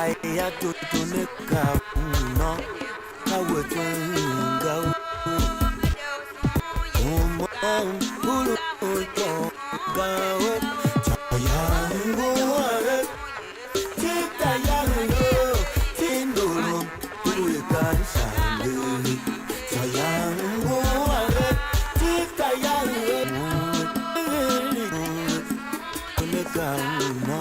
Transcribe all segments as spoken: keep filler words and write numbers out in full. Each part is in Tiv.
Aya tutu ne ka uno, ka we twenga u. Uma mpulu utonga u. Chaya ngu are, tita ya ngu, tindulum, uwe kan shangu. Chaya ngu are, tita ya ngu, ne ka uno.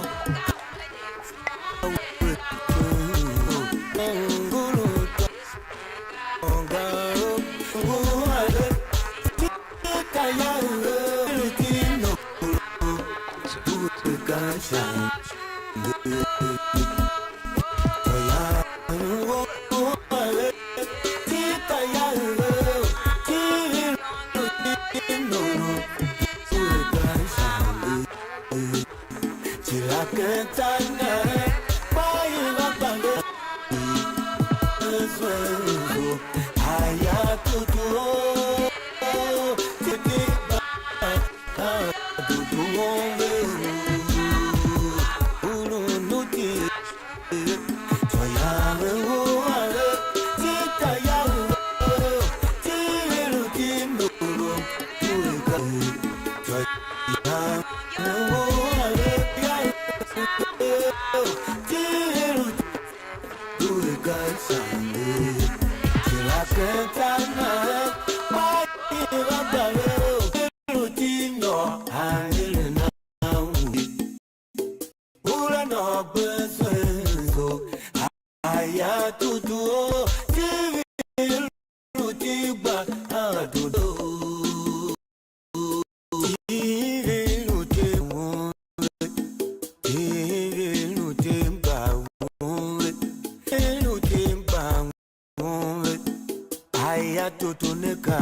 Aya tutu ne ka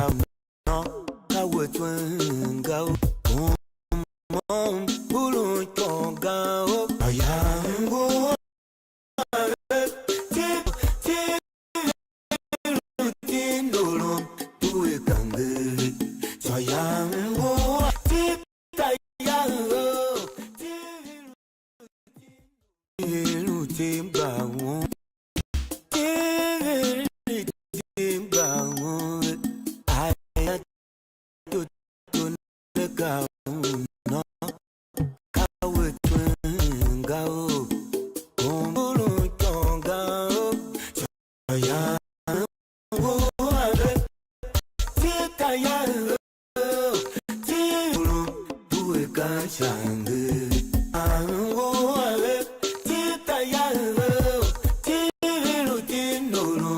uno, ka we twenga u. Uma mpulu utonga u. Aya ngu are, ti, ti, tindulum, uwe kange. Chaya ngu are, tita ya ngu, ti, lu timba won. Aya tutu ne ka uno, ka we twenga u. Uma mpulu utonga u. Chaya ngu are, tita ya ngu, ti lu tindulum, uwe kan shange. Chaya ngu are, tita ya ngu, ti lu tindulum.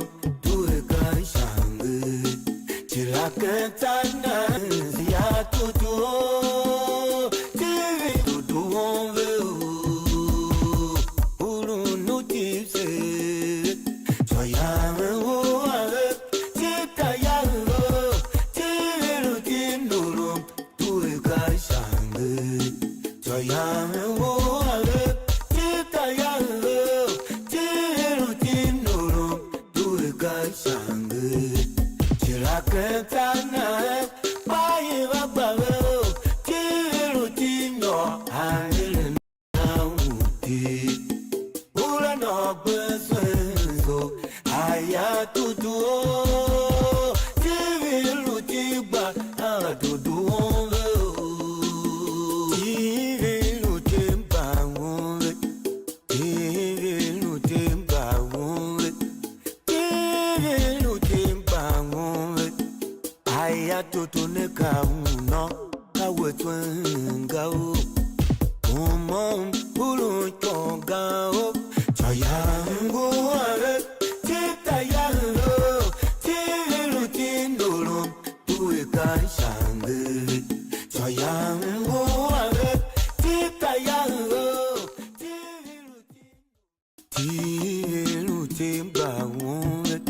Tiru timba won,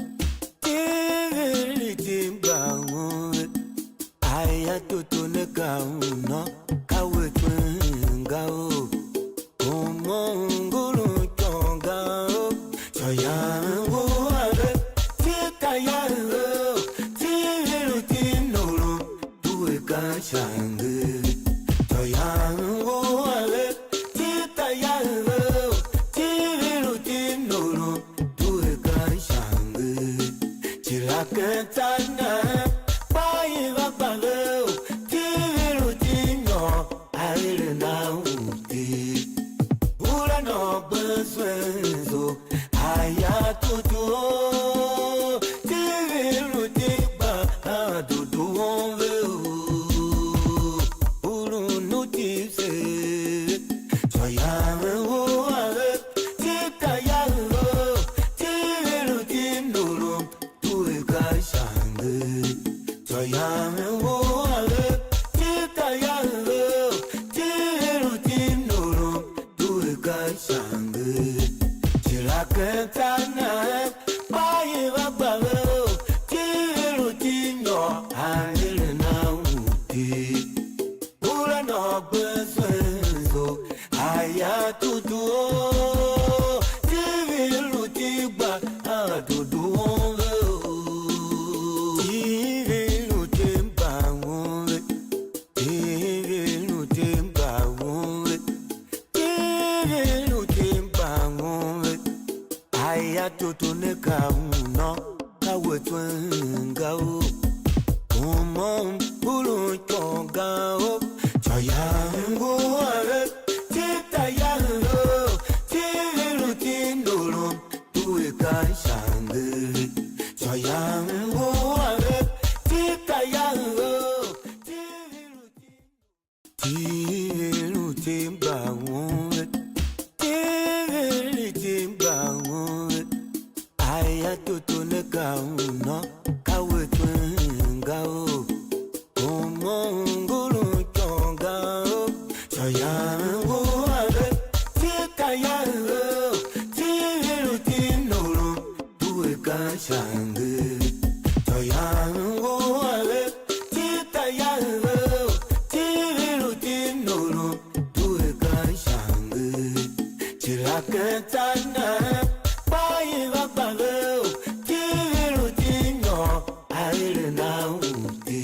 tiru timba won. Aya toto ne ka uno, ka we twenga u. Komo ngulu tonga u. Chaya ngu are, tita ya u. Tiru tinuru, tuwe ka shange. Yangu ale, tita yangu, tivilu tinuru, tuwe kan shangu. Chilakentana, bayi va bangu, tivilu tinyo, aile na uti. Ula no beswenzo, aya tutu o, tivilu tiba, adudu onve o. Ulu nu tive, tsô yave u ave, tita yave o, tive lu tim ndulum, tue ka shange. Tsô yave u ave, tita yave o, tive lu tim ndulum, tue ka shange. Chila ken tana, bayi va gba ve o, tive lu tim nyô, angele na uti. Ula no gbe senzo, aya tutu o, tivi lu ti gba, a tutu onve o. Tivi lu ti mba onve, tivi lu ti mba onve, tivi lu ti mba onve. Aya toto ne ka uno, ka we tswen ga o. Kumon bulun kyonga o. Tsô yangu are, tita yangu, tivilu tindulum, tue ka shange. Tsô yangu are, tita yangu, tivilu Tivelu timba wonve, tivelu timba wonve. Aya toto ne ka uno, ka we twenga o. Komo ngulu kyonga o. Tsô yangu ave, tika yangu, tivelu tinuru. Tue ka shange, tsô yangu ave, tita yangu, tivilu tinuru, tue ka shange. Chila ken tana, bayi va gbange, tivilu tinyo, aile na uti.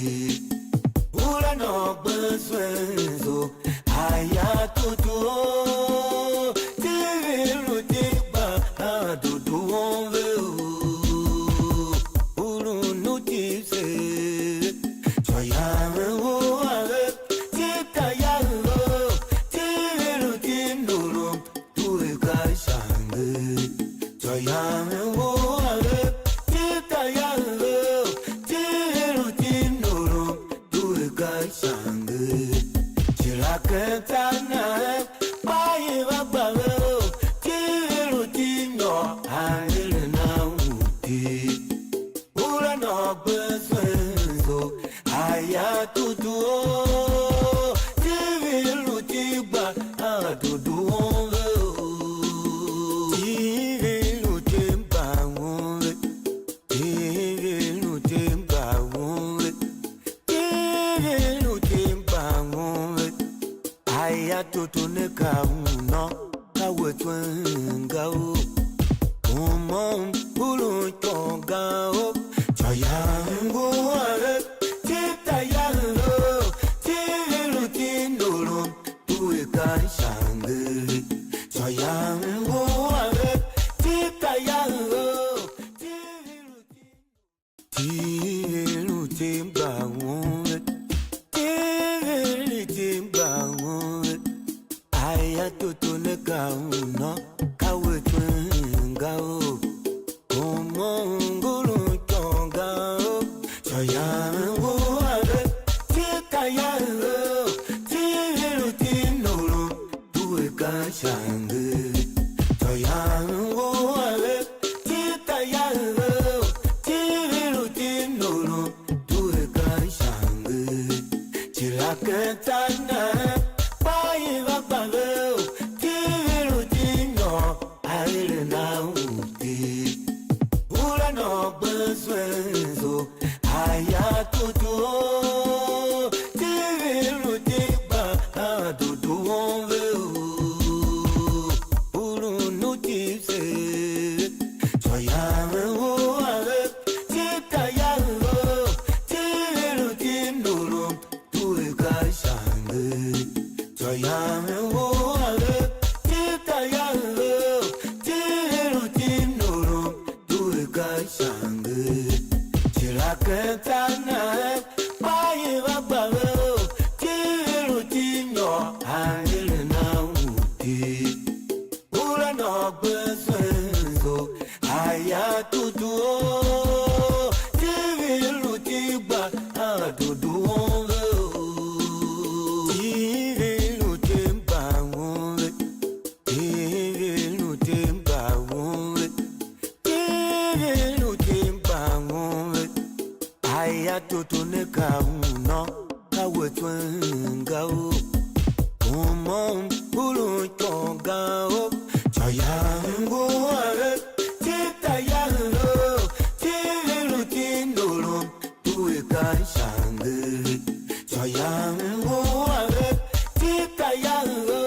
Ula no gbe swenzo, aya tutu o, tivilu tigba, a dudu onve o. Ulun u tiv se, tsô yange u ave, tita yange o, tivilu tinuru, tue ka shange. Tsô yange u ave, tita yange o, tivilu tinuru, tue ka shange. Chila ken tana, bayi va gbange o, tivilu tinyo, angele na uti. Ula no gbe swenzo, aya tutu o, tivilu tigba, a dudu onve o. Tivilu timba onve, tivilu timba onve, tivilu timba onve. Aya toto ne ka uno, ka we twenga o. Kumon bulun kyonga o. Tsô yangu ave, tita yangu, tivilu tinuru, tue ka shange. Tsô yangu ave, tita yangu, tivilu Tivelu timba wonve, tivelu timba wonve. Aya toto ne ka uno, ka we twenga o. Komo ngulu kyonga o. Tsô yangu ave, tika yangu, tivilu tinuru, tue ka shange. Tsô yangu ave, tita yangu, tivilu tinuru, tue ka shange. Chila ken tana, bayi va gbange o, tivilu tinyo, aile na uti. Ula no gbe swenzo, aya tutu o, tivilu tigba, a dudu onve o. Ulun u tiv se, tsô yange u ave, tita yange o, tivilu tinuru, tue ka shange. Yam ngu ave, ti ta yam ve, ti lu ti nuru, due ka shange. Chila ken tana, pa i va gba ve, ti lu ti nyô, angel na u ti. Ura nôgbe senzo, aya tutu o, tivi lu ti gba, a dudu onve o. Tivi lu ti mba onve, tivi lu ti mba onve, tivi lu ti mba onve. Aya toto ne ka uno, ka we tswen ga o. Kumon bulun kyonga o. Chayang o are, tita yang o. Tivilu tindulum, tue kan shange. Chayang o are, tita yang o.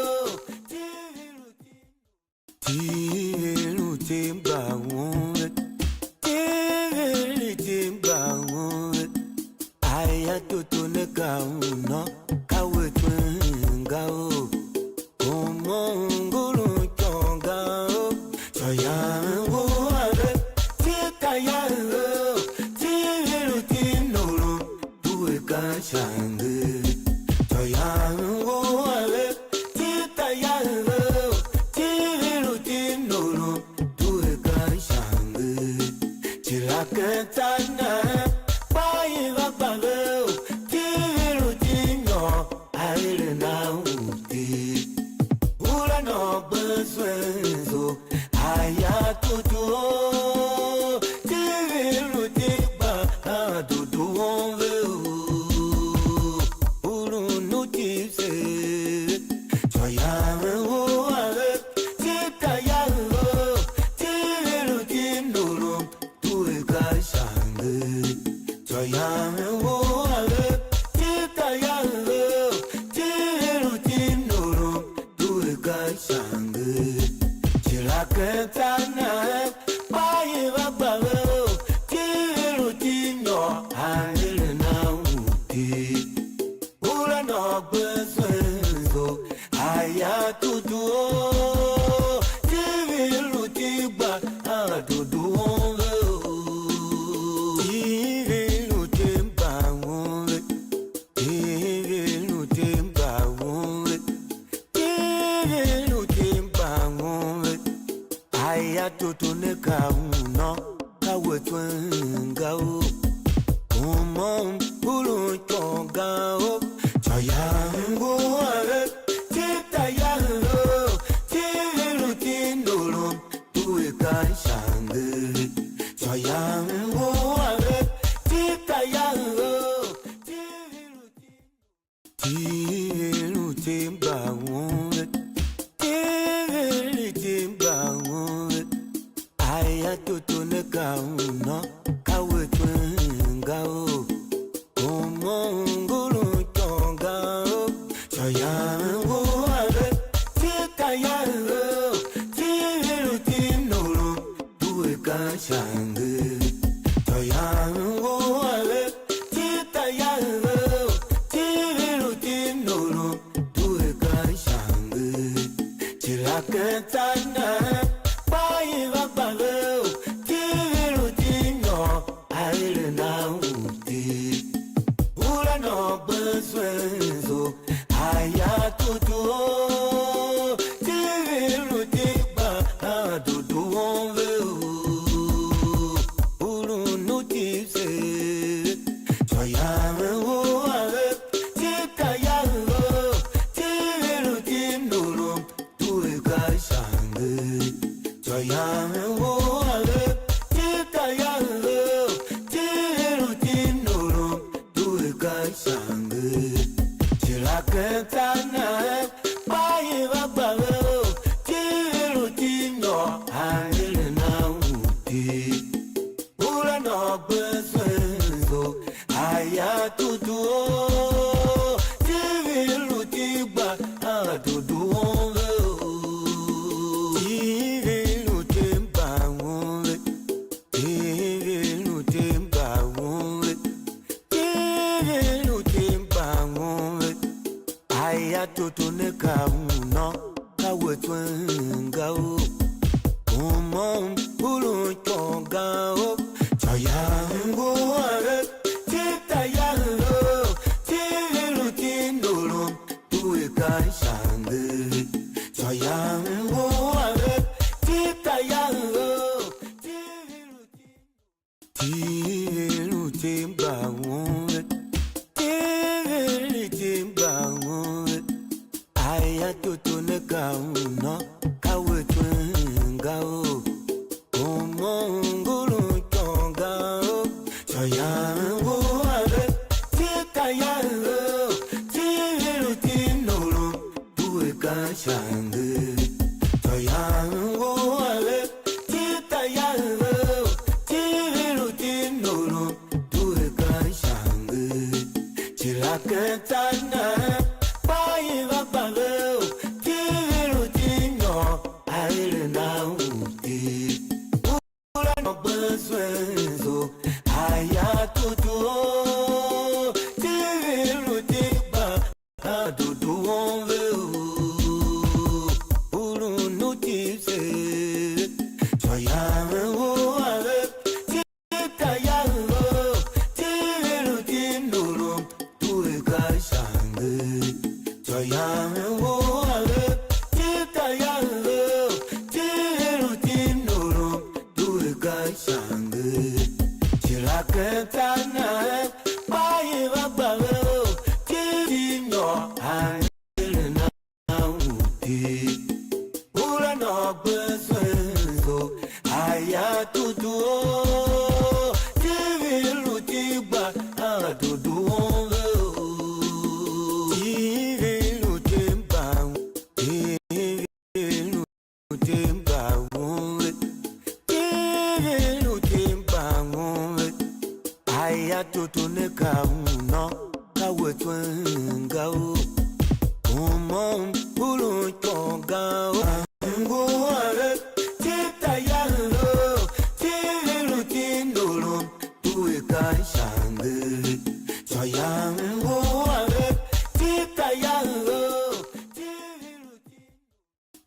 Tivilu Tivilu timba wonve, tivilu timba wonve. Aya toto ne ka uno, ka we twenga o. Komo ngulu kyonga o, so yangu ave, tika yangu, tivilu tinulu, tue ka shange. So yangu ave, tika yangu, tivilu tinulu, due ka shange. Chila ken tana, kpa i va gba ve u, tivilu ti nyô, a ere na u ti. Ura nôgbe swenzo, aya tutu o, tivilu ti gba, a dudu onve u. Urun u ti se, so yange u ave, Tita yangu, tivilu tinulu, tue ka shange. So yangu ave, tita yangu, tivilu tinulu, tue ka shange. Chila ken tana, kpa i va gba ve u, tivilu ti nyô, angel na u ti. Ura nôgbe senzo, aya tutu o, tivilu ti gba, a dudu onve o. Tivilu ti mba onve, tivilu ti mba onve, tivilu ti mba onve. Aya toto ne ka uno, ka we twenga o. Kumon bulun kyonga o, so yangu ave, tita yangu, tivilu tinulu, tue ka shange. So yangu ave, tita yangu, tivilu ti Tivilu timba wonve, tivilu timba wonve. Aya toto ne ka uno, ka we twenga o. Komo ngulu kyonga o, so yangu ave, tika yangu, tivilu tinulu, due ka shange. So yangu ave, tita yangu, tivilu tinulu, due ka shange. Chila ken tana, kpa i va gba ve u, tivilu ti nyô, a ere na u ti. Ura nôgbe swenzo, aya tutu o, tivilu ti gba, a dudu onve o. Urun u ti se, so yangu ave, tita yangu, tivilu tinulu, tue ka shange. So yangu ave, tita yangu, tivilu tinulu, tue ka shange. Chila ken tana, kpa i va gba ve u, tivilu ti nyô, angel na u ti. Ura nôgbe senzo, aya tutu o, tivilu ti gba, a dudu onve o. Tivilu ti mba onve, tivilu ti mba onve, tivilu ti mba onve. Aya toto ne ka u nô, ka we tswen ga o. Uma u mbulun ikyon ga o. Tsô yam ngu ave, tita yam o, tiri lu tindulum, due ka Shange. Tsô yam ngu ave, tita yam o, tiri lu tindulum. Tiv i lu tim gba won ve. Tiv i lu tim gba won ve. Aya toto ne ka u nô, ka we tswen ga o. Kuma u ngulun ikyon ga o. Tsô yam ngu ave, tita yam o, tiri lu tindulum, due ka Shange. Tsô yam ngu ave, tita yam o, tiri lu tindulum, due ka Shange. Cila ken tar na, kpa i va gba ve o, tiri lu tinyo, a eren a u ti. Ula nô gbe zwen zo, aya tutu o, tiri lu ti gba, ka dudu won ve o, u lu nu ti se, tsô yam u ave, tita yam o, tiri lu tindulum, due ka Shange. Tsô yam u ave, tita yam o, tiri lu tindulum, due ka Shange. Cila ken tar na, kpa i va gba ve o, tiri nyô, a eren a u ti. Ula nô gbe zwen zo, aya tutu o, tiri lu ti gba, a dudu won ve o. Tiri lu ti gba, tiri lu ti gba won ve. Tiri lu ti gba won ve. Aya toto ne ka u nô, ka we tswen ga o. Kuma u mbulun ikyon ga o. Ngu ave, tita yam o, tiri lu tindulum, due ka Shange. Tsô yam ngu ave, tita yam o, tiri lu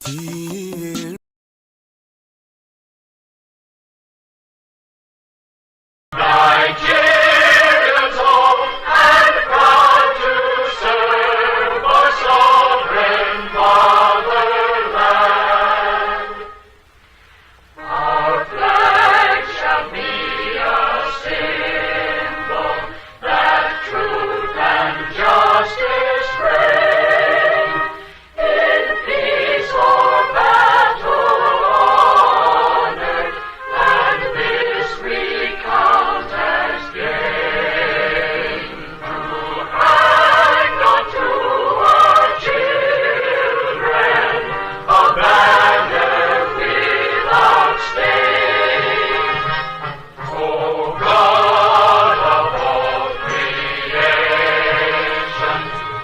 tindulum. Nigerians old and proud to serve our sovereign fatherland. Our flag shall be a symbol that truth and justice reign. In peace or battle, honor and this we count as gain. To hang unto our children a banner without stain. O God of all creation,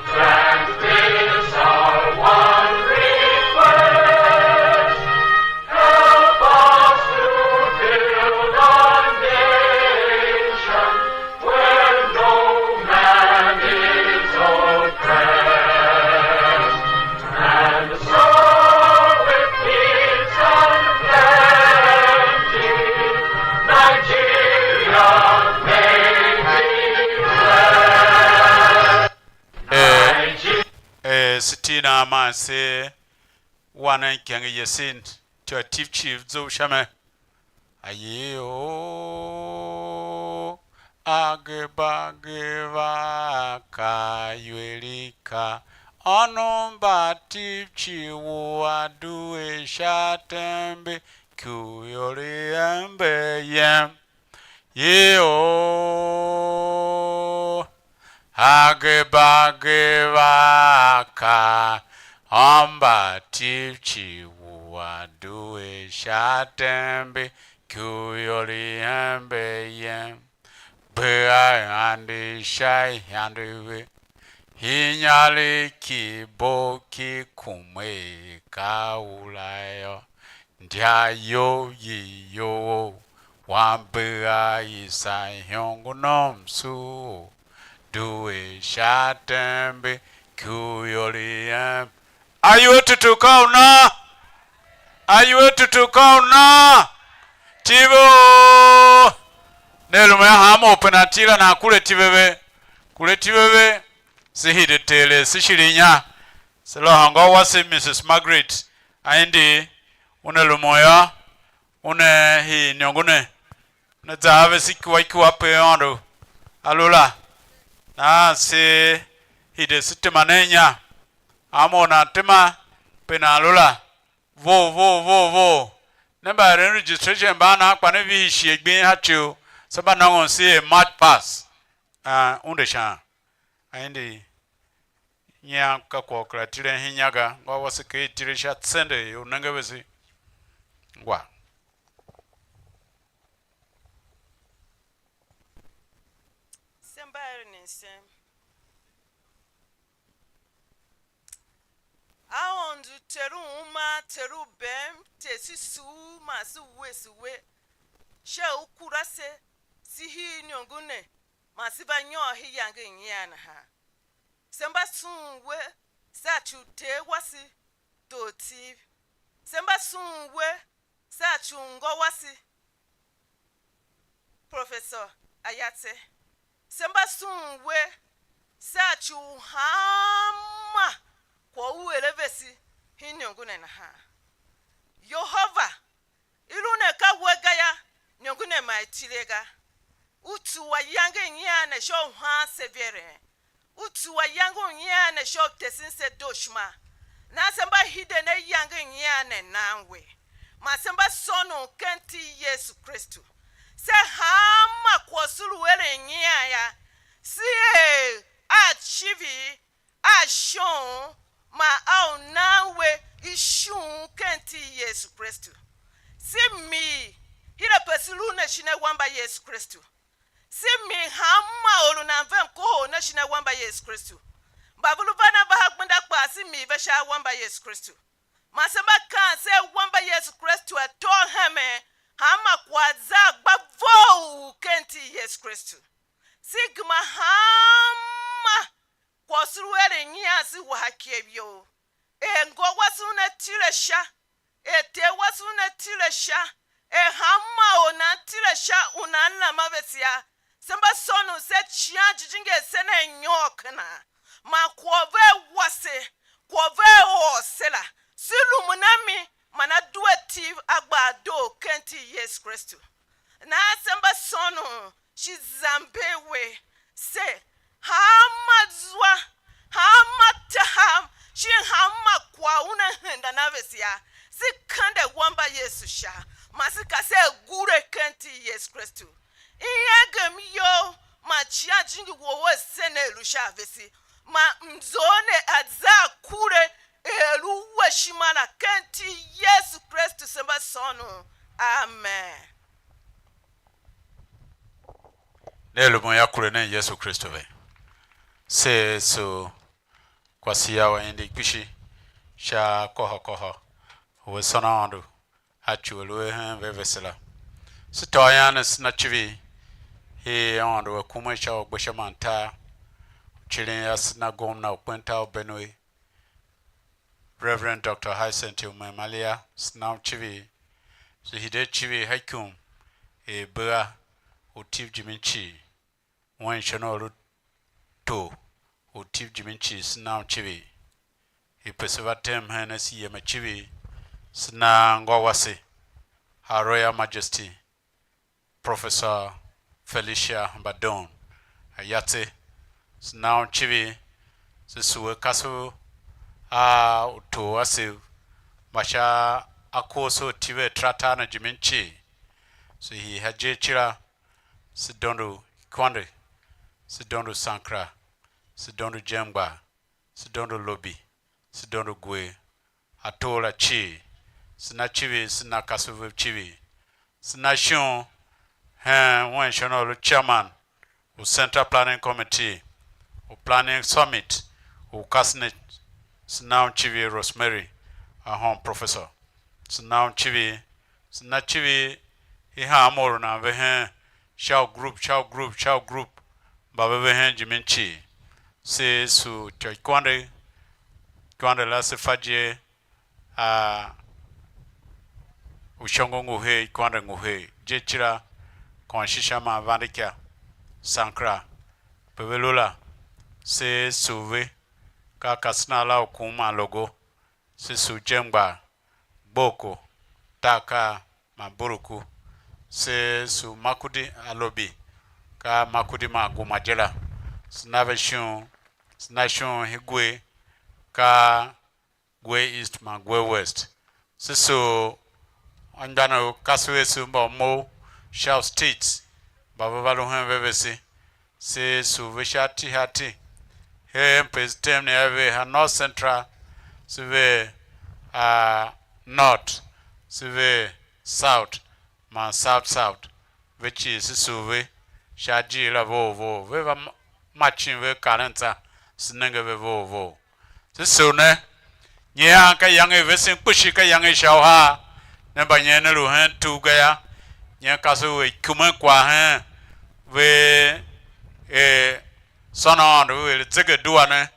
grant this our one request. Help us to build a nation where no man is oppressed. And so with peace and plenty, Nigeria may be blessed. Eh, eh, Sitina man se wa nen ikenge yesin, tyo tiv chiv zou sha me. Aye o, ageba geva ka iwerika, ônov mba tiv chiv u a due sha tembe, ku ior i ember yem. Ye o, ageba geva ka, ômba tiv chiv u a due sha tembe, ku ior i ember yem. Bea ande sha ihande ve, inyaregh ki bo ki kume ka ura yô. India you i you, wambe a i sa ihongo nomso, due sha tembe, Ku yô, li em. Ayuetutu ka u nan? Ayuetutu ka u nan? Tive o! Ne lu me hanma u penalty la, nan kure tive ve. Kure tive ve. Se hide Ter er se shighe inya. Se lôhô ngô wase, Mrs Margaret Aindi, una lumun yô, una hii iniongo ne, una za a vese ikua ikua pe Aôndo a lu la. Nahan se hide se tema nen inya. Hanma u nan tema pe nan lu la, vough vough vough vough. Ne mba eren registration mban nan kpa ne vihi shighe gbing ha ci u se mba nôngon se er March Pass. Ah, unde shan? Aindi, nyian ka kwagh u kera tilen hen inya ga, ngô wase kegh i tile sha tsende u nenge vese. Ngwa. Se mba eren msen. Aôndo Ter u uma, Ter u bem, Ter se sugh man se wuese we, sha u kura se, se hii iniongo ne, man se va nyôr hen iyange i nyian nahan. Se mba sughun we, sha ci u Ter wase, Dootiv. Se mba sughun we, sha ci u ngô wase, Professor Ayatse. Se mba sughun we, sha ci u hanma kwagh u ere vese hen iniongo ne nahan. Yehova, i lu ne ka we ga yô, iniongo ne ma i tile ga. U tsuwa iyange i nyian ne sha u haan se veren. U tsuwa iyange u nyian ne sha u tesen se dooshima. Nahan se mba hide ne iyange i nyian ne nan we, man se mba sônon ken iti i Yesu Kristu. Se hanma kwagh se lu eren nyian yô, se er a icivir, a shon, man a u nan we ishughun ken iti i Yesu Kristu. Se mii, hira pe se lu ne shin awambe a Yesu Kristu. Se mii hanma or u nan ve mkohol ne shin awambe a Yesu Kristu. Mba ve lu van a va ha gbenda kpaa, se mii ve sha awambe a Yesu Kristu. Man se mba kaan se awambe a Yesu Kristu a tôô hemen, hanma kwagh za a gba vough ken iti i Yesu Kristu. Se gema hanma kwagh u se lu eren nyian se wa ha ikyev you. Er ngô wase una tile sha, er ter wase una tile sha, er hanma or nan tile sha u nan nama vese yô, se mba sônon se Icighan Jijingi er se nen nyôr kena. Man kwagh vea wa se, kwagh vea ôr se la, se lumun a mi, man a due Tiv a gba a doo ken iti i Yesu Kristu. Nahan se mba sônon shi zamber we, se, hanma zwa, hanma tahav, shin hanma kwagh una henda na vese yô, se kende awambe a Yesu sha, man se ka se gure ken iti i Yesu Kristu. Iengem you man Icighan Jijingi wou u a sen a lu sha vese, man mzough ne a za a kure er u we ishima la, ken iti i Yesu Kristu se mba sônon. Amen. Ne lumun yô, kure nen Yesu Kristu ve. Se sugh kwaghyan u Aindi kpishi sha kôhô kôhô u a sôn Aôndo a ci u lu a hen ve vese la. Se tôô ian ne, se na icivir i Aôndo u a kume sha u gbe sha man tar, u cirin ase na gomna u kpen tar u Benue, Reverend Doctor Hyacinth Umem Alia, se na un icivir, se hide a icivir ha ikum er bea u Tiv Jimin cii, wen ishon u lu tor u Tiv Jimin cii, se na un icivir. I pe se va tem hen ase yem a icivir, se na ngô wase, Her Royal Majesty, Professor Felicia Mbadon Ayatse, se na un icivir, se sugh kasev a utor asev mba sha akoso u Tiv Atratar ne jimin cii, se hii ha je kila, se dondo Ikwande, se dondo Sankra, se dondo Jemgbar, se dondo Lobi, se dondo Gwer, ator la cii, se na icivir, se na kasev vev icivir, se na ishon hen wen ishon u lu chairman u Central Planning Committee u Planning Summit u Kasne, se na un icivir Rosemary Ahom Professor, se na un icivir, se na icivir i hanma or u nan ve hen sha u group, sha u group, sha u group, mba ve ve hen jimin cii, se sugh ityô ikwande, ikwande la se fa je, a, ushongo ngu her, ikwande ngu her, je cira kônshisha man vandika, sankra, pe ve lu la, se sugh ve, ka kasena la u kun man logo, se sugh je mgbar, gboko, takaa man buruku, se sugh makudi alobi, ka makudi man guma je la, se na ve shon, se na shon hingwe, ka Gwe East man Gwe West. Se soo anmgbianev kasev ase mba u mough sha u states mba ve va lu hen ve vese, se sugh ve sha ati ha ati. Her mpe se tem ne a ve ha North Central, se ve a North, se ve South man South South. Ve cii se sugh ve sha ajiir la vough vough. Ve va ma-, macin ve karen tsô, se nenge ve vough vough. Se sugh ne, nyian ka iyange i vesen kpishi, ka iyange i sha uhar, ne mbanyen ne lu hen tugh ga yô, nyen kasev u er ikumen kwagh hen ve er sôn Aôndo ve er zegeadua ne,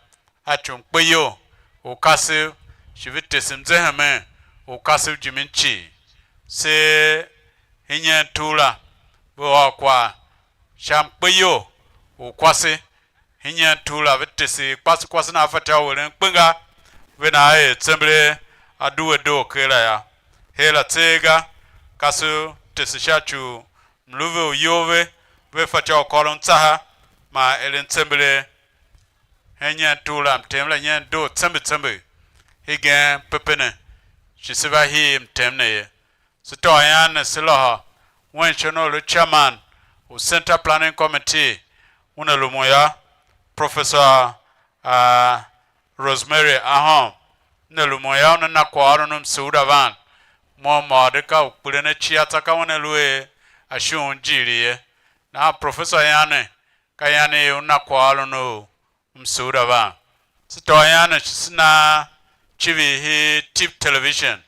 a ci mkpeyol u kasev, shi ve tese mzehemen u kasev jimin cii. Se hingen tugh la, ve ôr kwagh sha mkpeyol u kwase, hingen tugh la, ve tese kpase kwase na fatyô u eren kpenga, ve na er tsembelee a due doo ker la yô. Her la tseegh ga, kasev tese sha ci u mlu ve u iyol ve, ve fatyô u kôron tsaha man eren tsembelee. Hen nyen tugh la, mtem la nyen doo tsembe tsembe, hegen pepe ne, shi se va hii mtem ne ye. Se tôô ian ne, se lôhô wen shon u lu chairman u Center Planning Committee, una lumun yô, Professor, ah, Rosemary Ahom, una lumun yô, una na kwaghôron u msughdavan. Mo m ôr de ka u kpiligh ne cia, tsô ka una lu er a shughun jighilii ye. Nahan Professor ian ne, ka ian i una kwaghôron u msughdavan. Se tôô ian ne shi se na civir hii Tip Television.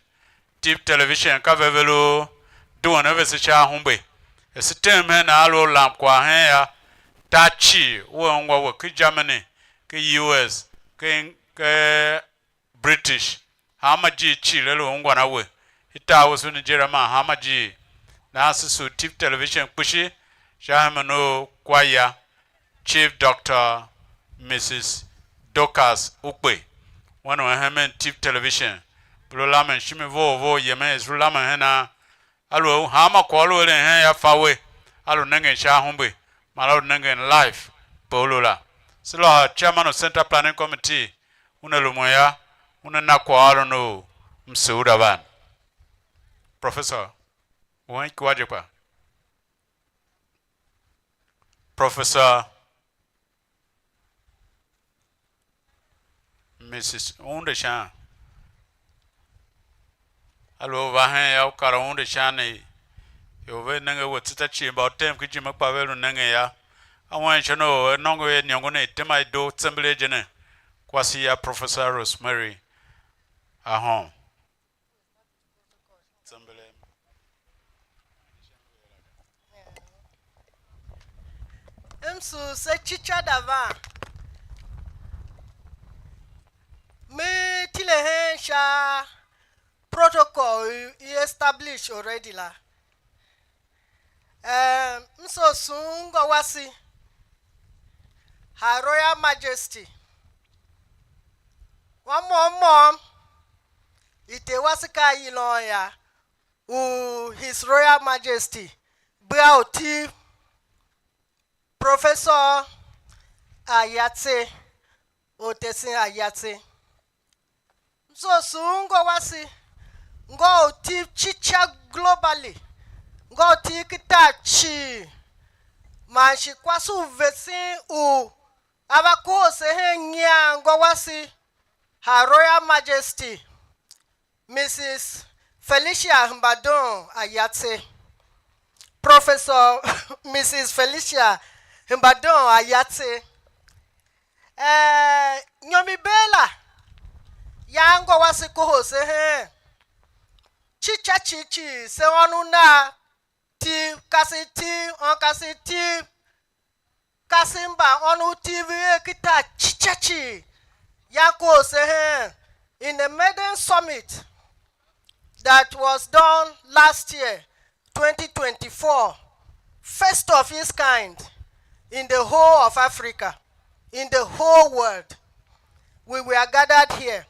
Tip Television ka ve ve lu duen a vese sha ahumbe. Er se tem hen a lu a lam kwagh hen yô, tar cii u a ungwa we ken Germany, ken U S, ken, ken British, hanma ijiir cii la lu ungwan a we, i tar wese u Nigeria man hanma ijiir. Nahan se sugh Tip Television kpishi sha hemen u kwagh ya, Chief Doctor Missus Dorcas Ukpe, wen u hemen Tip Television, ve lu lamen shimi vough vough yemen, er se lu lamen hen a, a lu hanma kwagh u lu eren hen ya fa we, a lu nengen sha ahumbe, man a lu nengen live pe u lu la. Se lôhô chairman u Center Planning Committee, una lumun yô, una na kwaghôron u msughdavan. Professor, u hen ikua je kpa. Professor Missus Undeshan, a lu u va hen yô, u kar Undeshan ne, ior ve nenge we tsô cii, mba u tem ken ijime kpa ve lu nengen yô. A wen shon u a nôngo er iniongo ne i tema i doo tsembelee je ne, kwase ya Professor Rosemary Ahom. M sugh se cica da van. Me tile hen sha protocol i, i establish already la. Em, m sugh sughun ngô wase, Her Royal Majesty, wa môm môm, i Ter wase ka a yilan ya, u His Royal Majesty, bia u Tiv, Professor Ayatse, Ortesen Ayatse. M sugh sughun ngô wase, ngô u Tiv cica globally, ngô u Tiv ken tar cii, man shi kwase u vesen u a va kohol se hen nyian ngô wase, Her Royal Majesty, Missus Felicia Hembadon Ayatse, Professor Missus Felicia Hembadon Ayatse. Eh, inyom i bee la, ya ngô wase kohol se hen cica cii cii, se ônov nav, Tiv, kasev Tiv, ônov kasev Tiv, kasev mba ônov T V A ki tar cica cii, ya kor se hen in a maiden summit that was done last year, twenty twenty-four, first of its kind in the whole of Africa, in the whole world. We were gathered here.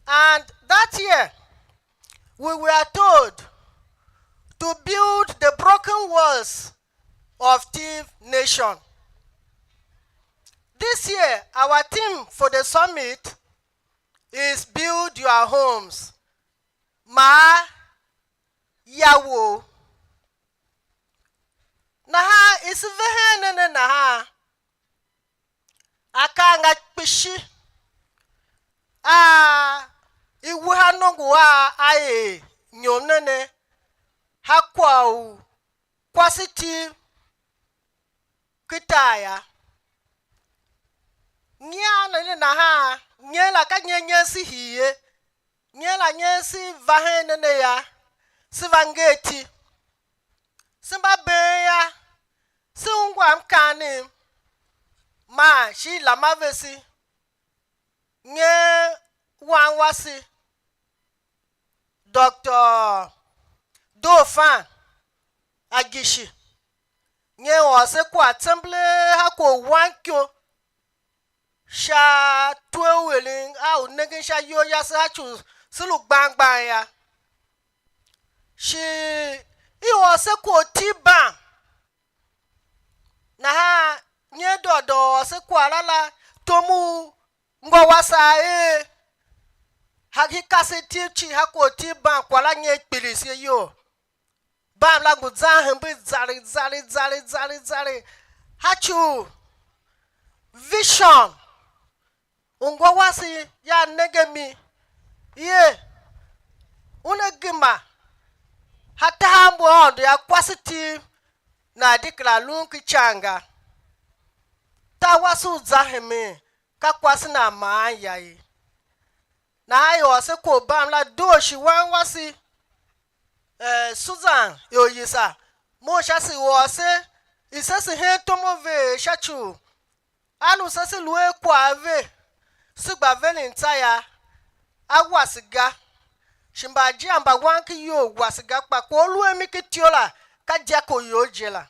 And that year, we were told to build the broken walls of Tiv Nation. This year, our theme for the summit is Build Your Homes. Maa ya wou. Nahan i se ve hen ne ne nahan, akaa nga kpishi a i we ha nongo a a er nyom ne ne, ha kwagh u kwase Tiv ki tar yô. Nyian ne ne nahan, nyen la ka nyen nyen se hii ye, nyen la nyen se va hen ne ne yô, se va nger Tiv. Se mba been yô, se ungwa mkaanem, man shi i lam a vese. Nyen wan wase, Doctor Dofan Agishi, nyen ôr se kwagh tsembelee ha kwagh u wan ikyo sha twe u eren a u nengen sha iyol yase, a ci u se lu gban gban yô. Shi i ôr se kwagh u Tiv Bank. Nahan nyen dôdôô ôr se kwagh la la tom u ngô wase a er, ha, i kasev Tiv cii, ha kwagh u Tiv Bank, kwagh la nyen kpiligh se iyol. Bam la ngu zan hembe zari, zari, zari, zari, zari. Ha ci u vision u ngô wase ya nenge mi, ye, una gema ha tahav mbu Aôndo yô, kwase Tiv na di kera lun ki ican ga. Tar wase u za hemen, ka kwase na maan ya ye. Nahan i ôr se kwagh u Bam la doo shi wan wase, eh, Susan Ior Yisa, mo sha se ôr se, i se se hen tom a ve sha ci u a lu se se lu a kwagh a ve, se gba veren tsa yô, a wase ga. Shi mbaajia mba wan ken iyol wase ga, kpa kwagh u lu a mi ken ityo la, ka dyako you je la.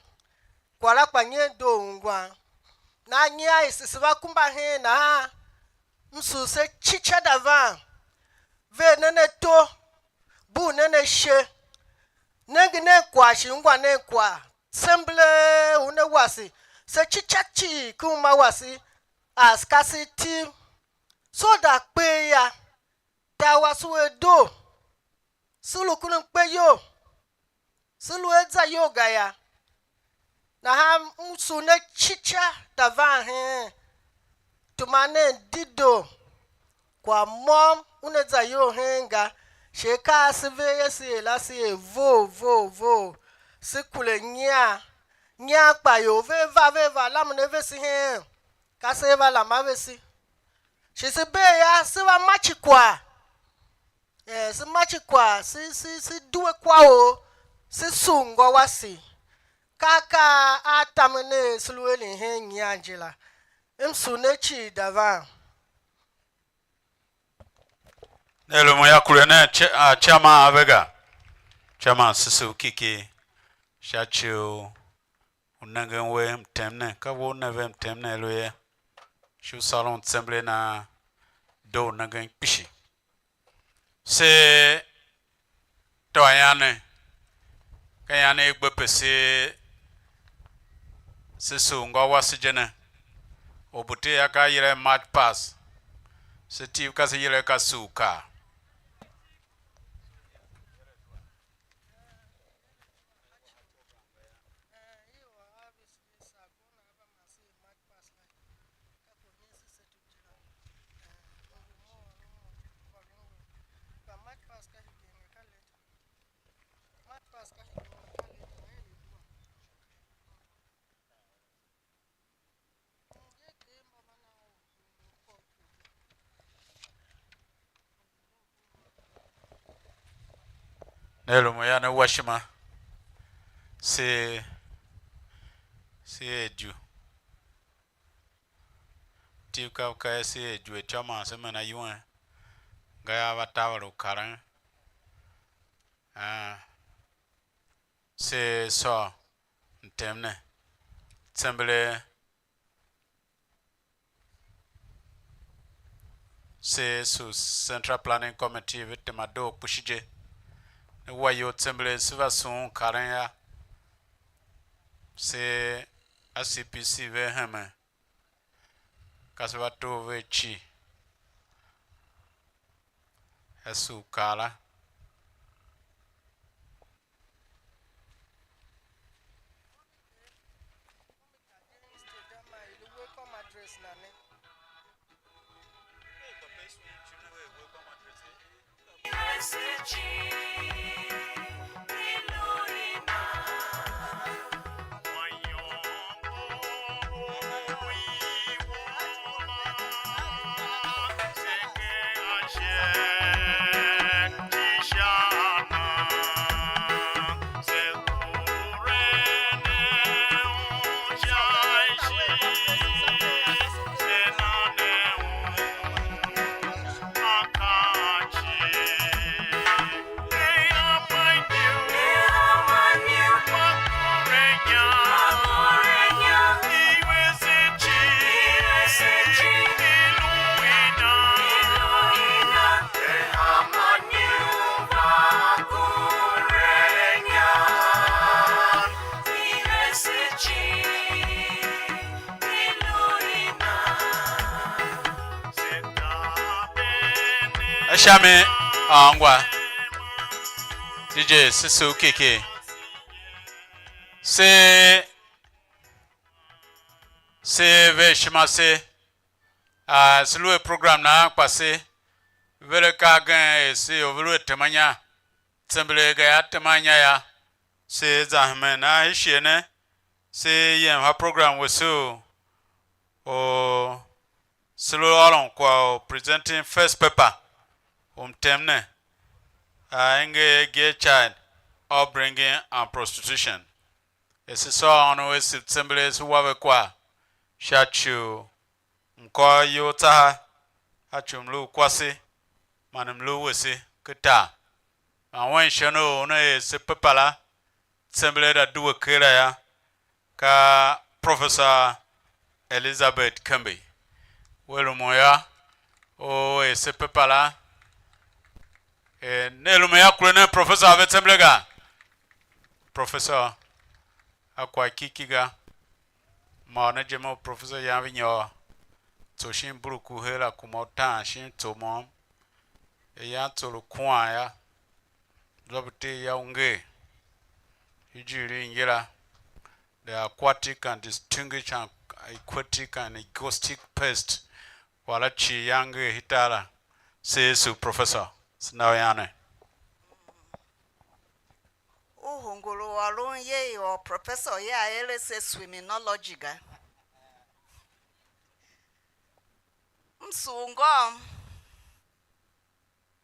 Kwagh la kpa nyen doo ungwan. Nahan nyian i se se va kumba hen nahan, m sugh se cica da van, ver nen ato, bugh nen ashe, nenge nen kwagh shi ungwa nen kwagh. Tsembelee u ne wase, se cica cii ken uma wase, as kasev Tiv. So da kper yô, tar wase u a doo, se lu ken mkpe iyol, se lu a za iyol ga yô. Nahan m sugh ne cica da van heen, tuma nen dedoo, kwagh môm una za iyol heen ga, shi akaa a se ver yô, se er la, se er vough, vough, vough, se kure nyian, nyian kpa ior vea va, vea va lamen a vese heen, ka se va lam a vese. Shi se bee yô, se va mace kwagh. Eh, se mace kwagh, se, se, se due kwagh u se sugh ngô wase. Ka akaa a tamen ne se lu eren hen nyian je la. M sugh ne cii da van. Ne lu mo ya kure nen cha-, a, chairman ave ga. Chairman sese u kiki sha ci u u nengen we mtem ne, ka we u ne ve mtem ne lu ye. Shi u sôron tsember na doo u nengen kpishi. Se tôô ian ne, ka ian ne i gbe pe se, se sugh ngô wase je ne. Or bu te a ka yila er March Past, se Tiv ka se yila er ka sugh kaa. Ne lu mo ya ne wa ishima, se, se er ju. Tiv ka, ka se er iwuetyô man se mena iwen, gayô, a va taver u karen. Ah, se sôr mtem ne, tsembelee, se su Central Planning Committee ve tema doo kpishi je, ne wa iyol tsembelee, se va sughun karen yô, se a C P C ve hemen, ka se va togh ve cii, a sugh kar la. A sha mi ôngwa. D J, se se u kiki. Se, se ver ishima se. Ah, se lu a program nahan kpa se ver akaa agen er se ior ve lu a tema inya. Tsembelee ga ya, tema inya ya. Se za hemen nahan hii shighe ne, se yem ha program wese u, u se lu ôron kwagh u presenting first paper u mtem ne, a enge er Girl Child Upbringing and Prostitution. Er se sôr ônov, er se tsembelee, se wa ve kwagh sha ci u mkôr iyol tsaha, a ci u mlu u kwase man mlu wese ken tar. Man wen shon u una er se pepa la, tsembelee da due ker la yô, ka Professor Elizabeth Kembe. We rumun yô, u er se pepa la, eh, ne rumun yô, kure nen professor a ve tsembelee ga. Professor a kwagh kiki ga. Ma u ne je mo professor yan ve nyôr, tso shin buruku her la kuma utaan shin tso môm. Eyan tso lu kuan yô, zwa bu ter ya u nger, ijiir i ngila, the aquatic and distinguished and aquatic and exotic pest, kwagh la cii ya nger hitar la, se Yesu professor, se na u yan ne. U hungul u ôron ye i or professor ye a er ase swimminology ga. M sugh ngôm,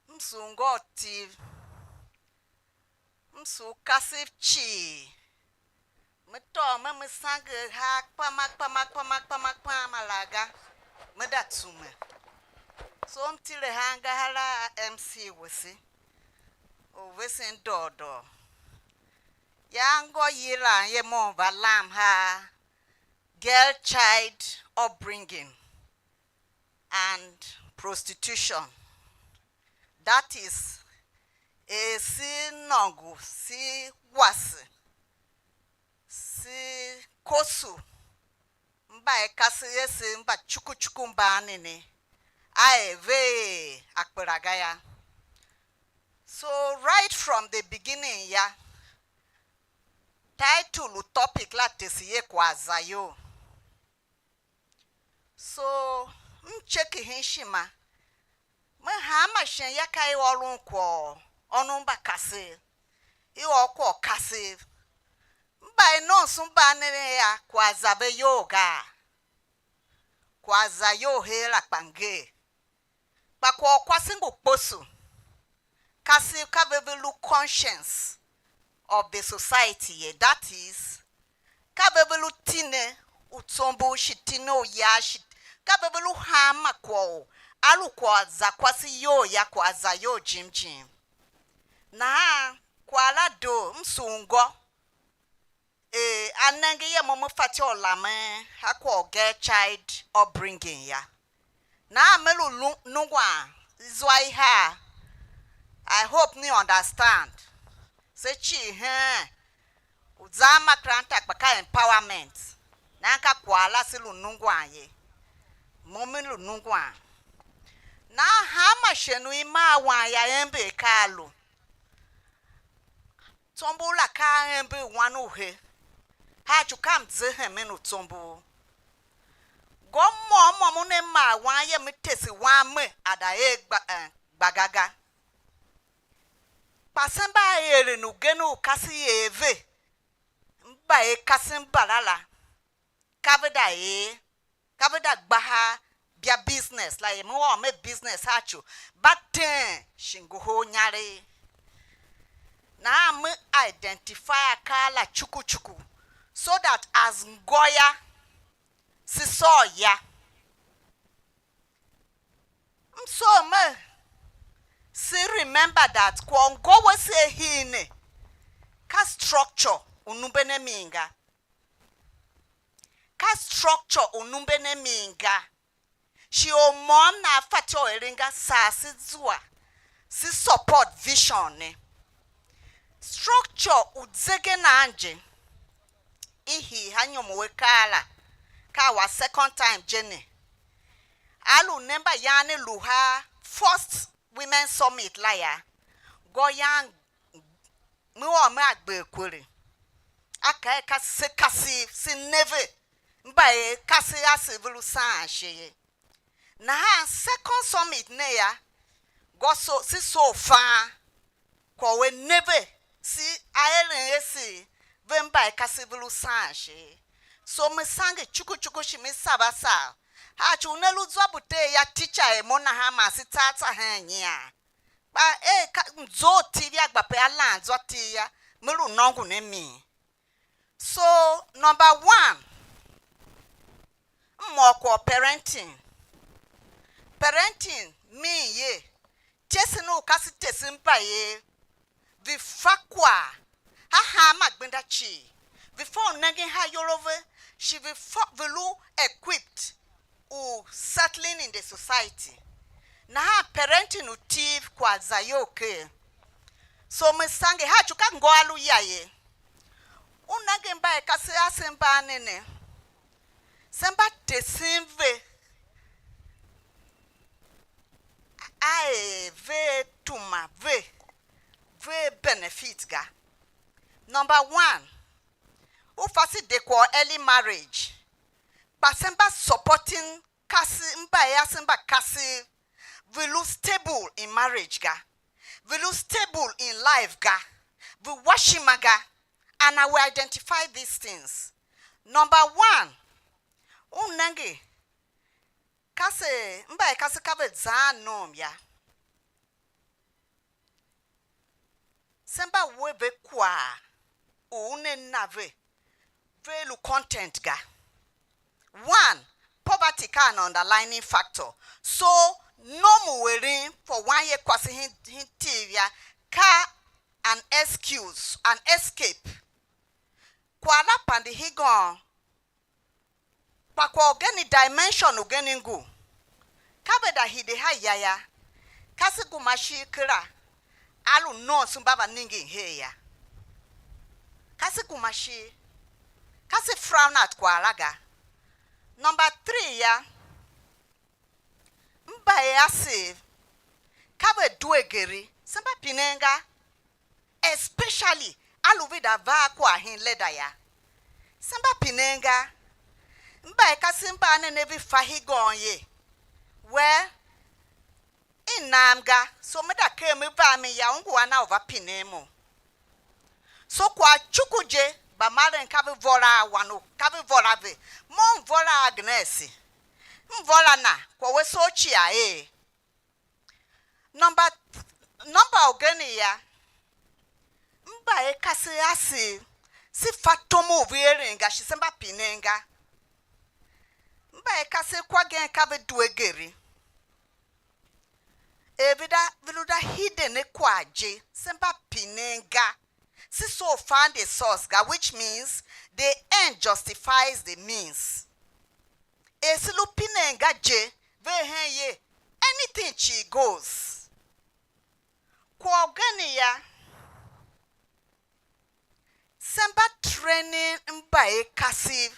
m sugh ngôôtiv, m sugh kasev cii, me tôô me me sange haa kpama kpama kpama kpama kpama la ga, me da tsume. So m tile angahar a M C wese u vesen dôr dôr. Ya ngô yilan ye mo va lam ha girl child upbringing and prostitution. That is, er se nôngo, se wase, se koso mba i kasev ase mba cuku cuku mban ne ne, a er ve er akpela ga yô. So right from the beginning yô, title u topic la tese ye kwagh za iyol. So m check hen ishima, me hanma shin ya ka i ôron kwagh u ônov mba kasev, i ôr kwagh u kasev, mba i nomso mba ne ne ya kwagh za ve iyol gaa? Kwagh za iyol her la kpa nger. Kpa kwagh u kwase ngu kposo, kasev ka ve ve lu conscience of the society ye, that is, ka ve ve lu tine u tsombor shi tine u yar shi Ka ve ve lu hanma kwagh u a lu kwagh za kwase iyol ya, kwagh za iyol jim jim. Nahan kwagh la doo, m sugh ngô. Er a nenge ye mo, me fatyô u lamen a kwagh u girl child upbringing ya. Nahan me lu lu- nungwan zwa i har. I hope ne understand. Se cii heen u zan makaranta kpa ka empowerment. Nahan ka kwagh la se lu nungwan ye. Mo me lu nungwan. Nahan hanma shighe u i maa wan ya ember ka a lu. Tsombor la ka a ember wan u he. Haacu ka mze hemen u tsombor. Ngô môm môm una maa wan ye, me tese wan me a da er gba, eh, gba ga ga. Kpa se mba a eren ugen u kasev er ve, mba er kasev mbala la, ka ve da er, ka ve da gba ha bia business la ye, me ôr me business a cu, ba teen shi ngohol inyaregh. Nahan me identify akaa la cuku cuku, so that as ngô ya, se sôr ya. M soo mer se remember that kwagh u ngô we se hii ne, ka structure u numben a mi ga. Ka structure u numben a mi ga. Shi or môm nan fatyô u eren ga, saa se zua, se support vision ne. Structure u zegenan je, i hii ha inyom u akaa la, ka a wa second time je ne. A lu ne mbayan ne lu ha first Women Summit la ya, ngô yan me ôr me a gber kwere. A kaa er ka se kasev, se ne ve, mba er kasev ase ve lu saan ashe ye. Nahan second summit ne ya, ngô so, se soo faan, kwagh u a ne ve, se a eren ase ve mba er kasev ve lu saan ashe ye. So me sange cuku cuku shi me sava sav. Haacu u ne lu zwa buter ya teacher er mo nahan man se tsa a tsa hen nyian. Kpa er ka mzough Tiv ya gba pe a lan zwa Tiv ya, me lu nôngon a mi. So, number one, m ôr kwagh parenting. Parenting mean ye, tesen u ka se tesen mbayev, ve fa kwagh, ha hanma gbenda cii, ve fa u nengen ha iyol a ve, shi ve fa, ve lu equipped u settling in the society. Nahan parenting u Tiv kwagh za iyol ker. So me sange, haacu ka ngô a lu ya ye. U nenge mba er ka se a se mba ne ne, se mba tesen ve, a er ve tuma ve, ve benefit ga. Number one, u fa se de kwagh early marriage, kpa se mba supporting kasev, mba er ase mba kasev, ve lu stable in marriage ga, ve lu stable in life ga, ve wa ishima ga, and I will identify these things. Number one, u nenge, kasev, mba er kasev ka ve zan nom ya. Se mba we ve kwagh u una na ve, ve lu content ga. One, poverty ka an underlining factor. So, nom u eren for wan ye kwase hen, hen Tiv ya ka an excuse, an escape. Kwagh la pande hegen, kpa kwagh ugen, dimension ugen ngu, ka ve da hide ha ya ya, ka se gema ishigh kera, a lu nomso mba va ningin her ya. Ka se gema ishigh, ka se frown at kwagh la ga. Number three ya, mba er asev, ka ve due geri, se mba pinen ga, especially a lu ve da va a kwagh hen leda ya. Se mba pinen ga, mba er ka se mba a ne ne ve fa hegen ye. Well, i nam ga, so me da ker me va a mi ya, u ngu a na u va pinen mo. So kwagh cuku je, mbamaren ka ve vôr a wan u, ka ve vôr a ve. Mo m vôr a Agnes, m vôr a na, kwagh we soo cia er. Number, number ugen ya, mba er ka se asev, se fa tom u ve eren ga, shi se mba pinen ga. M- Mba i kasev kwa gen ka ve due geri. Er ve da, ve lu da hide ne kwagh je, se mba pinen ga. Se so find a source ga, which means the end justifies the means. Er se lu pinen ga je, ve hen ye, anything cii goes. Kwagh ugen ya, se mba training mba i kasev,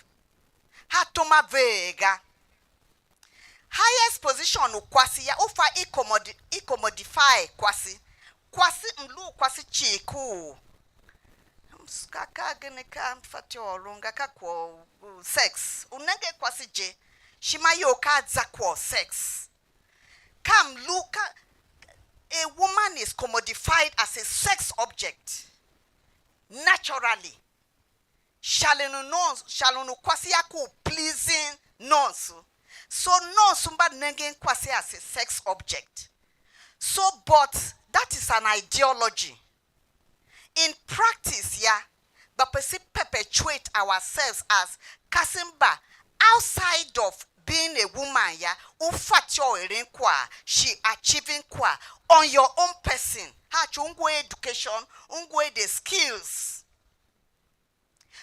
ha tom a veegh ga. Highest position u kwase ya, u fa i commodi-, i commodify kwase. Kwase, mlu u kwase cii ku u. Ka, ka gene ka fatyô u ôron ga, ka kwagh u sex. U nenge kwase je, ishima you ka za kwagh u sex. Ka mlu, ka, a woman is commodified as a sex object naturally. Shalen u nonso, shalen u kwase ya ku pleasing nonso. So nonso mba nengen kwase as a sex object. So, but that is an ideology. In practice, ya, but we still perpetuate ourselves as kasev mba outside of being a woman, ya, u fatyô u eren kwagh, she achieving kwagh on your own person. Her chu u ngu education, u ngu the skills.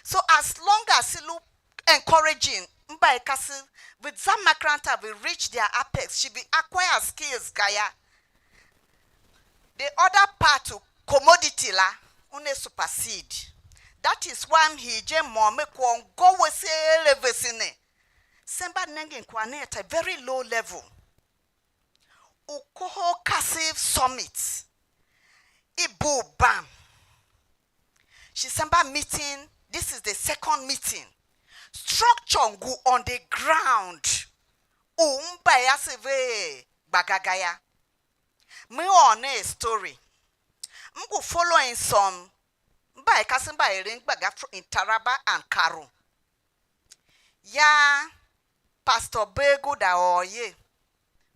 So as long as i lu encouraging mba i kasev, ve za makaranta, ve reach their apex, she ve acquire skills ga ya, the other part u commodity la, una supersede. That is why m hii je môm me kwagh u ngô wese ere vese ne. Se mba nengen kwagh ne at a very low level. U kohol kasev summit, i bugh bam. Shi se mba meeting, this is the second meeting. Structure ngu on the ground u mba i ase ve er gba ga ga ya. Me ôr ne a story. M ngu following some mba i kasev mba eren gba ga fro-, in Taraba and Karu. Ya Pastor Begu da ôr ye.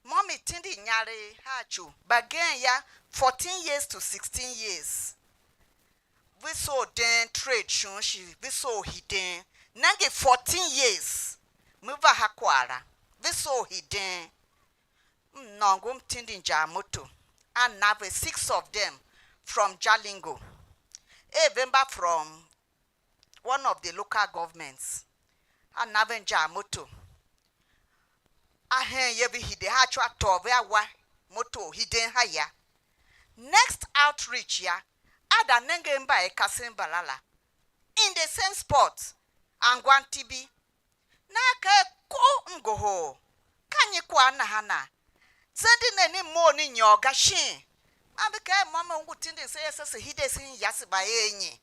Mo me tindi inyaregh a ci u mbagen ya, fourteen years to sixteen years. Ve soo den trade shon shi ve soo hiden. Nenge fourteen years. Me va ha kwagh la. Ve soo hiden. M nôngo m tindi injar moto. A na ve six of them from Jalingo. E ve mba from one of the local governments. A na ve injar moto. A hen ye ve hide ha, a tôô ve a wa moto u hiden ha ya. Next outreach ya, a da nenge mba i kasev mbala la in the same spot, Angwan Tibi. Na kaa ko m ngohol, ka nyi kwagh nahana? Zende nen i mough ne nyôr ga shin? Man ve kaa er mo me u ngu tindin se, se, se hide se yase va er nyi?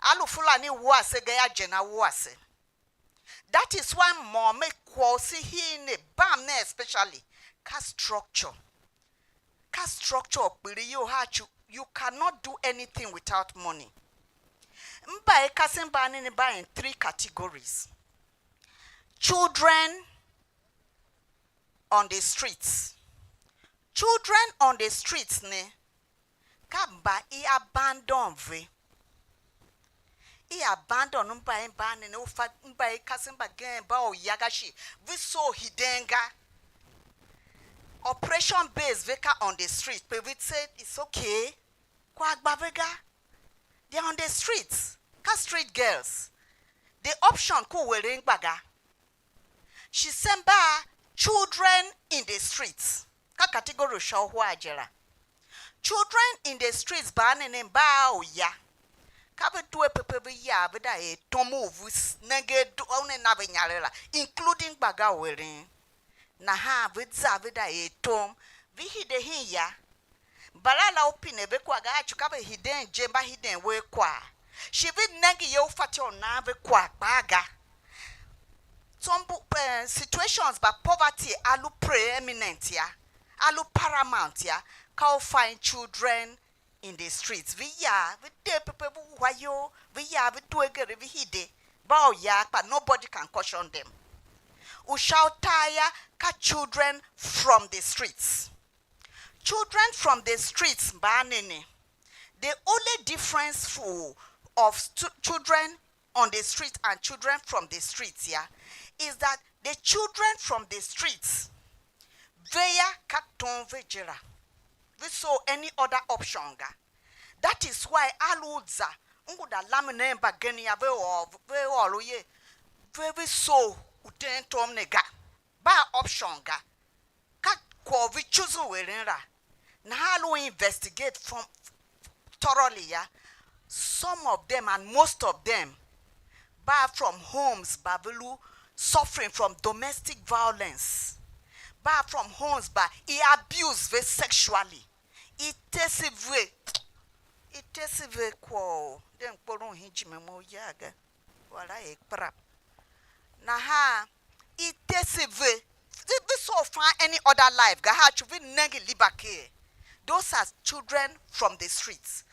A lu Fulani wua se ga yô, a je na wua se. That is why mo me kwagh u se hii ne bam ne especially, ka structure. Ka structure u kpilighyol ha ci, you cannot do anything without money. Mba i kasev mba ne ne mba in three categories. Children on the streets. Children on the streets ne, ka mba i abandon ve. I abandon mba i mba ne ne, u fa mba i kasev mbagen mba uya ga shi ve soo hiden ga. Operation base ve ka on the street, pe ve say it's okay. Kwagh gba ve ga. They are on the streets. Ka street girls. The option ku u eren gba ga. Shi se mba children in the streets. Ka category u sha uhar je la. Children in the streets mba ne ne mba a uya. Ka ve due pepe ve ya ve da er tom u ve s-, nenge a do-, una na ve inyaregh la, including gba ga u eren. Nahan ve za ve da er tom, ve hide hen ya. Mbala la u pine ve kwagh ga, a ci ka ve hiden je, mba hiden we kwagh. Shi ve nenge ye u fatyô u nan ve kwagh kpaa ga. Some bu-, eh, situations ba poverty a lu preeminent ya, a lu paramount ya, ka u find children in the streets. Ve ya, ve de pepe, ve uhwa iyol, ve ya, ve due geri, ve hide. Ba u ya kpa, nobody can caution them. U sha utar ya, ka children from the streets. Children from the streets mba ne ne. The only difference for, of stu-, children on the street and children from the streets ya, is that The children from the streets, ve ya ka tom ve je la, ve so any other option ga. That is why a lu za u ngu da lamen a mbagenev ya ve ôr, ve ôr u ye, ve ve so u den tom ne ga. Ba option ga. Ka kwagh u ve choose u eren la. Nahan a lu investigate from thoroughly ya. Some of them and most of them ba from homes ba ve lu suffering from domestic violence. Ba from homes ba i abuse ve sexually. I tese ve, i tese ve kwagh u den kporon hin jime mo ya ga. Wala e kpara. Nahan i tese ve, ve, ve so find any other life ga, ha chu ve nenge liba ker. Those are children from the streets.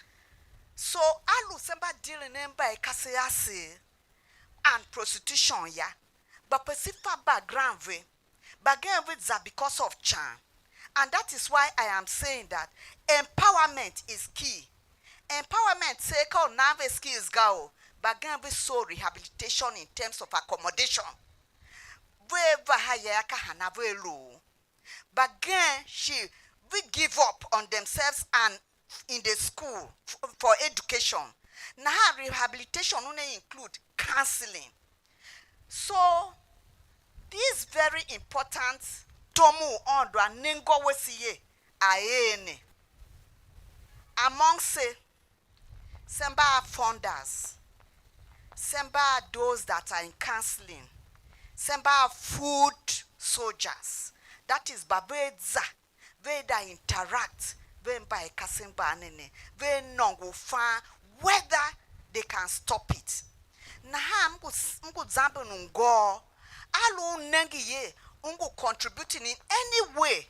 So a lu se mba dealing ne mba i kase ase and prostitution ya, but pe se fa background ve, mbagenev ve za because of can. And that is why I am saying that empowerment is key. Empowerment se ka u nan ve skills ga o, mbagenev ve so rehabilitation in terms of accommodation. Ve va ha ya ka hana ve lu. Mbagenev shi ve give up on themselves and in the school f- for education. Nahan rehabilitation una include counseling. So this very important. Tom u Aôndo a nenge we se ye a er ne. Among se, se mba a funders, se mba a those that are in counseling, se mba a foot soldiers. That is ba ve za ve da interact ve mba i kasen mba ne ne, ve nôngo u fan whether they can stop it. Nahan m ngu s- m ngu zamber u ngôôr, a lu u nenge ye, u ngu contributing in any way,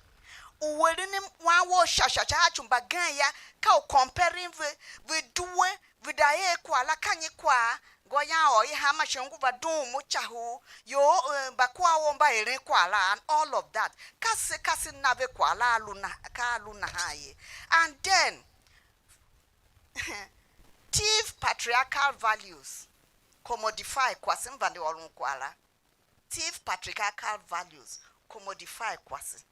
u eren wan wou sha sha sha a chumba gen ya, ka u comparing ve, ve due, ve da er kwagh la ka nyi kwagh, ngô yan ôr i hanma shi u ngu va dughun mo ica u yo, eh, mba kwagh wou mba eren kwagh la and all of that. Ka se ka se na ve kwagh la a lu na ka a lu nahan ye. And then thief patriarchal values commodify kwase m vande ôron kwagh la. Thief patriarchal values commodify kwase.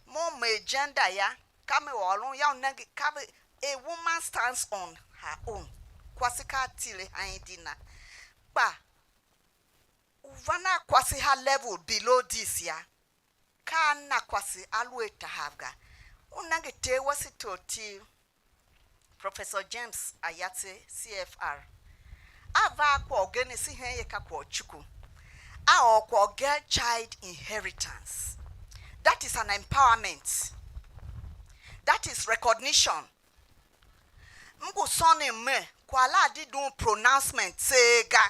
Mo me gender ya, ka me ôron ya u nenge ka ve, a woman stands on her own. Kwase ka a tile hen di na. Kpa u van a kwase ha level below this ya, ka a na kwase a lu a tahav ga. U nenge ter wase tortiv, Professor James Ayatse, C F R. A va a kwagh u Genesis hen ye ka kwagh u cuku. A ôr kwagh u girl child inheritance. That is an empowerment. That is recognition. M ngu sônon mer kwagh la a di dun pronouncement tseegh ga.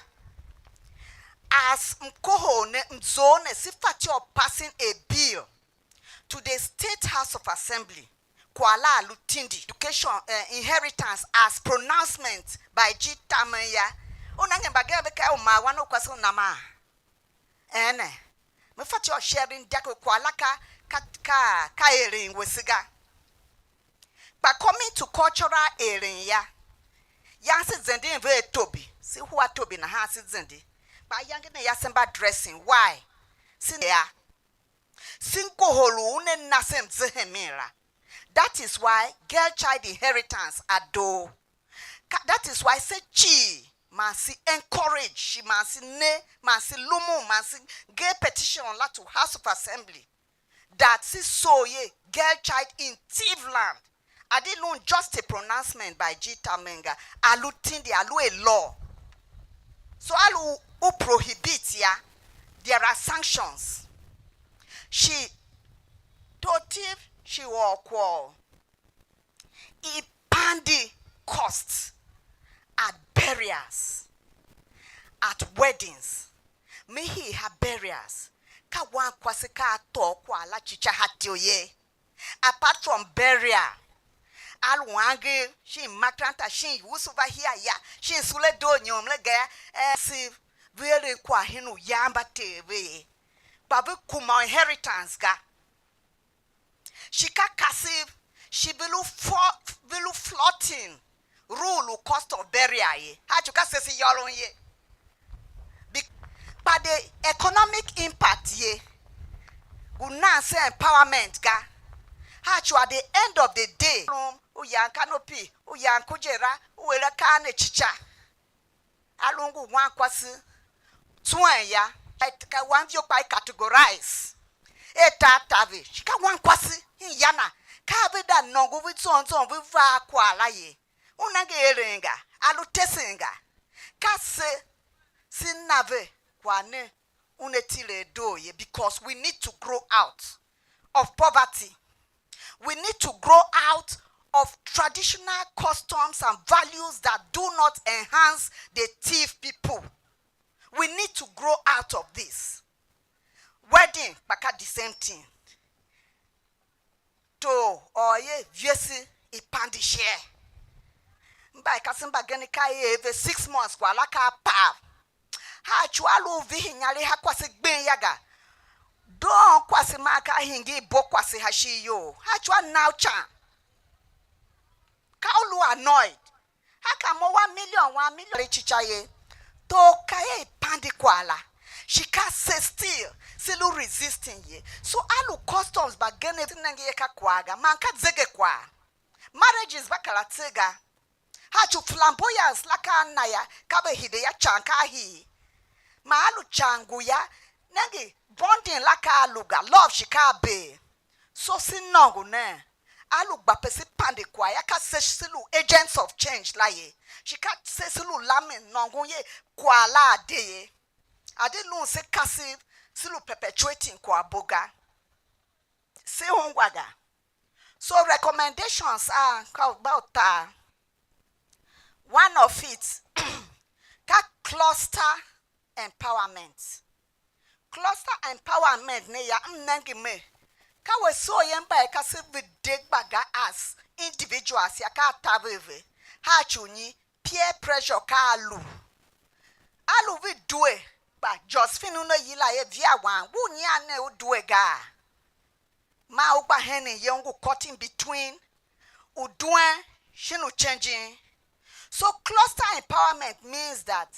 As m kohol ne, m zough ne, se fatyô u passing a bill to the State House of Assembly, kwagh la a lu tindi. Education, eh, inheritance as pronouncement by G. Tamen ya. U nenge mbagenev ve kaa u ma wan u kwase u nam a? Ene. Me fatyô u sharing dek u kwagh la ka, ka, ka, ka eren wese ga. Kpa coming to cultural eren ya, yan se zenden ve a tobi, se hua tobi nahan se zende. Kpa ayange ne ya se mba dressing. Why? Se ne ya. Se ngohol u una na se mzehemen la. That is why girl child inheritance a doo. Ka, that is why se cii man se encourage shi man se ne, man se lumun, man se nger petition la to House of Assembly that se sough ye girl child in Tiv land. A di lun just a pronouncement by G. Tamen ga, a lu tindi, a lu a law. So a lu u prohibit ya, there are sanctions. Shi tortiv shi ôr kwagh u i pandi costs at burials, at weddings. Me hii ha burials, ka wan kwase ka a tôô kwagh la cica ha tyo ye. Apart from burial, a lu angev, shin makaranta, shin usu va hia ya, shin sule doo nyom le ga, eh, si ve eren kwagh hen uya mba ter ve ye. Kpa ve kuma inheritance ga. Shi ka kasev, shi ve lu fo-, ve lu floating rule u cost of burial ye. Hachu ka se se yôron ye. Be-, Kpa the economic impact ye, ngu nan se empowerment ga. Hacua at the end of the day, u yan canopy, u yan kujera, u er akaa ne cica. A lu ngu wankwase tswen ya, ka wan vio kpa i categorize. E tar taver, shi ka wankwase, hin ya na, ka ve da nôngo ve zon zon ve va a kwagh la ye. U nenge eren ga, a lu tesen ga. Ka se, se na ve kwagh ne una tile a doo ye, because we need to grow out of poverty. We need to grow out of traditional customs and values that do not enhance the thief people. We need to grow out of this. Wedding kpa ka the same thing. Tor or ye viese i pande shee. Mba i kasen mbagenev ka i er ve six months kwagh la ka a pav. Hacua a lu u vihi inyaregh ha kwase gben ya ga. Doon kwase maa ka a hingir bo kwase ha ishigh you. Hacua a na u ican. Ka u lu annoyed. Haka mo wa million, wan million i cica ye. Tor ka er i pande kwagh la. Shi ka se still, se lu resisting ye. So a lu customs mbagenev, se nenge ye ka kwagh ga, man ka zegekwagh. Marriages va kar a tse ga. Hacua flamboyance la ka a na ya, ka ve hide ya ican ka a hii. Man a lu ican ngu ya, nenge bonding la ka a lu ga, love shi ka a bee. So se nôngo nen, a lu gba pe se pande kwagh ya, ka se, se lu agents of change la ye, shi ka se, se lu lamen nôngon ye kwagh la a de ye. A de lun se kasev, se lu perpetuating kwaghbo ga. Se ungwa ga. So recommendations a ka u gba utar. One of it, ka cluster empowerment. Cluster empowerment ne ya, m nenge mer, ka we soo ye mba i kasev ve de gba ga as individuals ya, ka a taver ve, hacua nyi, peer pressure ka a lu. A lu ve due, kpa Josephine una yila er via wan, ngu nyian ne u due gaa? Man u gba henen ye, u ngu caught in between u duen shin u cenjin. So cluster empowerment means that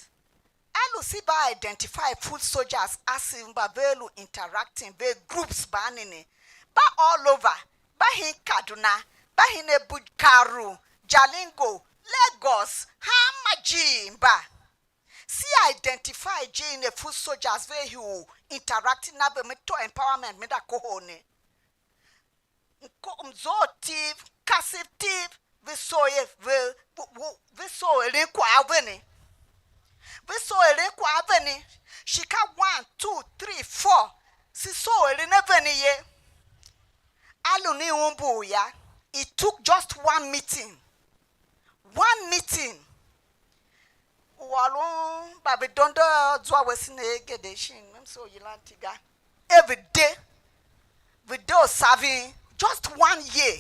a lu se va identify foot soldiers ase mba ve lu interacting ve groups mba a ne ne, ba all over, ba hin Kaduna, ba hin Abuja, Karu, Jalingo, Lagos, hanma jii mba. Se identify je in a foot soldiers ve hii u interact na ve, me tôô empowerment me da kohol ne. Mko-, mzough tiv, kasev tiv, ve soo ye ve, ve, ve, ve soo eren kwagh a ve ne. Ve soo eren kwagh a ve ne. Shi ka one, two, three, four, se soo eren a ve ne ye. A lu ne umbur ya. It took just one meeting. One meeting. U ôron mba ve dondo zwa wese ne egede shin, m se u yilan iti ga. Every day, ve de u serving just one year.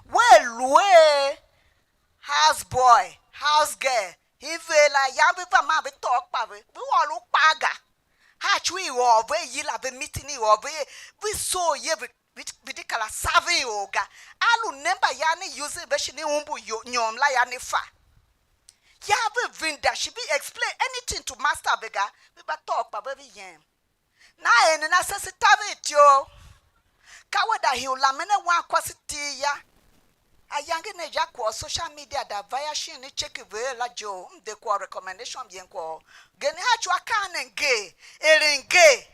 Wea lu a house boy, house girl, i ver la, yan ve va man ve tôô kpa ve, ve ôr u kpaa ga. Hacua i ôr ve, i yila ve meeting, i ôr ve, ve soo ye ve, ve, ve di kar a serving or ga. A lu ne mbayan ne using ve shi ne umbur yo-, nyom la ya ne fa. Ya ve vinda shi ve explain anything to master ve ga, ve gba tôô kpa ve ve yem. Na er nena se se taver ityough. Ka we da hii u lamen a wankwase iti ya. Ayange ne ja kwagh social media da va ya shin ne check ve la je u m de kwagh recommendation yen kwagh. Gen hacua akaa ne nger, eren nger.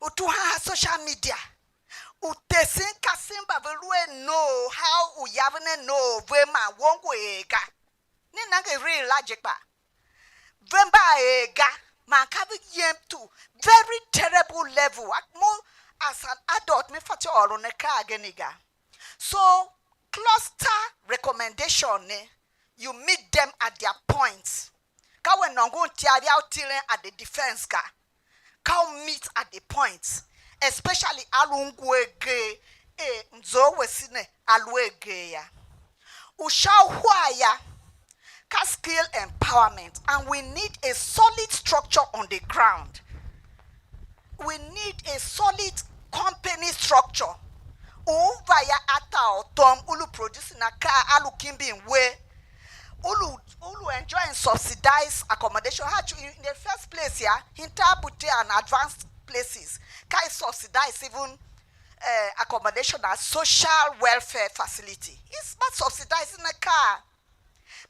U tuhwan ha social media, u tesen kasev mba ve lu a noor, how u yaven a noor ve man wo ngu er ga. Ne nenge reel la je kpa. Ve mba er ga, man ka ve yem to very terrible level. A-, mo as an adult, me fatyô ôron akaa ageni ga. So, cluster recommendation ne, you meet them at their points. Ka we nôngon ityav ya u tilen at the defense ga. Ka u meet at the points, especially a lu ngu a agee, er mzough wese ne a lu a agee ya. U sha uhar ya, ka skill empowerment, and we need a solid structure on the ground. We need a solid company structure. U va ya a ta u tom, u lu producing akaa, a lu kimbin we. u lu, u lu enjoying subsidized accommodation. How to, in the first place, yeah, Hinter Butte and advanced places, ka i subsidize even uh, accommodation as social welfare facility. It's not subsidizing a car.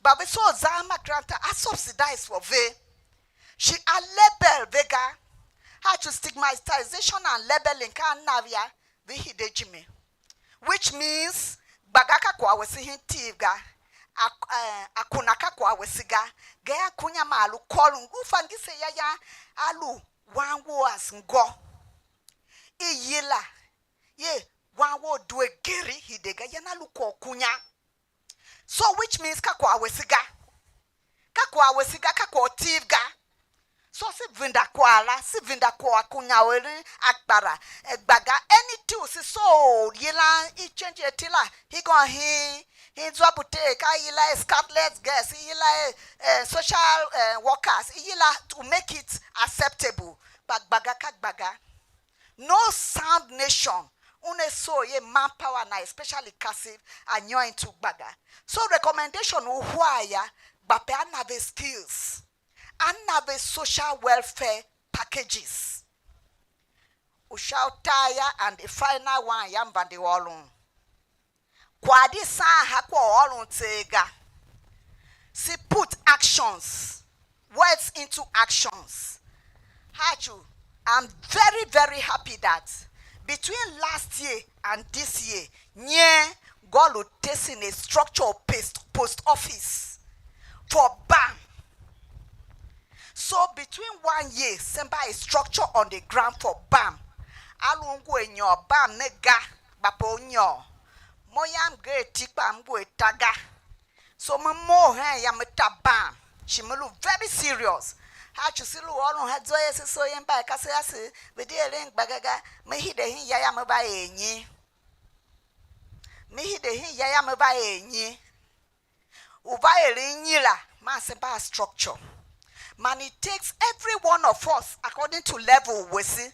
But we saw Zama grant a subsidize for ve. She a label vega. How to stigmatization and labeling ka navia vi hide jimi. Which means gbaga ka kwa we si hin tiv ga. A, eh, a kuna ka kwa we si ga. Ga ya kunya ma a lu kôron. U fa ngi se ya ya a lu wan wo as ngô. I yila ye wan wo due geri hide ga, yan a lu kwagh kunya. So which means ka kwagh wese ga. Ka kwagh wese ga, ka kwagh tiv ga. So si venda kwagh la, si venda kwagh kunya u eren akpara, eh, gbaga, anything u si so yilan i change ati la, hi gôô hi, hi zwa bute, ka yila scarlet girls, yila, eh, social, eh, workers, yila to make it acceptable. But gbaga ka gbaga. No sound nation una soo ye manpower na especially kasiv a nyôr into gbaga. So recommendation u hua ya gba pe a na ve skills, a na ve social welfare packages. U sha utar ya and the final one ya mvande ôron. Kwagh di saan ha kwagh u ôron tseegh ga. See, put actions, words into actions. Hachu, I'm very, very happy that between last year and this year, nye God lu testing a structure of post, post office for BAM. So between one year, semba a structure on the ground for BAM. A lu ngu a nyôr BAM ne ga, kpa pe u nyôr. Mo yam ge ati kpa m ngu a ta ga. So me mough hen ya me ta BAM. Shi me lu very serious. Hachu si lu ôron ha zwa ye se so ye mba ka se ase, ve di eren gbaga ga, me hide hen ya ya me va er nyi? Me hide hen ya ya me va er nyi? U va eren nyi la, man se mba a structure. Man it takes every one of us according to level wese.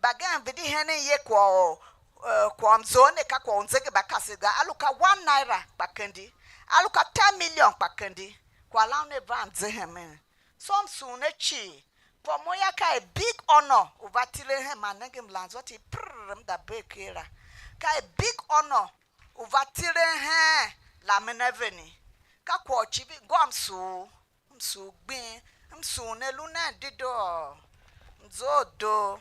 Mbagenev ve di henen ye kwagh u, eh, kwagh u mzough ne ka kwagh u nzenge mba kasev ga. A lu ka one naira kpa kendi. A lu ka ten million kpa kendi. Kwagh la una van ze hemen. So m sughun ne cii. For mo yô, ka a big honor u va tilen hen, man nenge mlan zwa ti prrr, m da bee ker la. Ka a big honor u va tilen hen lamen a veni. Ka kwagh u civir ngô m sugh, m sugh gbing, m sugh ne lu nen dedoo, m zough doo.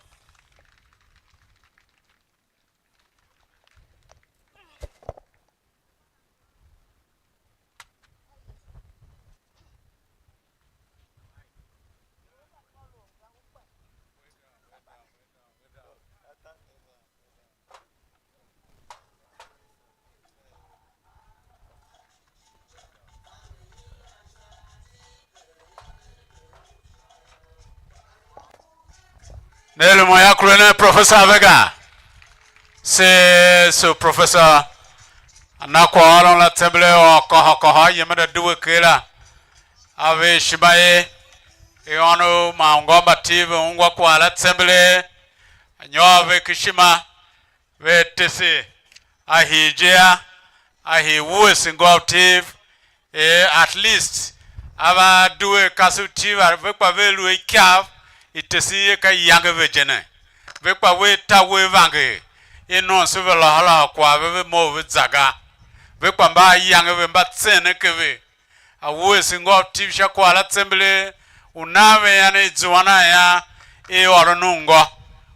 Ne lu mo ya kure ne professor a ve ga. Se su professor a na kwaghôron la tsembelee ôr kôhô kôhô, a yem a da due ker la. A ver ishima er i ônov man ungwa mba Tiv ve ungwa kwagh la tsembelee, a nyôr ve ken ishima, ve tese a hii je a, a hii wuese ngô u Tiv, er at least a va due kasev Tiv a ve kpa ve lu a ikav i tesen ye ka iyange ve je ne. Ve kpa ve ta ve vanger, i nomso ve lôhôlôhô kwagh ve, ve mough ve za ga. Ve kpa mba ayange ve mba tsen ken ve. A wuese ngô u Tiv sha kwagh la tsembelee, u nan ve ian i zuan a ian i ôron ungwa,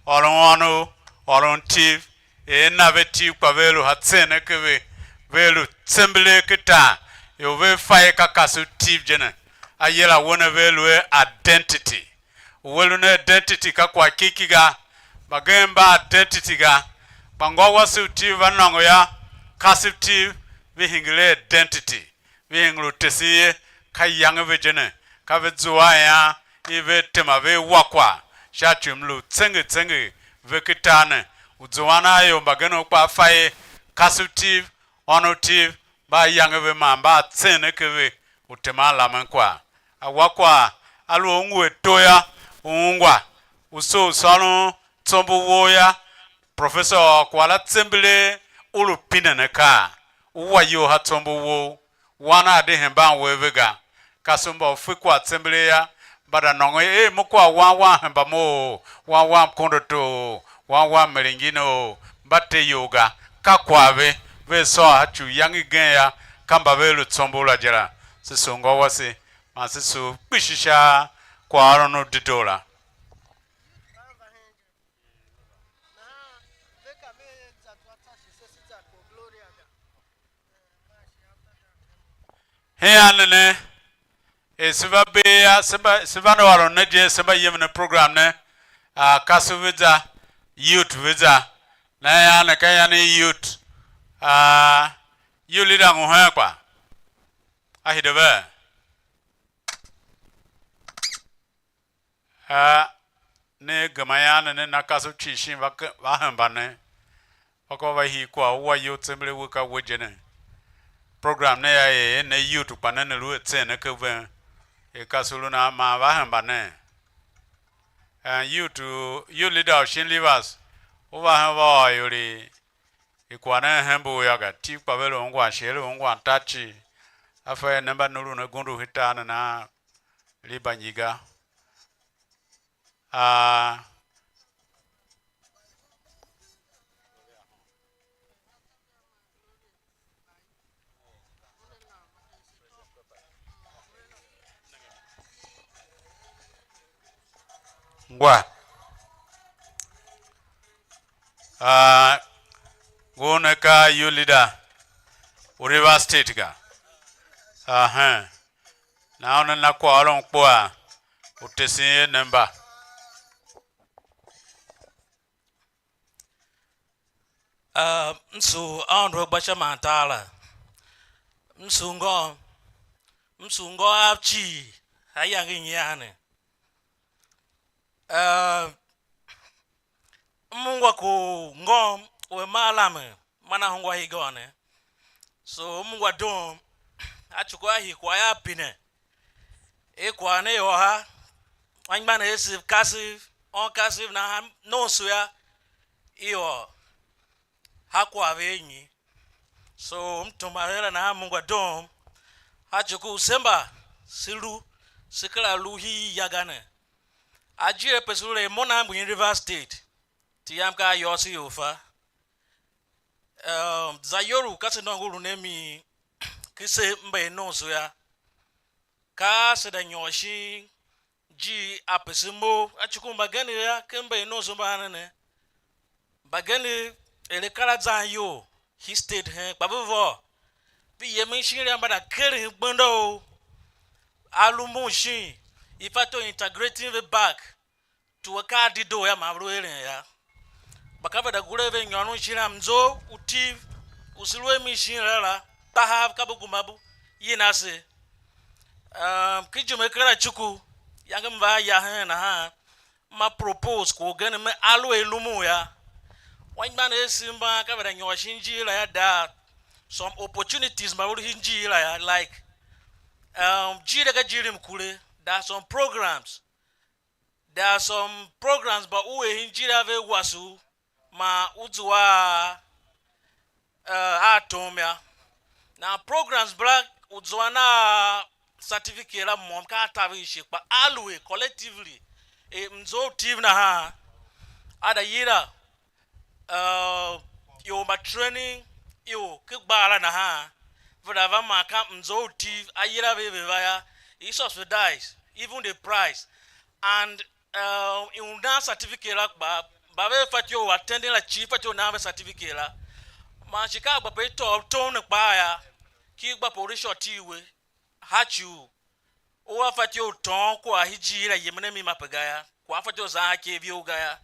ôron ônov, ôron Tiv, er na ve Tiv kpa ve lu ha tsen ken ve, ve lu tsembelee ken tar, ior ve fa er ka kasev Tiv je ne. Ayila wen a ve lu a identity. U ve lu ne identity ka kwagh kiriki ga, mbagenev mba identity ga, kpa ngô wase u Tiv va nôngo yô, kasev Tiv ve hingir a identity. Ve hingir u tesen ye, ka iyange ve je ne, ka ve zua a ian i ve tema ve wa kwagh sha ci u mlu tsenger tsenger ve ken tar ne, u zuan a ior mbagenev kpaa fa er kasev Tiv, ônov Tiv, mba ayange ve man mba a tsen ken ve u teman lamen kwagh. A wa kwagh, a lu u ngu a to yô, u ungwa, u soo u sôron tsombor wou yô, professor ôr kwagh la tsembelee, u lu pinen akaa, u wa iyol ha tsombor wou, Wan a de hemban we ve ga. Kasev mba u fe kwagh tsembelee yô, mba da nôngo er: "Ei, mo kwagh wan wam hemba mo, wan wam kondoto, wan wam merengin o," mba te iyol ga. Ka kwagh ve, ve sôr a ci u iyange igen yô, ka mba ve lu tsombor la je la. Se sugh ngô wase, man se sugh kpishi sha kwaghôron u dedoo la. Hen a ne ne, er se va bee yô, se mba, se vande ôron ne je, se mba yemen ne program ne, a kasev ve za, youth ve za, nahan ian ne ka ian i youth, a youth leader ngu hen kpa a hide ve? A ne gema ian ne, ne na kasev cii shin va ke-, va hemba ne. Kpa ka u va hii kwagh u wa iyol tsembelee we ka we je ne. Program ne yô, er ne youth kpa ne ne lu a tsen ne ken ven, er kasev lu nan man va hemba ne. And youth, youth leader u shin Rivers, u va hen va ôr ior i, i kwagh ne hembe u yô ga, Tiv kpa ve lu ungwan shighe, lu ungwan tar cii. A fa er ne mba ne lu ne gundu u hitar ne nahan, li banyiga. A ngwa. A ngun ne ka youth leader u Rivers State ga. Ahen. Nahan una na kwaghôron kpuaa u tesen er ne mba. Ah, m sugh Aôndo a gba sha man tar la. M sugh ngô, m sugh ngô av cii, a iyange i nyian ne. Ah, m ungwa ku ngô u a maa lamen, man a ungwa hii gôô ne. So, m ungwa doom, a tsuku a hii kwagh a pine. I kwagh ne i ôr ha, anmgbianev a siv kasev, ôn kasev nahan nomso yô, i ôr ha kwagh ve a nyi. So, m tema her a nahan m ungwa doom, a tsuku u se mba se lu, se kera lu hii ya ga ne. Ajiir ape se lu la, mo nan ngu Rivers State, ti yam ka a yôôso ior fa. Ehm, za iyol u ka se nôngo u lu ne mi, ki se mba i nomso yô, ka se da nyôr shin ijiir ape se mough, a tsuku mbagenev yô, ken mba i nomso mba ne ne. Mbagenev er akaa a zan iyol, hii state hen, kpa ve vôô, ve yemen shin ya, mba da keren gbenda u a lu mbun shin, i fatyô u integrating ve back to akaa a dedoo yô, man ve lu eren yô. Kpa ka ve da gure ve nyôron shin a mzough u Tiv u se lu a mi shin la la, tahav ka bu gema bu yin ase. Ehm, ki ijime kera cuku, iyange m va a ya hen nahan, ma propose ku ugen me aluer i lumun yô. Anmgbianev a se mban ka ve da nyôr shin ijiir la yô, there are some opportunities mba ve lu shin ijiir la yô, like, um, ijiir la ka ijiir i mkure, there are some programs, there are some programs mba u er shin ijiir a ve wase u, man u zua a, eh, a tom yô. Now programs mbala u zuan a certificate la môm ka a taver ishe, kpa aluer collectively, e, mzough u Tiv nahan, a da yila, eh, ior mba training ior ken gbar la nahan, ve da va man ka mzough u Tiv, a yila ve, ve va yô, i subsidize even the price. And uh, i u nan certificate la kpaa, mba ve fatyô u attending la cii fatyô u nan ve certificate la. Man shi ka a gba pe i tôô tom ne kpaa yô, ki i gba pe u lu shôti we, ha ci u u a fatyô u tôôn kwagh hii ijiir la yemen a mi mape ga yô, kwagh a fatyô u zan a ikev you ga yô.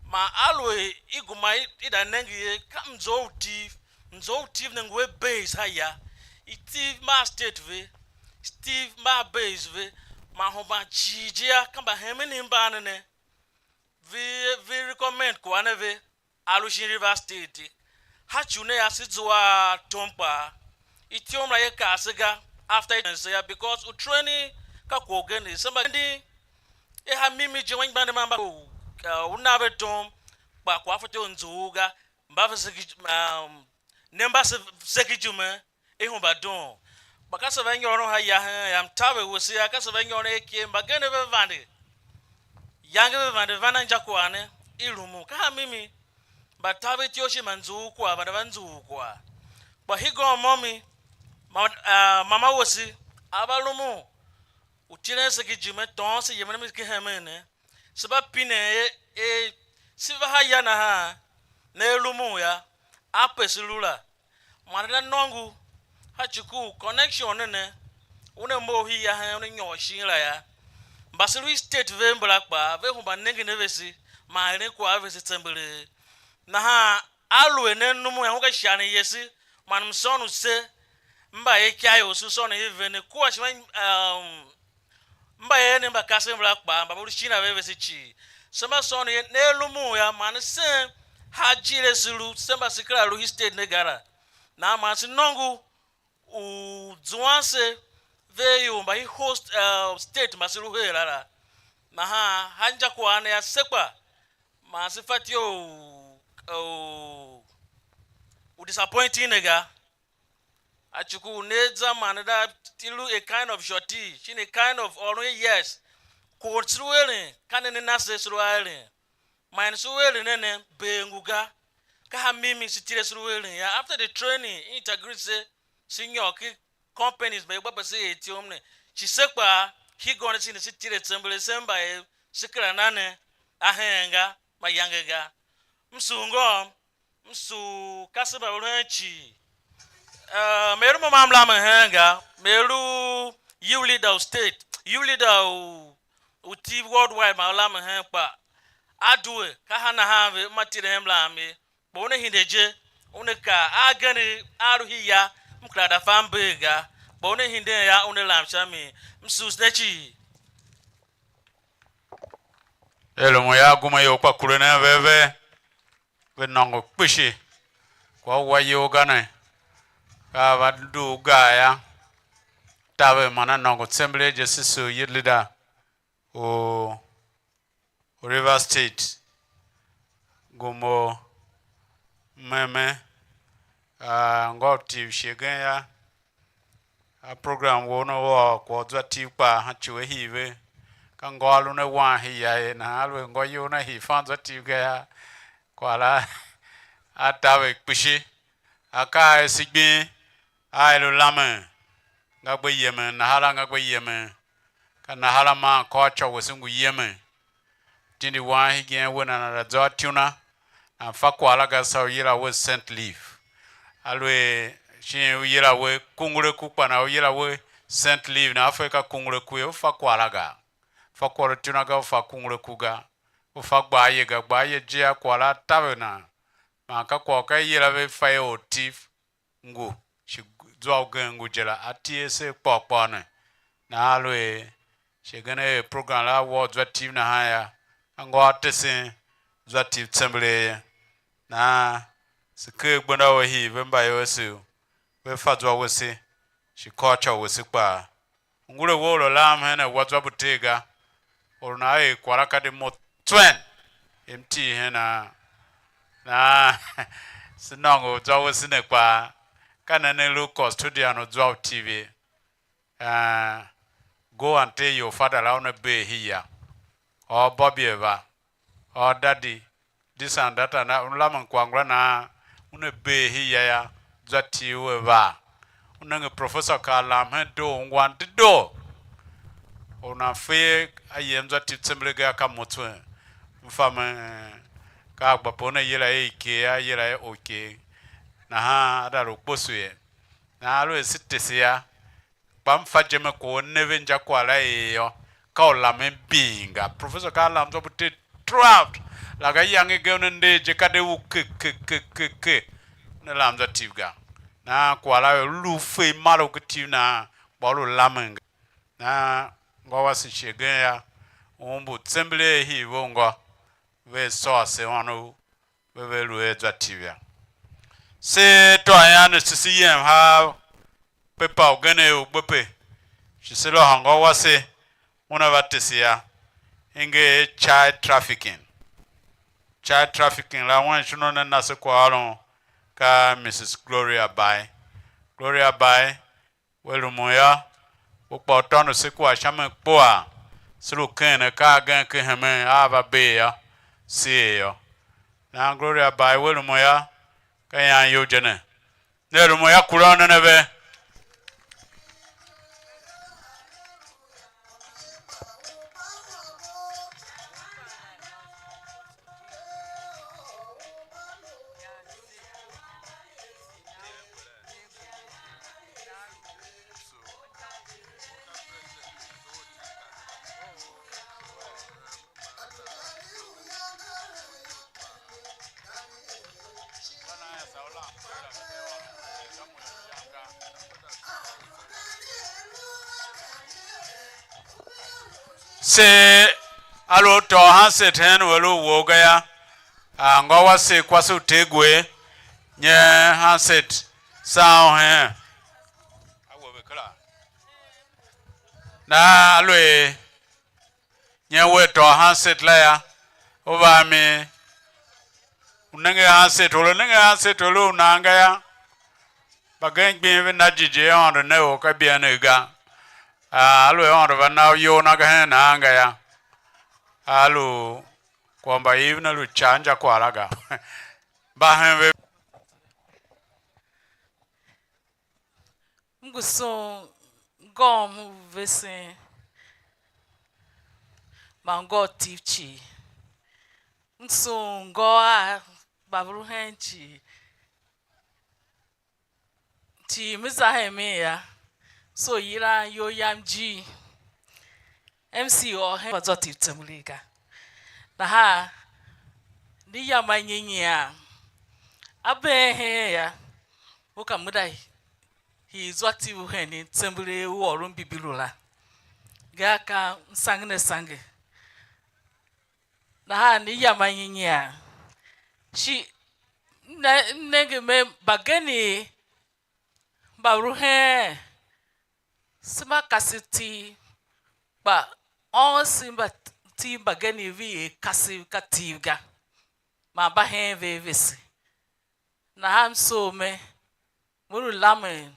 Man aluer i gema i, i da nenge ye, ka mzough u Tiv, mzough u Tiv ne ngu a base ha ya, i Tiv mba a state ve, Tiv mba a base ve, man hemban cii je yô, ka mbahemenev mban ne ne ve, ve recommend kwagh ne ve, a lu shin Rivers State. Ha ci u ne yô, se zua tom kpaa. Ityom la ye kar se ga, after it se yô, because u training ka kwagh ugen, se mba ending, e ha mimi je, anmgbianev mba, uh, u na ve tom, kpa kwagh fatyô u nzughul ga, mba ve se ki, um, ne mba se, se ki ijume, i hemba doon. Kpa ka se va nyôron ha ya hen yam, taver wese yô, ka se va nyôron a iker, mbagenev ve vande, yange ve vande van a injakwagh ne, i rumun. Ka ha mimi, mbataver ityough shin mbanzughul kwagh vande va nzughul kwagh. Kpa hegen u môm mi, ma, ah, mama wese a va rumun u tilen se ken ijime, tôôn se yemen a mi ken hemen ne. Se mba pinen er, er se va ha ya nahan, ne rumun yô, ape se lu la, man ne na nôngo, ha ci ku connection ne ne, una mough hia hen, una nyôr shin la yô. Mba se lu i state vev mbala kpaa, ve hemba nengen a vese, man eren kwagh a vese tsembelee. Nahan aluer ne rumun yô, una sha ne yese, man msôn u se mba er ikyav i osu, sôn i ve ne, kua ishima, um, mba er ne mba kasev mbala kpaa, mba ve lu shin a ve vese cii. Se mba sôn ye, ne rumun yô, man ne sen ha ijiir a se lu, se mba se kera lu hii state ne ga la. Nahan man se nôngo u zuan se, ve ior mba i host, eh, state mba se lu her la la. Nahan ha injakwagh ne yô, se kpa man se fatyô u, u, u disappointing ne ga. A cuku u ne za man ne da ti lu a kind of shorty, shin a kind of ôron ye, yes. Kwagh u se lu eren, ka ne ne na se se lu a eren. Man se lu eren ne ne, bee ngu ga. Ka ha mimi se tile se lu eren yô. After the training, i integrate se, se nyôr ken companies mba i gba pe se er ityom ne. Shi se kpaa, hii gôndoshina se tile tsembelee, se mba er se kera na ne a heen ga, mayange ga. M sugh ngôôm, m sugh kasev mba ve lu hen cii. Eh, me lu mo ma m lamen heen ga, me lu youth leader u state, youth leader u, u Tiv worldwide ma u lamen heen kpa a due, ka ha nahan ve ma tile hen mlam ye, kpa una hide je, una kaa, agendi a lu hia, m kera da fa mber ga, kpa una hiden yô, una lam sha mi, m sugh ne cii. Eren mo ya agumaior kpa kure nen ve ve, ve nôngo kpishi. Kwagh u wa iyol ga ne, ka a va dugh gaa yô, taver man a nôngo tsembelee je, se sugh youth leader u, u Rivers State, Gumo Meme, ah, ngô u Tiv shighe gen yô. A program wou una ôr kwagh u zwa Tiv kpaa, a ci u a hii ve. Ka ngô a lu ne wan hia ye, nahan aluer ngô you una hii fan zwa Tiv ga yô, kwagh la a taver kpishi. Akaa a ese gbing, a i lu lamen, nga gbe yemen, nahan a nga gbe yemen. Ka nahan a maan culture wese ngu yemen. Tindi wan hegen we nana za zôr Tuna, nan fa kwagh la ga, sa u yila we Saint Leaf. Aluer shin u yila we Kungleku, kpa nan u yila we Saint Leaf, nan a fe ka Kungleku ye, u fa kwagh la ga. Fa kwagh u Tuna ga, u fa Kungleku ga. U fa Gbaaye ga, Gbaaye je a kwagh la a taver nan. Man ka kwagh u ka i yila ve fa er Ortiv ngu, shi zwa ugen ngu je la, a ti ase kpôr kpôr ne. Nahan aluer shi gen er program la a wôr zwa Tiv nahan yô, ka ngô a tesen zwa Tiv tsembelee ye. Nahan se ker gbenda u a hii ve mbayev asegh, ve fa zwa wese, shi culture wese kpaa. Ngule we u lu lam hen a wa zwa Butee ga, or u nan er kwagh la ka di mo tswen, M T hen a, na se nôngo zwa wese ne kpaa, ka ne ne lu custodian u zwa u Tiv ye. Ah, go and tell your father la una bee hia, or Bobby a va, or Daddy, this and that and that, un lamen kwagh ngula nahan una bee hia ya, zwa Tiv u a va. U nenge Professor Kar Lam hen doo, ungwan dedoo. Or u nan fe a yem zwa Tiv tsembelegee a ka mo tswen. M fa me, eh, ka a gba pe una yila er Iker, a yila er Oker. Nahan a da lu kposo ye. Nahan aluer se tese ya, kpa m fa je me ko u ne ve injakwagh la er yô, ka u lamen bing ga. Professor Kar Lam zwa Butee draft, la ga iyange ge una nder je, ka de u ke, ke, ke, ke, ke, una lam zwa Tiv ga. Nahan kwagh la lu fe i mar u ke Tiv nahan, kpa u lu lamen ga. Nahan ngô wase shighe gen yô, u mbu tsembelee hii ve u ngô, ve sôr se ônov ve ve lu a zwa Tiv yô. Se tôô ian ne se, se yem ha pepa ugen u gbe pe, shi se lôhô ngô wase, una va tese ya, i nger er child trafficking. Child trafficking la, wen shon u ne na se kwaghôron ka Missus Gloria Bai. Gloria Bai, We rumun yô, u kpa u tôndo se kwagh sha mi kpuaa, se lu ken akaa agen ken hemen a va bee yô, se er yô. Nahan Gloria bai we rumun yô, ka ian iyol je ne. Ne rumun yô, kuran nen a ve. Se a lu a tôô handset hen u a lu u wou ga yô, a ngô wase kwase u Ter Gwer, nye handset saan u heen. Nahan aluer nyen wea tôô handset la yô, u va a mi, u nenge handset, or u nenge handset u lu u nan ga yô, mbagenev gbing ve na jighjigh, Aôndo ne or ka bianegh ga. Aa, aluer Aôndo va na iyol na ga hen nahan ga yô, a lu kwagh mba iv ne lu ica injakwagh la ga. Mba hen ve. M ngu sughun ngôm u vesen man ngôôtiv cii. M sughun ngô a mba ve lu hen cii. Cii me za hemen yô, so yilan iyol yam ijir. M C ôr hen mbaatôtiv tsembelee ga. Nahan, ne yam a nyian, a been heen yô, u ka me da hii zwa tiv u henen tsembelee u ôron Bibilo la, ga ka msangen asange. Nahan ne yam a nyian, shi m ne-, m nenge mer mbagenev mba lu heen, se mba kasev tiv, kpa ôôn se mba tiv mbagenev ve er kasev ka tiv ga, man mba hen ve a vese. Nahan m soo mer, me lu lamen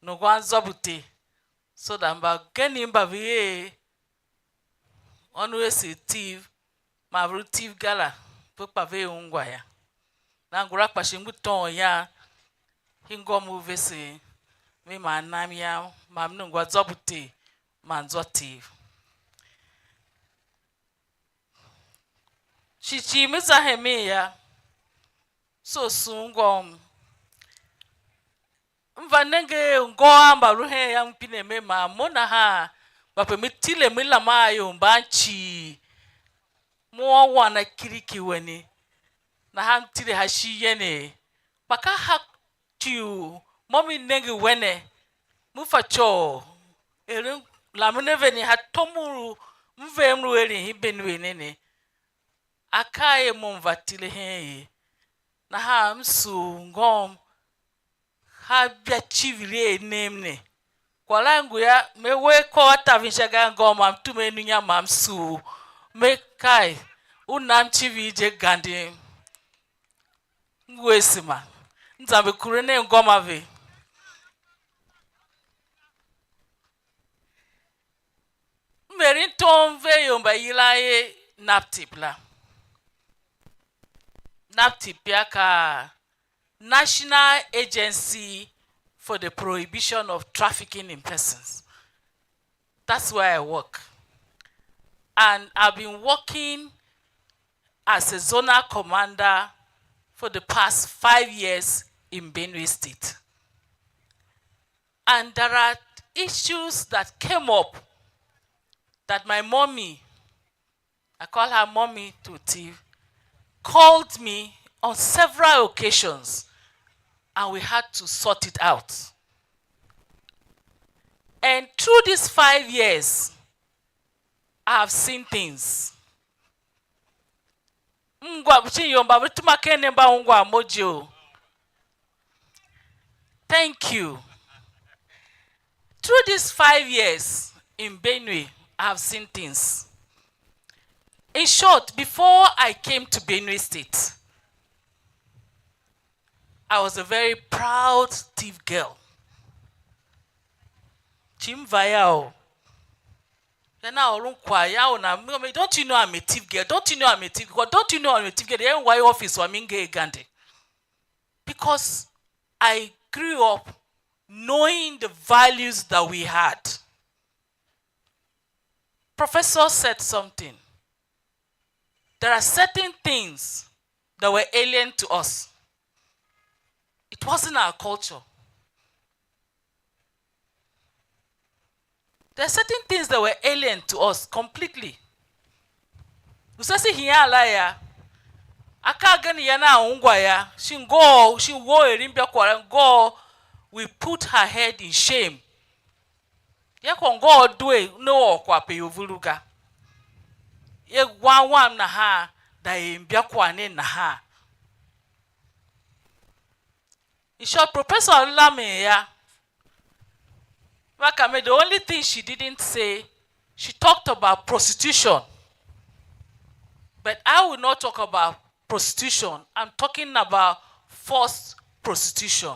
nôngon zwa bu Ter, so that mbagenev mba ve er ônov ase tiv, man ve lu tiv ga la, ve kpa vea ungwa yô. Nahan ngula kpa shi m ngu tôôn ian, hingôm u vesen, ve maa nam yam, man m nôngon zwa bu Ter man zwa tiv. Shi cii me za hemen yô, so sughun ngôm. M va nenge er ngô a mba lu hen yam, m pine mer, man mo nahan, kpa pe me tile me laman a ior mban cii, mo wan a kiriki weni, nahan m tile ha ishigh yenegh, kpa ka ha ci u mo me nenge we ne, me fatyô u eren lamen a ve ne ha tom u m ver m lu eren hemben ve ne ne. Akaa er mo m va tile hen ye, nahan m sugh ngôm, ha bia civir a nem ne. Kwagh la ngu yô, me wer kôr a taven sha ga ngôm, ma m tume inu inya ma m sugh, me kai, u nam civir je ganden. M ngu asema, m zamber kuren a ngôm a ve. M eren tom ve ior mba i yilan er NAPTIP la. NAPTIP ya ka National Agency for the Prohibition of Trafficking in Persons. That's where I work. And I've been working as a zonal commander for the past five years in Benue State. And there are issues that came up that my mommy, I call her Mommy Tuti, called me on several occasions, and we had to sort it out. And through these five years, I have seen things. M ngwa, shin ior mba ve tuma ken ne mba ungwa mo je o. Thank you. Through these five years in Benue, I have seen things. In short, before I came to Benue State, I was a very proud Tiv girl. Shi m va ya o. Ya na ôron kwagh ya o na, m- m- don't you know I'm a thief girl? Don't you know I'm a thief girl? Don't you know I'm a thief girl? Then why office wa mi ngee gande? Because I grew up knowing the values that we had. Professor said something. There are certain things that were alien to us. It wasn't our culture. There are certain things that were alien to us completely. Usese hian la ya, akaa gen ya na ungwa ya, shi ngôô, shi wo eren mbia kwagh la, ngôô, we put her head in shame. Ye ko ngôô due ne or kwagh pe ior ve lu ga. Ye wan wam nahan, da er mbia kwagh ne nahan. In short, Professor Lamin ya, Makame, the only thing she didn't say, she talked about prostitution. But I will not talk about prostitution. I'm talking about forced prostitution.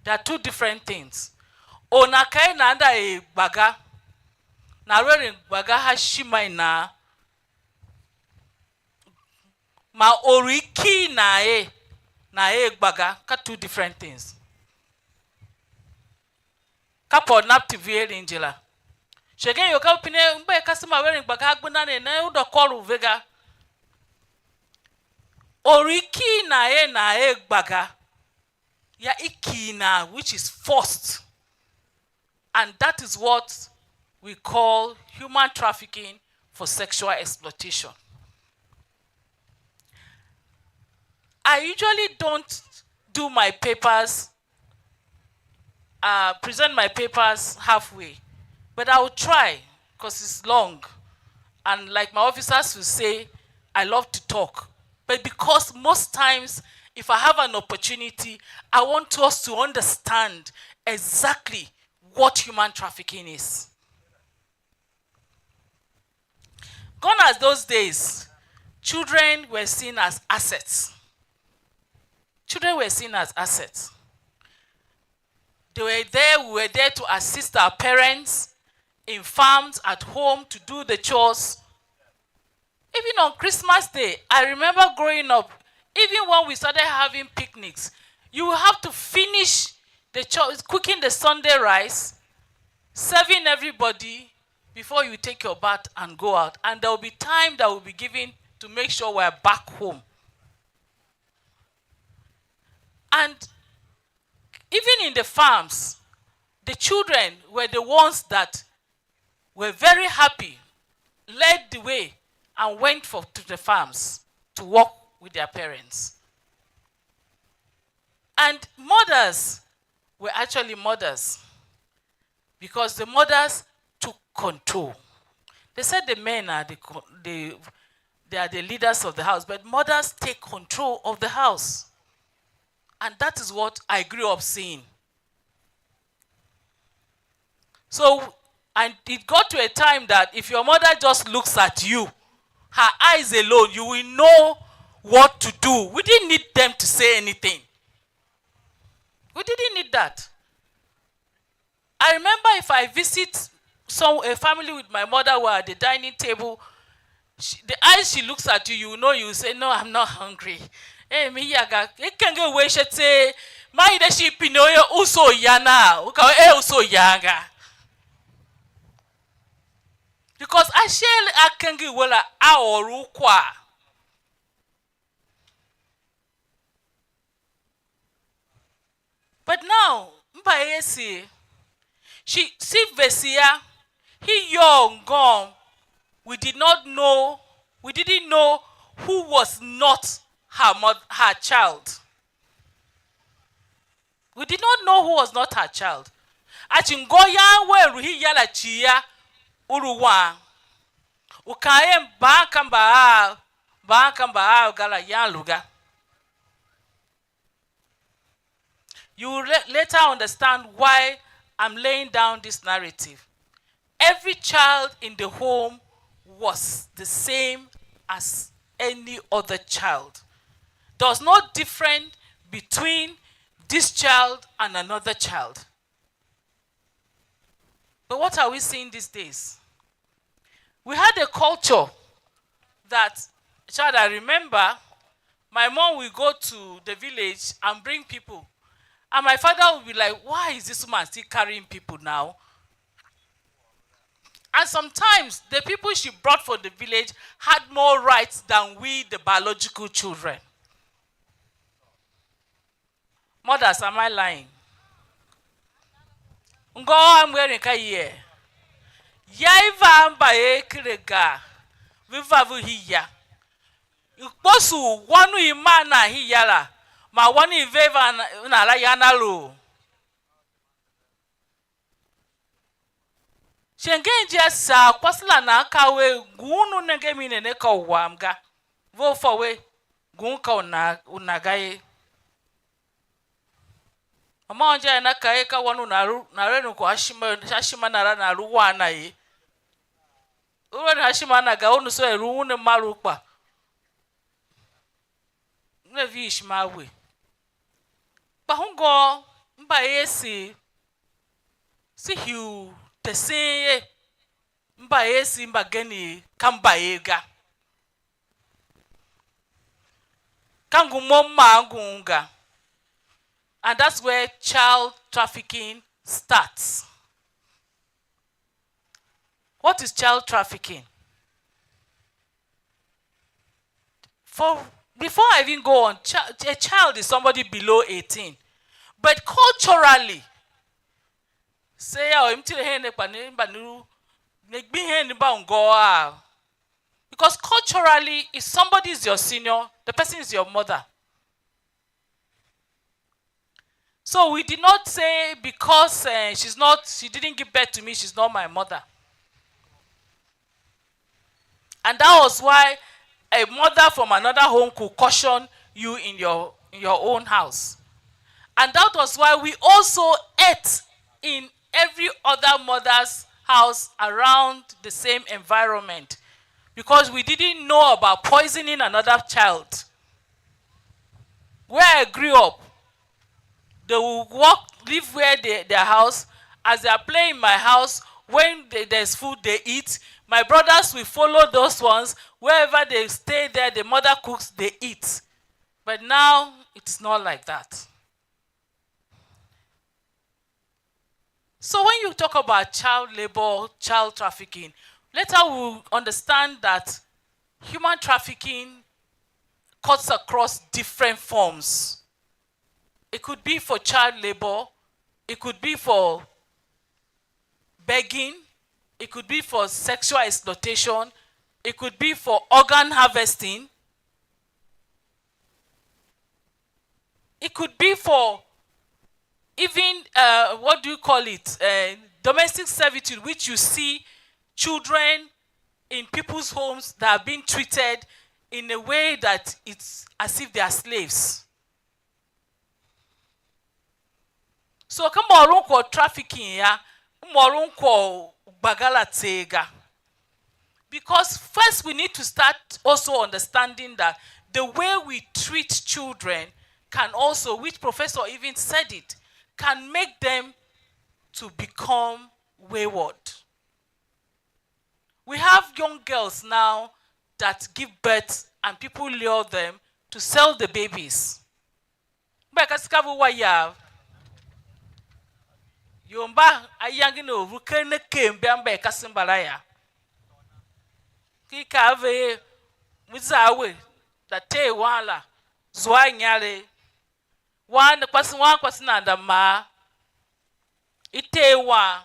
They are two different things. Or na kai na nda e gbaga, na ruerin gbaga ha shima i na, ma or u i kii nan er, nan er gbaga, ka two different things. Ka pornography ve eren je la. Shighe ior ka u pine, mbe kasev ma ve eren gbaga agbenda ne, ne u dôkôr u ve ga. Or u i kii nan er, nan er gbaga, ya i kii nan, which is forced. And that is what we call human trafficking for sexual exploitation. I usually don't do my papers, uh, present my papers halfway, but I will try because it's long. And like my officers will say, I love to talk. But because most times, if I have an opportunity, I want us to understand exactly what human trafficking is. Gone are those days, children were seen as assets. Children were seen as assets. They were there, we were there to assist our parents in farms, at home, to do the chores. Even on Christmas Day, I remember growing up, even when we started having picnics, you will have to finish the chores, cooking the Sunday rice, serving everybody before you take your bath and go out. And there will be time that will be given to make sure we're back home. And even in the farms, the children were the ones that were very happy, led the way, and went for, to the farms to work with their parents. And mothers were actually mothers because the mothers took control. They said the men are the, co- the, they are the leaders of the house, but mothers take control of the house. And that is what I grew up seeing. So, and it got to a time that if your mother just looks at you, her eyes alone, you will know what to do. We didn't need them to say anything. We didn't need that. I remember if I visit some a family with my mother who are at the dining table, she, the eyes she looks at you, you know, you say, "No, I'm not hungry." Eh, mi yaga. It can get way she say, "My, that she pinoyo uso yana." Uka, eh, uso yanga. Because I share, I can get well, I or kwa. But now, mba esi, she, see Vesia, he young gone. We did not know, we didn't know who was not her mother, her child. We did not know who was not her child. A chi ngô yan we lu hi ya la chi ya, u lu wan. U kan er mban ka mba av, mban ka mba av ga la, yan lu ga. You will la- later understand why I'm laying down this narrative. Every child in the home was the same as any other child. There was no difference between this child and another child. But what are we seeing these days? We had a culture that, child, I remember my mom will go to the village and bring people. And my father will be like, "Why is this woman still carrying people now?" And sometimes the people she brought from the village had more rights than we, the biological children. Mothers, am I lying? Ngôôr a mngerem ka yee? Ya i va a mbayev ker ga, ve va ve hia. I kposo u wan u i mar nan hia la, man wan u i ver van nan la yan a lu. Shi ngeen je a saa kwase la nan ka wer, ngu un u nenge mi ne, ne ka u wam ga, ve u fa we, ngun ka u na, u na ga ye. Mama un je a na ka er ka wan u na lu, na eren kwagh a shima, sha shima na la, na lu wan na ye. U eren a shima na ga, un soo er u un a mar u kpa una vihi ishima a we. Kpa hungôô mbayev se, se hii u tesen er mbayev se mbagenev ka mbayev ga. Ka ngu mo man ngun ga. And that's where child trafficking starts. What is child trafficking? For, before I even go on, chi-, a child is somebody below eighteen. But culturally, se ya or m tile hen ne kpa ne mba ne lu, ne gbi hen ne mba ungôôr a. Because culturally, if somebody is your senior, the person is your mother. So we did not say because, eh, she's not, she didn't give birth to me, she's not my mother. And that was why a mother from another home could caution you in your, in your own house. And that was why we also ate in every other mother's house around the same environment, because we didn't know about poisoning another child. Where I grew up, they will walk, live where they, their house. As they are playing in my house, when they, there's food, they eat. My brothers will follow those ones. Wherever they stay there, the mother cooks, they eat. But now, it is not like that. So when you talk about child labor, child trafficking, later we'll understand that human trafficking cuts across different forms. It could be for child labor, it could be for begging, it could be for sexual exploitation, it could be for organ harvesting, it could be for even, uh, what do you call it, uh, domestic servitude, which you see children in people's homes that are being treated in a way that it's as if they are slaves. So ka m ôron kwagh u trafficking ya, m ôron kwagh u gbagala tseegh ga. Because first we need to start also understanding that the way we treat children can also, which professor even said it, can make them to become wayward. We have young girls now that give birth and people lure them to sell the babies. Mba ka sika ve wa yav. Ior mba ayange ne u ve ken ne kem bia mba kasev mbala ya. Ki ka ve er, me za a we, za tee wan la, zua a inyaregh. Wan ne kwase, wan kwase nan da maa. I tee wan,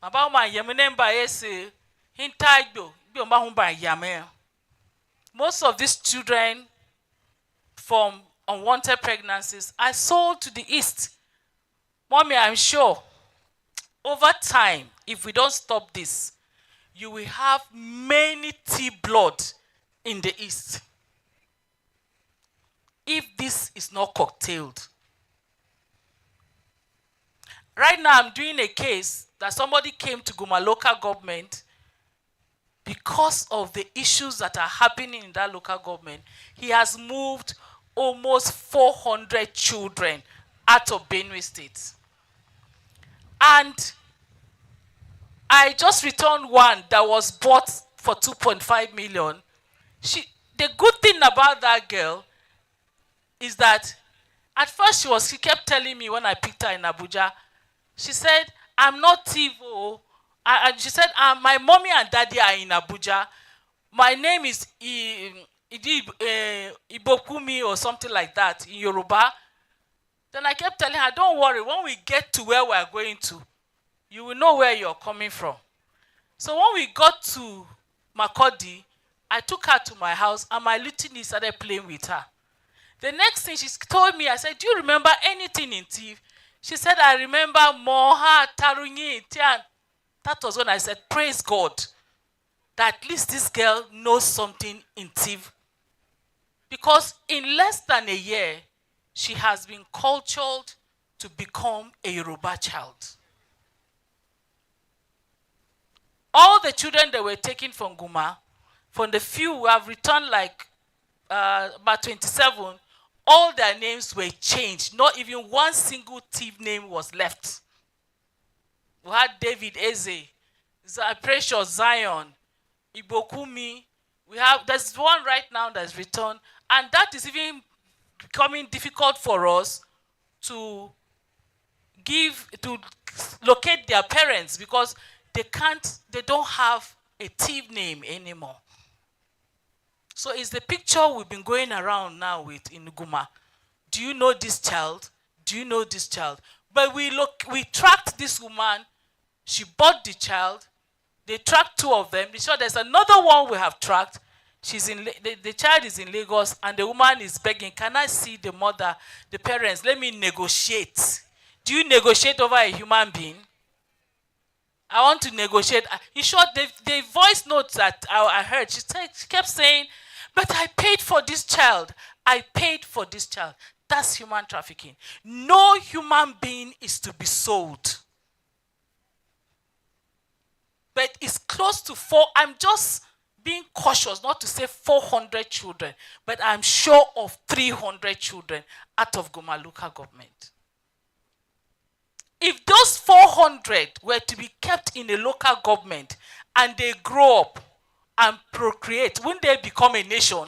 man mba hemban yemen ne mba er se, hen tar igbo, igbo mba hemban yamen. Most of these children from unwanted pregnancies are sold to the east. Mommy, I'm sure over time, if we don't stop this, you will have many T blood in the east if this is not curtailed. Right now, I'm doing a case that somebody came to Guma local government because of the issues that are happening in that local government. He has moved almost four hundred children out of Benue State. And I just returned one that was bought for two point five million. She, the good thing about that girl is that at first she was, she kept telling me when I picked her in Abuja, she said, "I'm not thief, oh." I, and she said, "Ah, my mommy and daddy are in Abuja. My name is I, Idi, uh, Ibokumi or something like that in Yoruba." Then I kept telling her, "Don't worry, when we get to where we are going to, you will know where you're coming from." So when we got to Makurdi, I took her to my house and my little niece started playing with her. The next thing she told me, I said, "Do you remember anything in Tiv?" She said, "I remember Moha Tarunyi Tian." That was when I said, "Praise God, that at least this girl knows something in Tiv." Because in less than a year, she has been cultured to become a Yoruba child. All the children that were taken from Guma, from the few who have returned, like, uh, about twenty-seven, all their names were changed. Not even one single Tiv name was left. We had David Eze, Za-, Precious Zion, Ibokumi. We have, there's one right now that's returned, and that is even becoming difficult for us to give, to locate their parents because they can't, they don't have a Tiv name anymore. So it's the picture we've been going around now with in Guma. Do you know this child? Do you know this child? But we look, we tracked this woman. She bought the child. They tracked two of them. They saw there's another one we have tracked. She's in La-, the, the child is in Lagos, and the woman is begging, "Can I see the mother, the parents? Let me negotiate." Do you negotiate over a human being? "I want to negotiate." Uh, in short, the, the voice notes that I, I heard, she said, she kept saying, "But I paid for this child. I paid for this child." That's human trafficking. No human being is to be sold. But it's close to four. I'm just being cautious not to say four hundred children, but I'm sure of three hundred children out of Goma local government. If those four hundred were to be kept in a local government and they grow up and procreate, wouldn't they become a nation?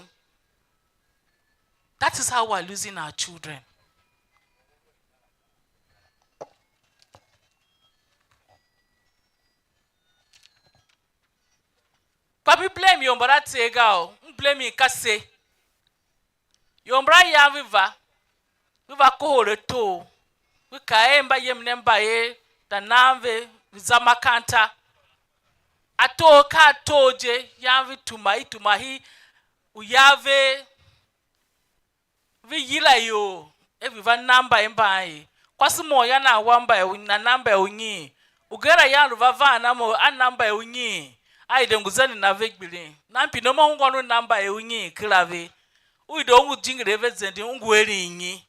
That is how we're losing our children. Kpa mi blame ior mbara tseegh ga o, m blame ka se. Ior mbara yan ve va, ve va kohol ator, ve kaa er mbayemen mba er za nan ve, ve za makanta. Ator ka ator je, yan ve tuma, i tuma hi, uya ve, ve yila ior, er ve va na mbayemen mban er, kwase môm yan a wa mbayev, na na mbayev unyiin? Ugen la yan lu va van a mo, a na mbayev unyiin? A i de ngu zenden a ve gbilin. Nan pine mo, ungwan u na mbayev unyiin kera ve? U i de u ngu jingir a ve zenden, u ngu eren nyi?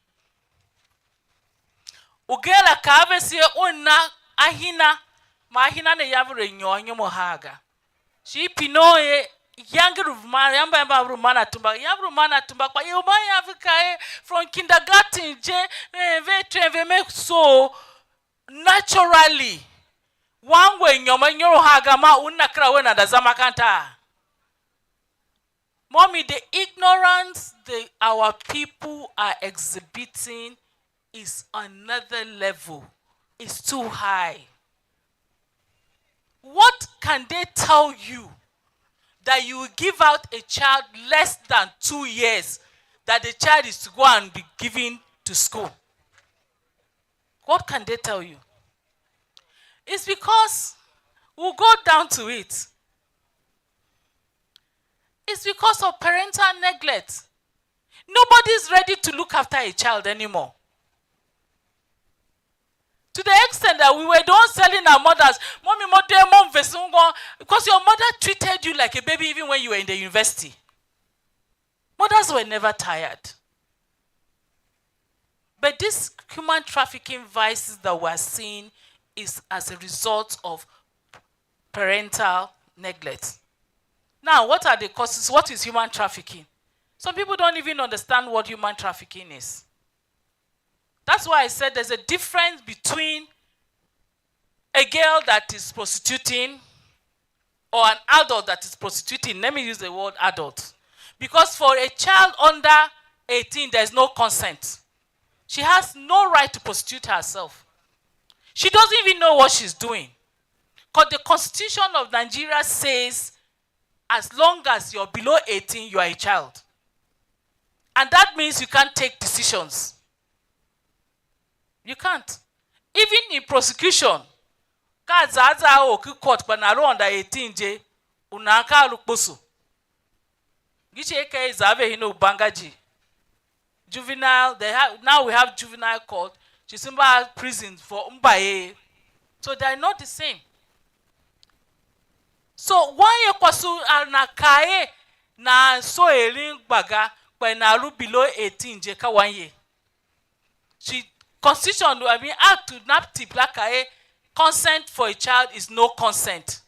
Ugen la kaa a vese er u na ahina, man ahina ne yan ve lu nyôr anyom ahar ga. Shi i pine u er, iyange lu man, yan mba, mba lu man atumba, yan ve lu man atumba, kpa ior mban yan ve kaa er from kindergarten je, eh, ve train ve me so naturally. Wan ngu a nyôr anyom ahar ga, ma u nana kera wer nana za makanta? Mommy, the ignorance that our people are exhibiting is another level. It's too high. What can they tell you that you will give out a child less than two years that the child is to go and be given to school? What can they tell you? It's because we'll go down to it. It's because of parental neglect. Nobody is ready to look after a child anymore. To the extent that we were the ones telling our mothers, "Mommy, mo de mo mvese ungwan," because your mother treated you like a baby even when you were in the university. Mothers were never tired. But this human trafficking vices that we are seeing is as a result of parental neglect. Now, what are the causes? What is human trafficking? Some people don't even understand what human trafficking is. That's why I said there's a difference between a girl that is prostituting or an adult that is prostituting, let me use the word adult, because for a child under eighteen, there is no consent. She has no right to prostitute herself. She doesn't even know what she's doing. Because the constitution of Nigeria says as long as you're below eighteen, you are a child. And that means you can't take decisions. You can't. Even in prosecution, ka za za a or ki court kpa nan lu under eighteen je, u nan ka a lu kposo. Ngi che ka i za ve hin u bangaji. Juvenile, they have, now we have juvenile court. She simba prison for mbaye. So they are not the same. So one year kwasu na kaye na so erin gbaga, kpa na lu below eighteen je ka one year. She constitution, I mean, act to nap tip la kaye, consent for a child is no consent.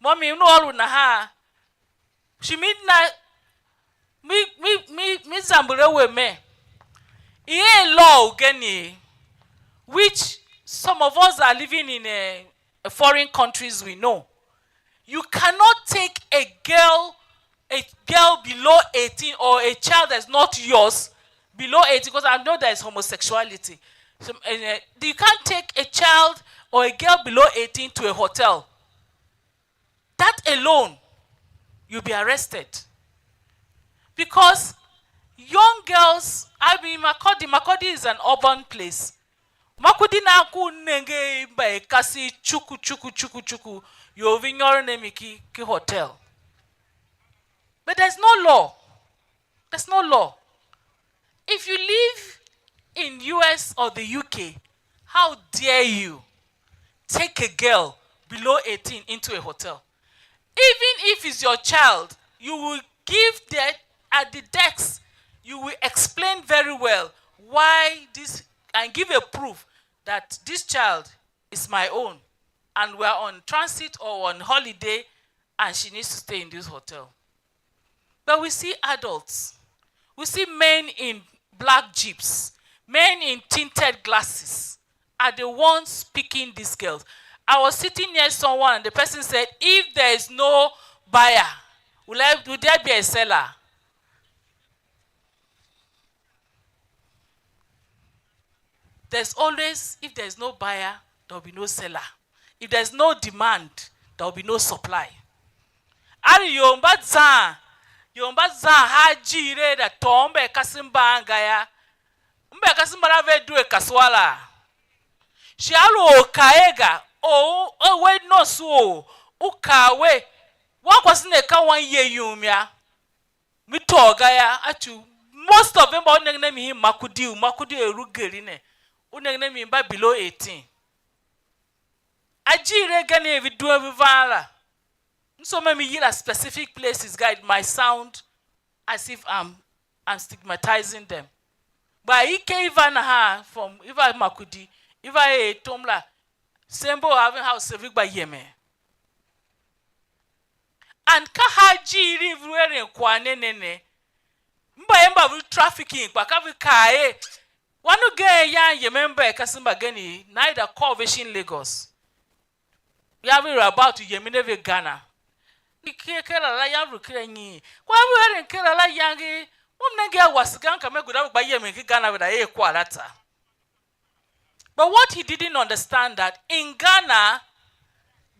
Mommy, you know all na ha. She mean na mi mi mi mi zambule we me. Iye law ugeni, which some of us are living in a, a foreign countries, we know. You cannot take a girl, a girl below eighteen, or a child that's not yours below eighteen, because I know there is homosexuality. So, uh, you can't take a child or a girl below eighteen to a hotel. That alone, you'll be arrested. Because young girls, I mean, Makurdi, Makurdi is an urban place. Makurdi na ku nenge mba e kasi chuku, chuku, chuku, chuku. You will ignore them ki, ki hotel. But there's no law. There's no law. If you live in U S or the U K, how dare you take a girl below eighteen into a hotel? Even if it's your child, you will give the, at the desk, you will explain very well why this, and give a proof that this child is my own, and we are on transit or on holiday, and she needs to stay in this hotel. But we see adults, we see men in black jeeps, men in tinted glasses are the ones picking these girls. I was sitting near someone and the person said, "If there is no buyer, will, I, will there be a seller?" There's always, if there's no buyer, there'll be no seller. If there's no demand, there'll be no supply. Ari ior mba zan, ior mba zan ha ajiir er a tôô mbaikasen mban ga yô, mbaikasen mbala ve due kasua la. Shi a lu or ka er ga, or u, or we nonso or u kaa we, wankwase ne ka wan ye yum yô, mi tôô ga yô, a cu. Most of them mba u nengen a mi hin Makurdi, u Makurdi er u geri ne, u nengen a mi mba below eighteen. Ajiir agen a ve due ve van la. M so me mi yila specific places, guys, it might sound as if I'm, I'm stigmatizing them. But i ke i va nahan, from i va Makurdi, i va er tom la, se mba u haven house se ve gba yemen. And ka ha ajiir i ve lu eren kwagh ne ne ne, mba er mba ve lu trafficking kpa ka ve kaa er, wan ugen yan yemen mbaikasen mbagenev, NIDA call ve shin Lagos. Yô, ve lu about yemen a ve Ghana. Ken kera la yô, ve lu kera nyi? Kpa ve eren kera la iyange, mo m nenge a wase ga, m ka me guda ve gba yemen ken Ghana ve da er kwagh la tsô. But what he didn't understand that in Ghana,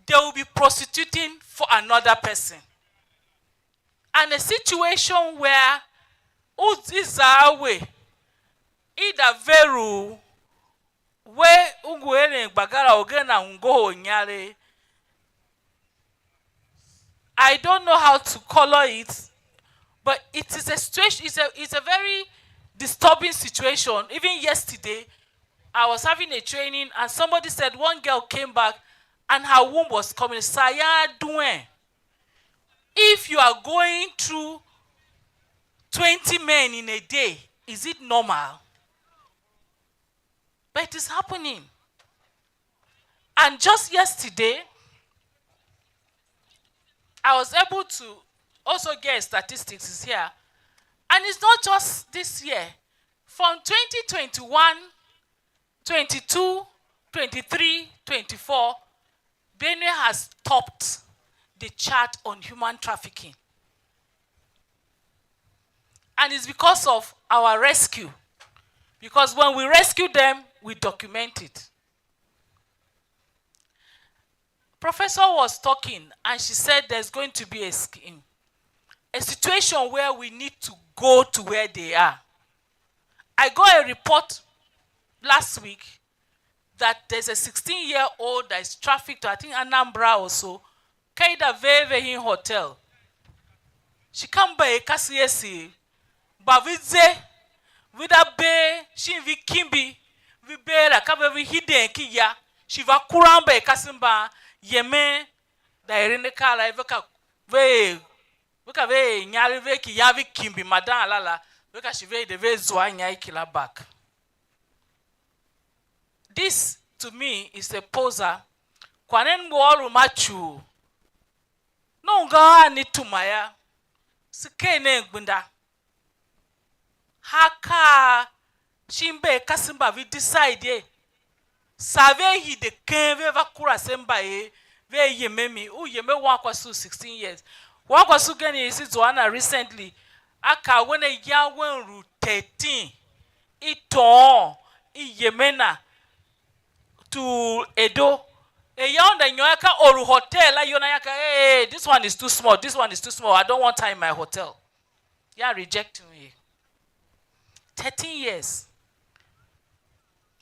they will be prostituting for another person. And a situation where u i za a we, i da ver u, we u ngu eren gbagara ugen a ngohol inyaregh. I don't know how to color it, but it is a situation, it's a, it's a very disturbing situation. Even yesterday, I was having a training and somebody said one girl came back and her womb was coming. Saya Duen, if you are going through twenty men in a day, is it normal? But it is happening. And just yesterday, I was able to also get statistics here. And it's not just this year. From twenty twenty-one, twenty-two, twenty-three, twenty-four, Benue has topped the chart on human trafficking. And it's because of our rescue. Because when we rescue them, we document it. Professor was talking and she said there's going to be a scheme, a situation where we need to go to where they are. I got a report last week that there's a sixteen year old that is trafficked to, I think, Anambra or so. Ka i da ver ve hen hotel. Shi ka mbaikaseesee mba ve ze, ve da bee, shin ve kimbi, ve bee la, ka ve ve hiden ken ya, shi va kura mbaikasev mban, yemen da eren akaa la, ve ka ve er, ve ka ve er inyaregh ve ki ya ve kimbi madan la la, ve ka shi ve de ve zua inya i kila back. This to me is a poser. Kwagh ne m ngu ôron a cuu. Ne u nga a ne tuma yô, se ker nen gbenda. Ha ka shin mbaikasev mba ve decide er, saa ve hide ken ve va kura se mbayev, ve yem a mi, u yem a wankwase u sixteen years. Wankwase ugen i se zua a na recently, a kaa wen ayan wen lu thirteen, i tôôn, i yemen a to Edo. Ayan u nda nyôr a ka or u hotel la, yô, na ya ka, hey, this one is too small, this one is too small, I don't want her in my hotel. Ya reject me. Thirteen years.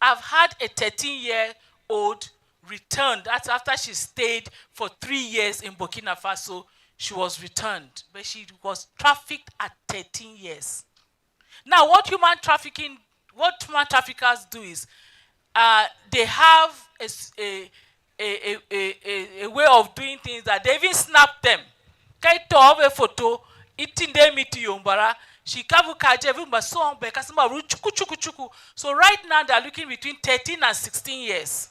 I've had a thirteen year old returned. That's after she stayed for three years in Burkina Faso. She was returned, but she was trafficked at thirteen years. Now, what human trafficking, what human traffickers do is, uh, they have a, s- a, a, a, a, a, a way of doing things that they even snap them. Ka i tôô ve photo, i tinde mi ti ior mbara, shi ka ve ka je, ve mba soo mbe ka se mba ru chuku, chuku, chuku. So right now they are looking between thirteen and sixteen years.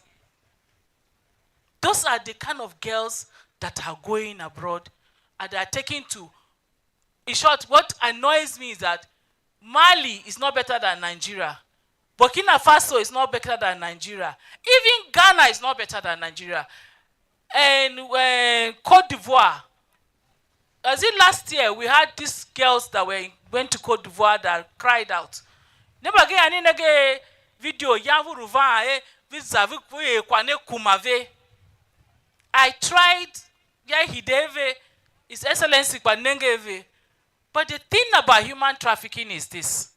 Those are the kind of girls that are going abroad and they are taken to. In short, what annoys me is that Mali is not better than Nigeria. Burkina Faso is not better than Nigeria. Even Ghana is not better than Nigeria. And uh, Cote d'Ivoire, was it last year we had these girls that were went to Cote d'Ivoire that cried out. Neba ge ani nege video yanvu ruvan e visa vi ku e kwa ne kuma ve. I tried ya hide ve, His Excellency kpa nenge ve. But the thing about human trafficking is this.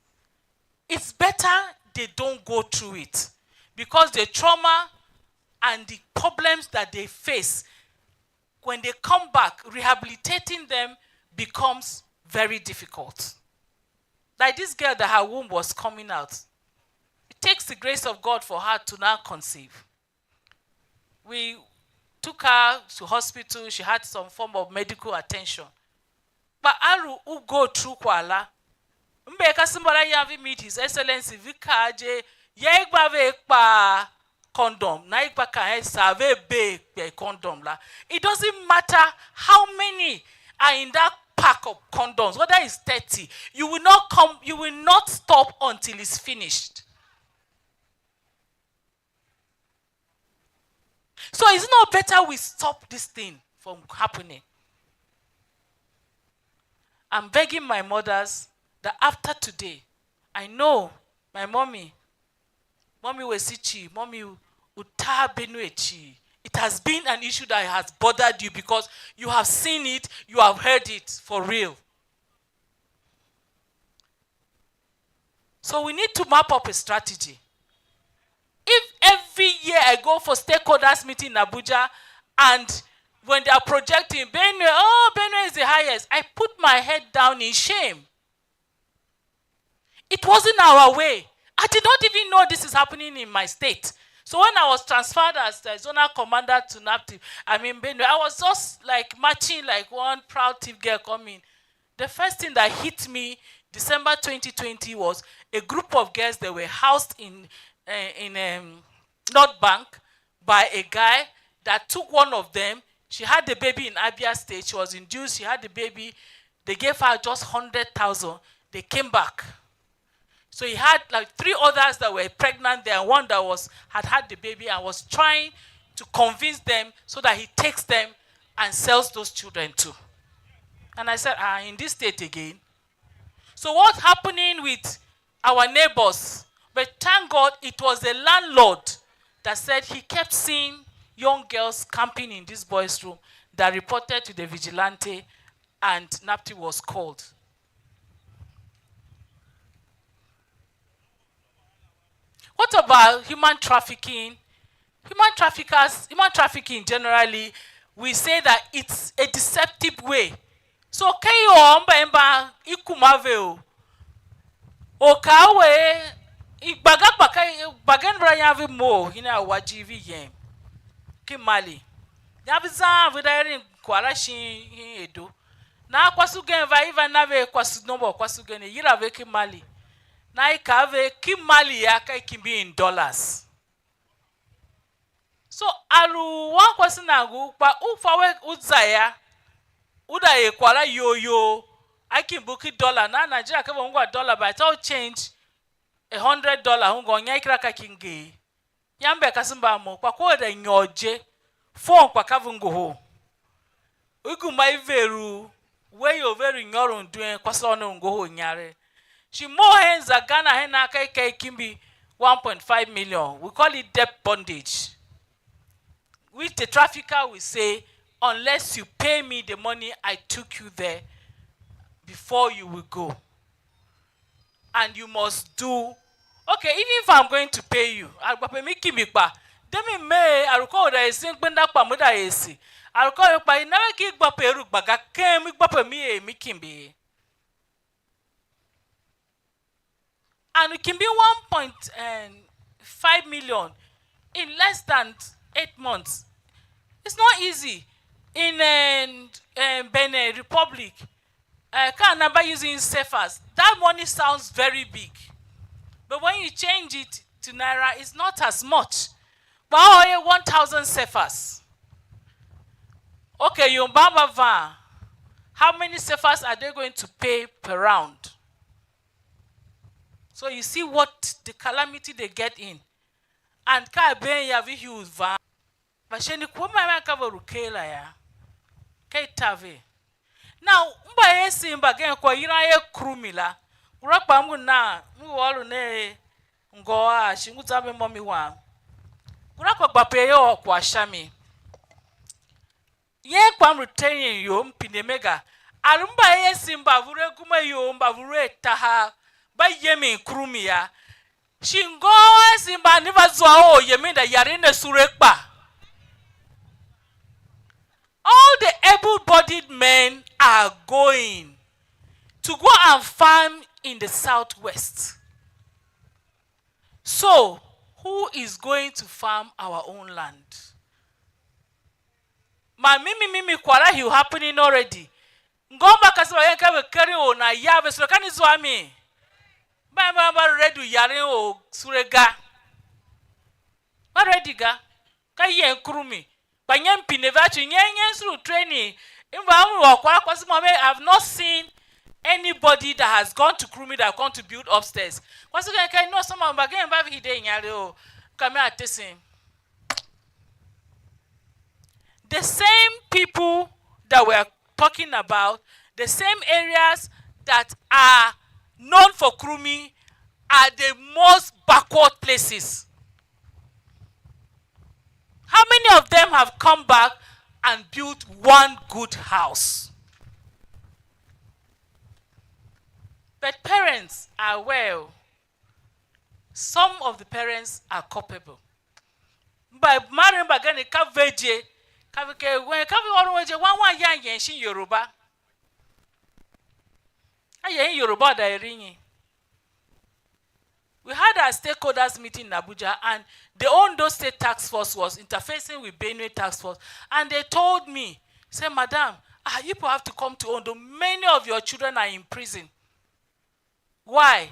It's better they don't go through it because the trauma and the problems that they face, when they come back, rehabilitating them becomes very difficult. Like this girl that her womb was coming out, it takes the grace of God for her to now conceive. We took her to hospital. She had some form of medical attention. But alu u go through kwala. Mbe ka simbara yan vi meet His Excellency vi kaa je, ye gba ve kpa condom, na i gba ka e sa ve be kpe condom la. It doesn't matter how many are in that pack of condoms, whether it's thirty, you will not come, you will not stop until it's finished. So is it not better we stop this thing from happening? I'm begging my mothers that after today, I know my mommy, mommy Wesichi, mommy Uta Benue Chi. It has been an issue that has bothered you because you have seen it, you have heard it for real. So we need to map up a strategy. If every year I go for stakeholders meeting in Abuja and when they are projecting Benue, oh, Benue is the highest, I put my head down in shame. It wasn't our way. I did not even know this is happening in my state. So when I was transferred as the zonal commander to NAPTIP, I mean Benue, I was just like marching like one proud thief girl coming. The first thing that hit me December twenty twenty was a group of girls that were housed in uh, in um, North Bank by a guy that took one of them. She had the baby in Abia State. She was induced. She had the baby. They gave her just hundred thousand. They came back. So he had like three others that were pregnant there, and one that was had had the baby and was trying to convince them so that he takes them and sells those children too. And I said, "Ah, in this state again?" So what's happening with our neighbors? But thank God it was the landlord that said he kept seeing young girls camping in this boy's room, that reported to the vigilante, and NAPTI was called. What about human trafficking? Human traffickers, human trafficking generally, we say that it's a deceptive way. So ke ior mba mba i kuma ve o. O ka we i gbaga gbaga gbagen bra yan ve mo, hina wa ji vi yem. Ki Mali. Yan ve zan ve da eren kwara shin hin Edo. Na kwase ugen va, i va na ve kwase nombo kwase ugen, i yila ve ki Mali. Na i kaa ve ki Mali ya ka i kimbi in dollars. So a lu wankwase nan ngu, kpa u fa we u za ya, u da er kwagh la iyol iyol, a kimbi ki dollar, na Nigeria ka ve ungwa dollar, by the time u change a hundred dollar, ungwa u nya ikira ka ki nger. Yam mbe kasev mba a mo, kpa ko da nyôr je, phone kpa ka ve ngohol. I gema i ver u, we ior ve lu nyôron duen, kwase la una u ngohol inyaregh. Shi mo hen za Ghana hen aka i ka i kimbi one point five million. We call it debt bondage. Which the trafficker will say, "Unless you pay me the money I took you there before, you will go." And you must do, okay, even if I'm going to pay you, a gba pe mi kimbi kpa, de mi mee, a lu ka u da ese gbenda kpa me da ese. A lu ka u kpa i na ve ki gba pe lu gba ga, ken mi gba pe mi er mi kimbi. And kimbi one point five million in less than eight months. It's not easy. In um, um, Benin Republic, uh, ka number using Cephas. That money sounds very big. But when you change it to naira, it's not as much. But oh, yeah, one thousand Cephas. Okay, you baba van. How many Cephas are they going to pay per round? So you see what the calamity they get in. And ka ben ya vi huge van. Mba sheni kuma man ka ve lu ker la ya. Ka i ta ve. Now, mba ese mbagen kwa yilan ye kurumi la. Ngula kpa m ngu nan, m ngu ôron ne ngô a shi ngu zamber mo mi wam. Ngula kpa gba pe ye ôr kwagh sha mi. Yen kpa m lu training ior, m pine me ga. A lu mba ese mba vure guma ior, mba vure tahav, mba yemen kurumi ya. Shi ngô ese mba ne va zua or yemen da yaren ne sule kpa. All the able-bodied men are going to go and farm in the southwest. So, who is going to farm our own land? Ma mimi mimi kwara hiu happening already. Ngô mba kasev mbagen ka ve keren or nan ya ve sule, ka ni zua mi? Mba mba mba ready u yaren or sule ga. Mba ready ga. Ka yen kurumi. Kpa nyen pine ve a ci nyen nyen sule u training. Mba m lu kwara kwase mo, I've not seen anybody that has gone to Kurumi that come to build upstairs. Kwase gen ka no, some of mbagen mba vi de nyare o. Ka me a tesen. The same people that we are talking about, the same areas that are known for Kurumi, are the most backward places. How many of them have come back and built one good house? But parents are well. Some of the parents are culpable. Mba maren mbagenev ka ve je, ka ve ker wen, ka ve ôron we je, wan wan yan yen shin Yoruba. A yen Yoruba da eren nyi? We had our stakeholders meeting in Abuja, and the Ondo State Task Force was interfacing with Benue Task Force, and they told me, say, "Madam, our people have to come to Ondo. Many of your children are in prison." Why?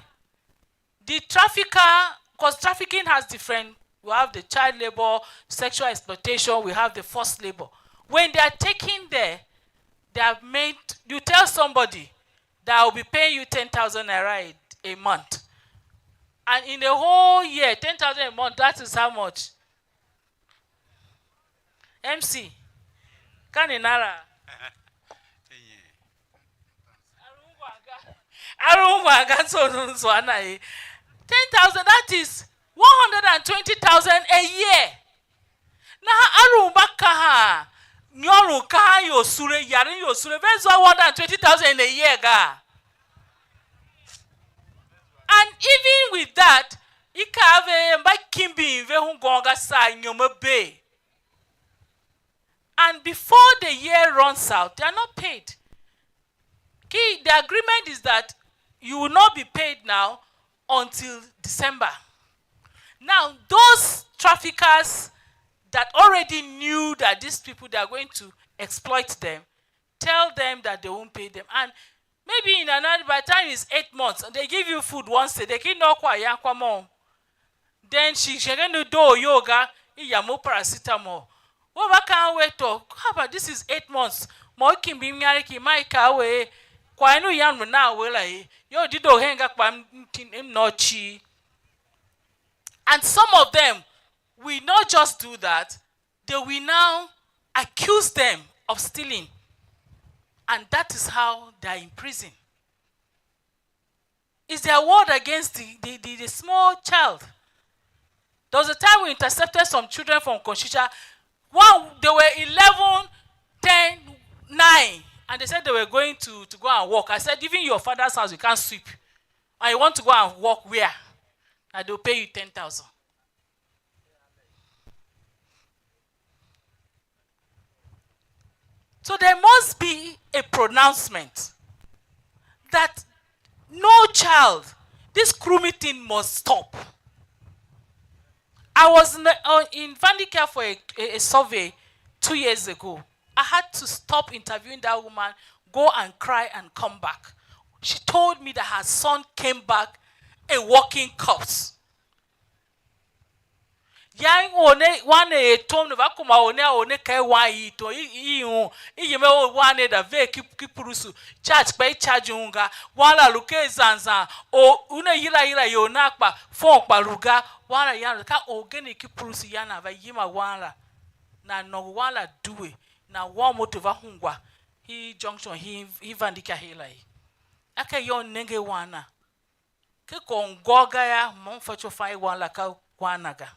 The trafficker, because trafficking has different, we have the child labor, sexual exploitation, we have the forced labor. When they are taken there, they are made, you tell somebody that I will be paying you ten thousand naira a, a month. And in a whole year, ten thousand a month, that is how much? M C, ka ni na la? A lu ungwan ga, so zua na ye. Ten thousand, that is one hundred and twenty thousand a year. Nahan a lu mba kahan, nyôron kahan ior sule, yaren ior sule, ve zua one hundred and twenty thousand in a year ga. And even with that, i kaa ve er mba kimbin ve hungwan ga saa inyom a bee. And before the year runs out, they are not paid. Ki, the agreement is that you will not be paid now until December. Now, those traffickers that already knew that these people, they are going to exploit them, tell them that they won't pay them. And maybe in another, by the time it's eight months, they give you food once a day. Ki no kwa ya kwa mo. Then shi shighe ne doo iyol ga, i yam u paracetamol. We va kaan we to, haba, this is eight months. Mo i kimbi inyaregh ki, ma i kaa we er, kwagh u yam lu nan we la ye, you di doo hen ga kpa m, m, m nôô cii. And some of them will not just do that, they will now accuse them of stealing. And that is how they are in prison. Is their word against the, the, the, the small child. There was a time we intercepted some children from Konshisha. One, they were eleven, ten, nine, and they said they were going to, to go and work. I said, "Even your father's house, you can't sweep. And you want to go and work where? And they'll pay you ten thousand." So there must be a pronouncement that no child, this grooming thing must stop. I was in, the, uh, in Vandikia for a, a, a survey two years ago. I had to stop interviewing that woman, go and cry and come back. She told me that her son came back a walking corpse. Ya or ne, wan ne er tom ne va kuma or ne, or ne ka wan i tom, i, i, i un, i yem a or wan ne da ver ki, ki purusu, charge kpa i charge un ga, wan la lu ken zan zan, or una yila yila ior na kpa phone kpa lu ga, wan la yan ka orgen ki purusu yan a va yima wan la, na nôngo wan la due, na wan moto va hungwa, hi junction hi, hi Vandikia hela ye. A ka yô, nenge wan na. Ke kôr ngôr ga yô, mo m fatyô u fan i wan la ka wan na ga.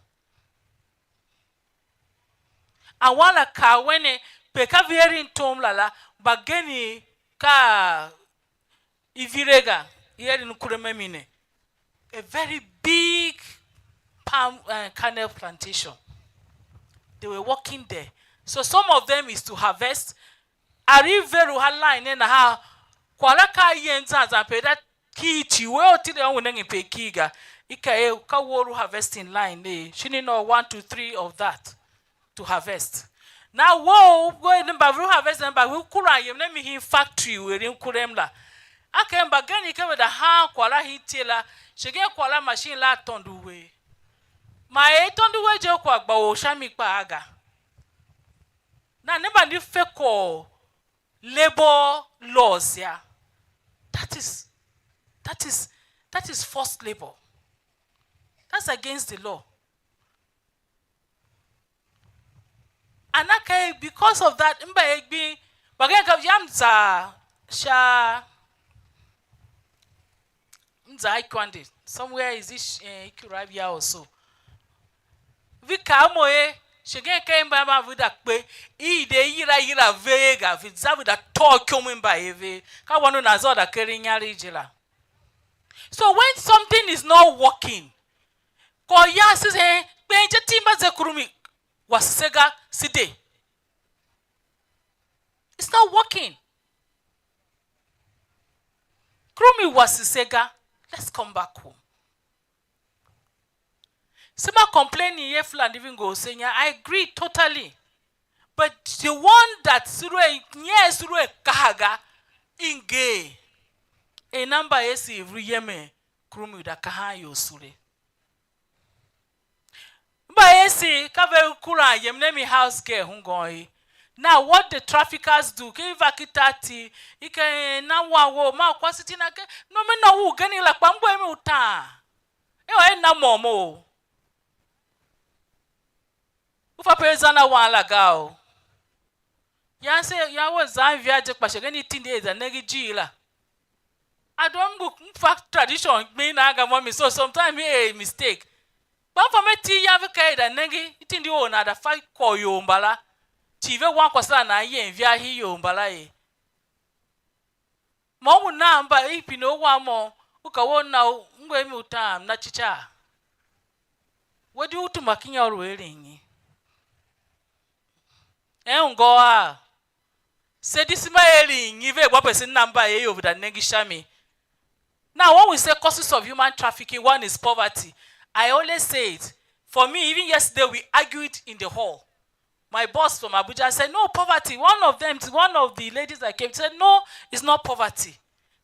A wan la kaa wen ne, pe ka ve eren tom la la, mbagenev ka i vire ga, i eren kurem a mi ne. A very big palm, uh, kernel plantation. They were working there. So some of them is to harvest. Are i ver u ha line ne nahan, kwagh la ka a yen zan zan pe da kii cii, we u tile u nengen pe kii ga. I ka er ka wor u harvesting line ne, shin i nôô one to three of that to harvest. Now wo, we ne mba ve u harvest ne, mba ve kuran yem ne mi hin factory u eren kurem la. A ken mbagenev ke ve da haan kwagh la hin tie la, shighe kwagh la machine la a tôndo we. Ma er i tôndo we je, kwagh gba or sha mi kpaa ga. Now, ne mba ne fe kwagh u labor laws ya. That is, that is, that is forced labor. That's against the law. And okay, because of that, mba egbin, mbagenev ka yam za sha m za Ikwande. Somewhere is it, eh, Ikurabia or so. Vi kaa mo er, shighe ka i mba mba ve da kpe, i de yila yila ve ga, ve za ve da tôô ikyom i mba er ve. Ka wan u nan zô da keren inyaregh je la. So when something is not working, ko ya se he, kpen je ti mba ze kurumi, wase se ga, se de. It's not working. Kurumi wase se ga. Let's come back home. Se ma complaining ye Fulani vi ngo se nya. I agree totally. But the one that suru e nye suru e kaha ga inge. E namba esi vru yeme kurumi da kahan yo sule. Mba esi ka ve kuran yem ne mi house girl hungwan ye. Now what the traffickers do, ke i va ki thirty, i ke na wan wou, ma kwase ti na ke, no me no u geni la kpa mgbe mi utan. E ôr e na môm o. U fa pe zan a wan la ga o. Yan se, yan we zan ivia je, kpa shighe i tindi er za nenge ijir la. I don't look, m fa tradition gbing nan ga, mami, so sometimes mi er mistake. Kpa m fa me ti yan ve ka er da nenge, i tindi or nan da fa kwagh u ior mbala, cii ve wan kwase la nan yem ivia hi ior mbala ye. Mo u nan mba i pine u wan mo, u ka we u na u ngu a mi u taam, na cica. We di u tuma kinya u lu eren nyi? En u ngô a? Se di se mba eren nyi ve gba pe se na mba ye ior ve da nenge sha mi? Now, when we say causes of human trafficking, one is poverty. I always say it. For me, even yesterday, we argued in the hall. My boss from Abuja said, "No, poverty." One of them, one of the ladies that came, said, "No, it's not poverty.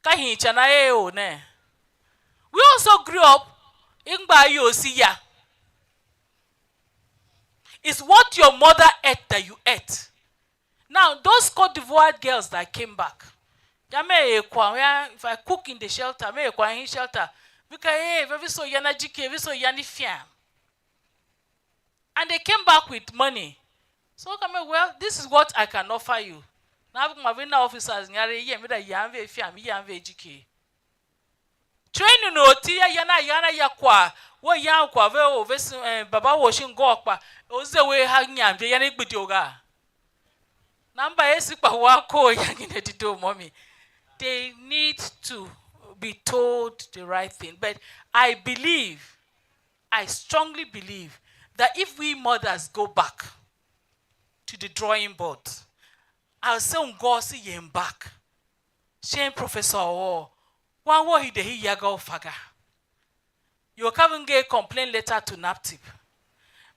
Ka hin chana e o ne." We also grew up in ba yosi ya. It's what your mother ate that you ate. Now, those Cote d'Ivoire girls that came back, ya me er kwagh, ya, if I cook in the shelter, me er kwagh in shelter. Because, hey, very so yana jike, very so yani fiam. And they came back with money. So I mean, well, this is what I can offer you. Now, my vina officers, nyare yem da yan ve fiam, yan ve jike. Training u ti ya yana yana ya kwagh, we yan kwagh ve u ve, eh, baba wo shin ngô kpa u ze we ha nyam je yana gbidi u ga. Number eight kpa wa ko ya ngine di do, mommy. They need to be told the right thing. But I believe, I strongly believe that if we mothers go back to the drawing board, I'll say, "Ngô si yem back." Shin professor or wan wo hide hi yaga u fa ga. You have a complaint letter to naptip.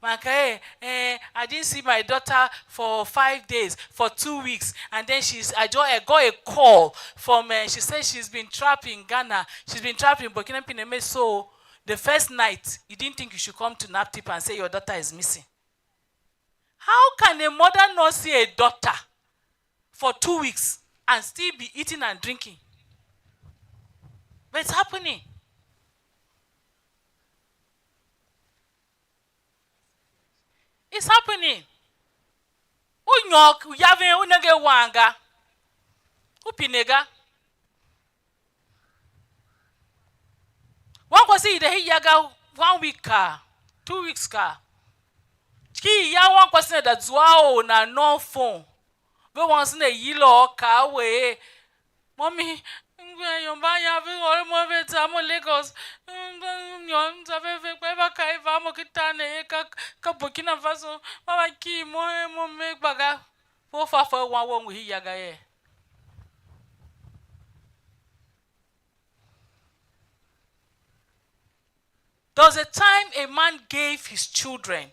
Man ka, eh, eh, I didn't see my daughter for five days, for two weeks, and then she's, I just, I got a call from, eh, she said she's been trapped in Ghana, she's been trapped in Burkina Faso. So the first night, you didn't think you should come to naptip and say your daughter is missing? How can a mother not see a daughter for two weeks and still be eating and drinking? But it's happening. It's happening. U nyôr u yaven u nenge wan ga. U pine ga. Wankwase i de hi ya ga, one week kaa, two weeks kaa. Ki ya wankwase ne da zua a or nan nôô phone. Ve wankwase ne yila u kaa a we er, "Mami, ngu a ior mban yan ve ôr mo ve za mo Lagos. Nyôr m za ve ve kpa i va kaa i va mo ki tar ne er ka, ka Burkina Faso. Ma va kighir mo er mo me gba ga." Ve u fa fa wan wou ngu hi ya ga yee? There was a time a man gave his children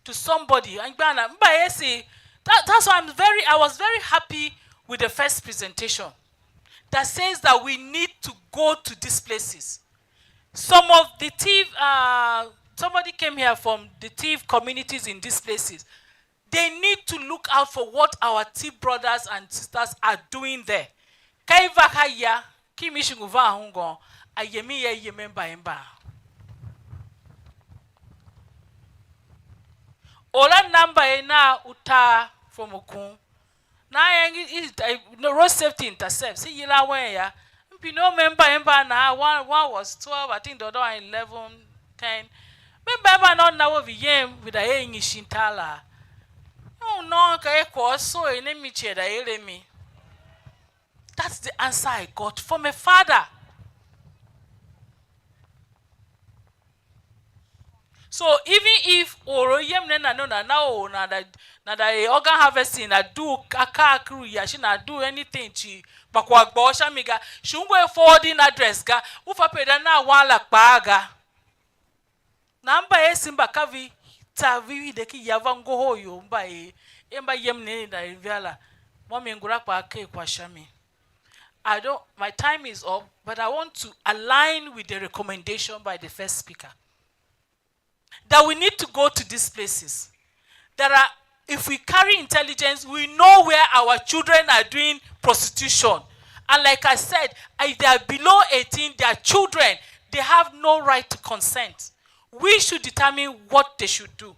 to somebody, and gbana, mba esi, that, that's why I'm very, I was very happy with the first presentation that says that we need to go to these places. Some of the Tiv, uh, somebody came here from the Tiv communities in these places. They need to look out for what our Tiv brothers and sisters are doing there. Ka i va ka ya, ki mi shi ngu van ungwan, a yem i ya yem a mbayemen. Or a na mbayemen utar from Okun. Now, eh, it, it, eh, no, road safety intercept. See, yila wen ya. Mpino member, member now, one, one was twelve, I think the other one eleven, ten. Member, member not now we yem with the air in Shintala. Oh, no, ka e ko so in a mi che da ere mi. That's the answer I got from a father. So even if or yem ne na no na na or na da, na da e organ harvesting, na do a car crew ya shi na do anything chi, kpa kwa gbo sha mi ga, shi ungwe forwarding address ga, u fa pe da na wan la kpaa ga. Nan mba esi mba ka vi tsa vi de ki ya va ngohol ior mba er, e mba yem ne na via la, mo mi ngura kpa a ker kwa sha mi. I don't, my time is up, but I want to align with the recommendation by the first speaker that we need to go to these places. There are, if we carry intelligence, we know where our children are doing prostitution. And like I said, if they are below eighteen, they are children. They have no right to consent. We should determine what they should do.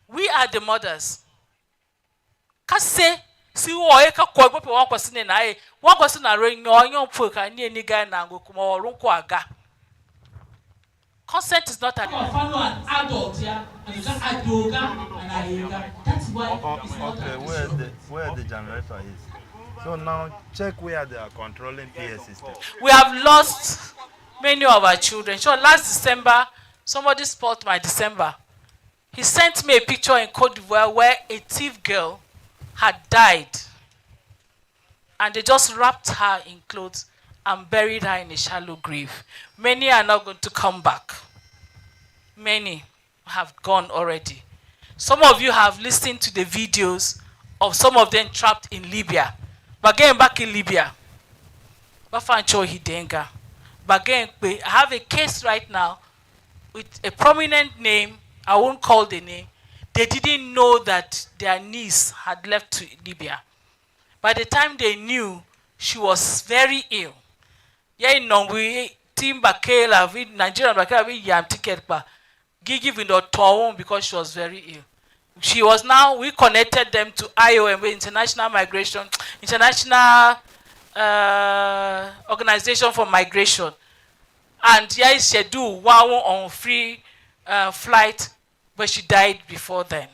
We are the mothers. Ka se, se ôr er ka kwagh gbe pe wankwase ne na er, wankwase na lu nyôr nyôr pue ka ni a ni ga nan ngu kuma ôron kwagh ga. Consent is not an. Or follow an adult ya, and you can adoga and aega. That's why it's not an issue. Where the, where the generator is. So now check where they are controlling P A system. We have lost many of our children. So last December, somebody spoiled my December. He sent me a picture in Cote d'Ivoire where a thief girl had died, and they just wrapped her in clothes and buried her in a shallow grave. Many are not going to come back. Many have gone already. Some of you have listened to the videos of some of them trapped in Libya. But again, back in Libya, Bafancho Hidenga. But again, I have a case right now with a prominent name. I won't call the name. They didn't know that their niece had left to Libya. By the time they knew, she was very ill. Ye inongo i tim bakela vi Nigeria bakela vi yam ticket kpa. Gigi vindo town because she was very ill. She was now, we connected them to I O M, International Migration, International uh, Organization for Migration. And yeah, is scheduled one on free uh, flight, but she died before then.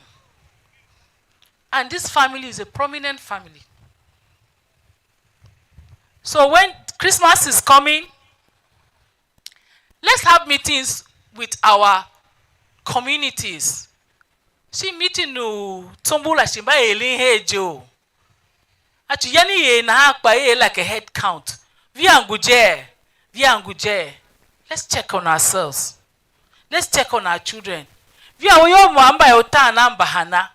And this family is a prominent family. So when Christmas is coming, let's have meetings with our communities. Shi meeting u tsombor la shi mba eren her je o. A ci yan i er nahan kpa i er like a head count. Via ngu je, via ngu je. Let's check on ourselves. Let's check on our children. Via u yô mba mba u tan a mbahana.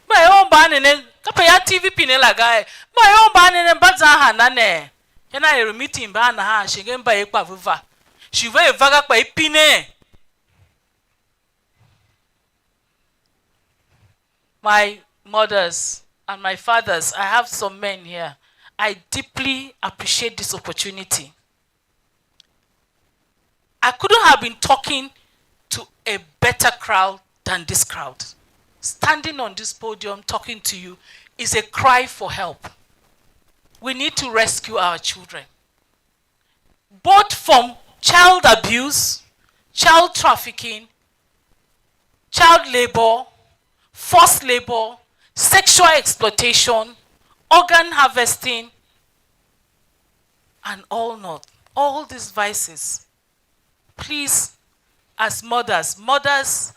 Mba ior mba ne ne, kape ya T V pine la ga e. Mba ior mba ne ne mba zan hana ne. Ya na er u meeting mba nahan shinge mba e kpa ve va. Shi ve va ga kpa i pine. My mothers and my fathers, I have some men here. I deeply appreciate this opportunity. I couldn't have been talking to a better crowd than this crowd. Standing on this podium talking to you is a cry for help. We need to rescue our children, both from child abuse, child trafficking, child labor, forced labor, sexual exploitation, organ harvesting, and all not all these vices. Please, as mothers, mothers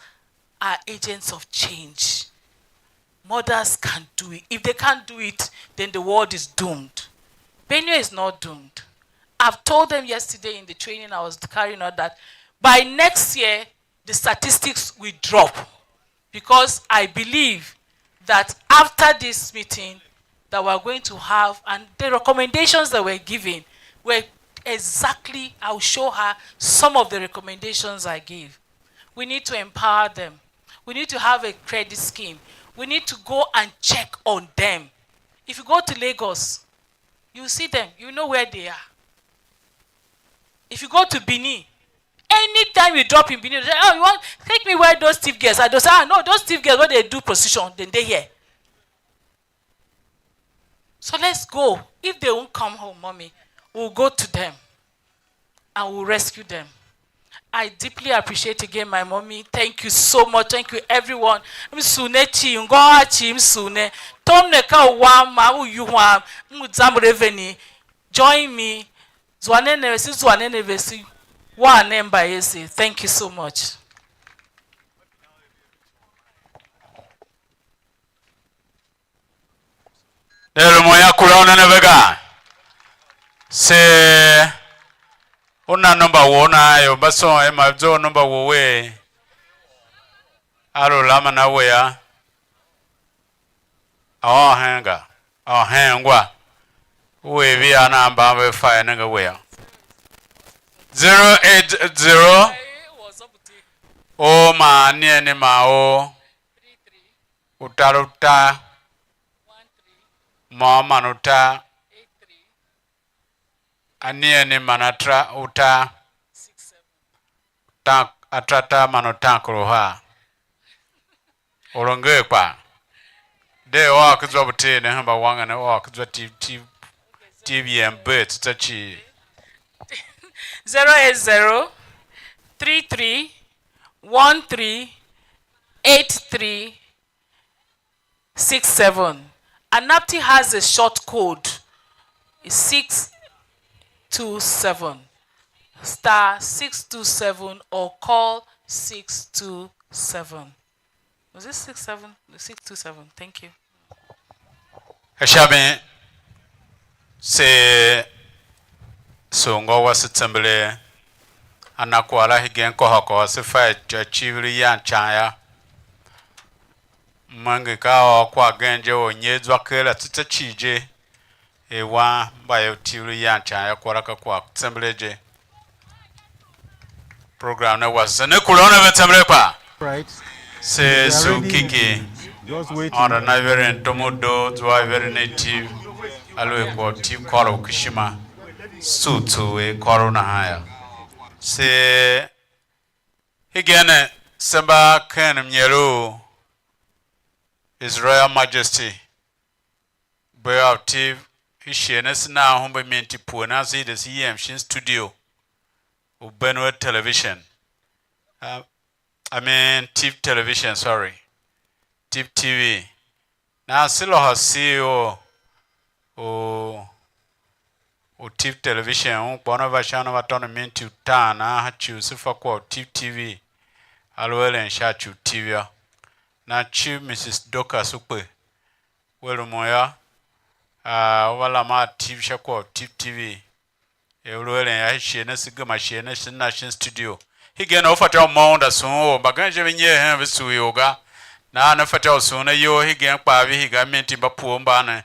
are agents of change. Mothers can do it. If they can't do it, then the world is doomed. Benue is not doomed. I've told them yesterday in the training I was carrying out that by next year, the statistics will drop, because I believe that after this meeting that we're going to have, and the recommendations that were given were exactly, I'll show her some of the recommendations I gave. We need to empower them. We need to have a credit scheme. We need to go and check on them. If you go to Lagos, you see them, you know where they are. If you go to Benin, anytime you drop in Benin, they say, "Oh, you want take me where those thief girls are?" They say, "Ah, no, those thief girls, what they do prostitution, then they here." So let's go. If they won't come home, mommy, we'll go to them and we'll rescue them. I deeply appreciate again my mommy. Thank you so much. Thank you, everyone. M sune chi, ngô a chi, m sune. Tom ne ka u wam, ma u yuhwam, m zambre veni. Join me. Zua ne ne vesi, zua ne ne vesi. Wa ne mba ese. Thank you so much. Ne lu mo ya kura u ne ne ve ga? Se u na nomba wou na ior mba soo er ma zough nomba wou wee? A lu laman a we ya. A ôhen ga, a ôhen ngwa. U er via na mban ve fa er nenge we ya. Zero eight zero, o ma anigheni ma o, utar utar, môm man utar, anigheni man atra utar, tan-, atratar man utaankaruhar. Or u ngee kpa, de ôr ken zwa bu tee ne, hemba wange ne ôr ken zwa Tiv, Tiv, Tiv yem bee tsô cii. Zero eight zero, three three, one three, eight three six seven. Anapti has a short code. It's six two seven, star six two seven, or call six two seven. Was it six seven? Six two seven. Thank you. Ka sha mi se soo ngô wase tsembelee, a na kwagh la hegen kôhôkôhô, se fa icivir i yan ican yô. M enge ka a ôr kwagh gen je, ornyer zwa ker la tsô cii je, er wan mba ior tiv lu yan ican yô, kwagh la ka kwagh tsembelee je. Program ne wase, se ne kure ônov ve tsembelee kpa. Right. Se sugh kiki. Just waiting. Aôndo na iveren tom u doo, zua iveren i tiv, aluer kwagh u tiv kôr u kishima, sugh tsuwe kôr u nahan yô. Se hegen ne, se mba ken mnyer u His Royal Majesty, Bwe a utiv, i shighe ne se na ahumbe minti pue na, se hide se yem shin studio u Benue Television. Uh, I mean, Tiv Television, sorry. Tiv T V. Nahan se lôhô C E O u, u Tiv Television, un kpa una va sha una va tôndo minti utaan nahan, a ci u se fa kwagh u Tiv T V, a lu eren sha ci u Tiv yô. Nahan Chief Missus Dorcas Ukpe, we rumun yô, a, u va lam a Tiv sha kwagh u Tiv T V. Er u lu eren yô, shighe ne se gema shighe ne se na shin studio. Hegen u fatyô u môm unda sughun or, mbagenev je ve nyer hen ve sugh ior ga. Nahan ne fatyô u sughun ayol, hegen kpaa ve hii ga, minti mba pue mban ne,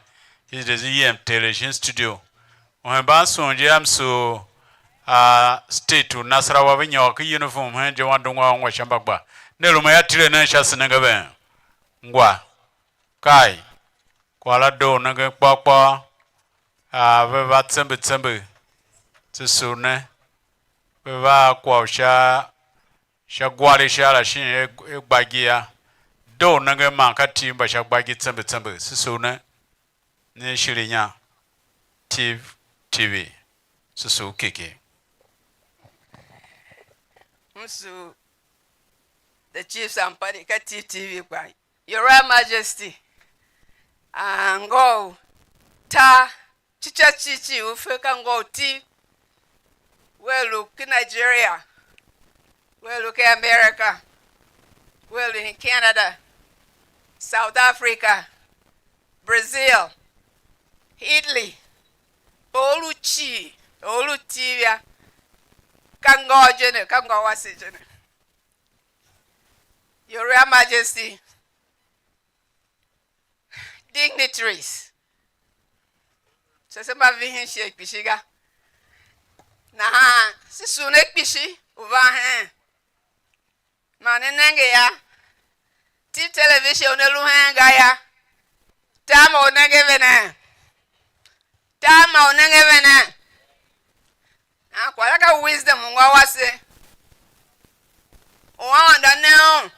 hide se yem Tere shin studio. U hemban sughun je, a m sugh a state u Nasarawa, ve nyôr ken uniform hen je, wan dungwa ungwa sha mbagba. Ne rumun yô, tile nen sha, se nenge ven. Ngwa. Kai, kwagh la doo nengen kpôr kpôr, a ve va tsembe tsembe, se sugh ne, ve va a kwagh u sha, sha Gwari sha la shin e, e Gbagi yô. Doo nengen man ka Tiv mba sha Gbagi tsembe tsembe, se sugh ne, ne shighe inya, Tiv T V, se sugh kiki. M sugh the chiefs and party ka Tiv T V kpa. Your Royal Majesty, ah, ngô u tar, cica cii cii u fe ka ngô u Tiv, wea lu ken Nigeria, wea lu ken America, wea lu in Canada, South Africa, Brazil, Italy, or u lu cii, or u lu Tiv yô, ka ngô je ne, ka ngô wase je ne. Your Royal Majesty, dignitaries, se se mba vihin shighe kpishi ga. Nahan se sugh ne kpishi u van hen. Man ne nenge yô, Tiv Television ne lu hen ga yô, tar ma u nenge ve ne? Tar ma u nenge ve ne? Nahan kwagh la ka wisdom u ngô wase, u Aôndo ne un,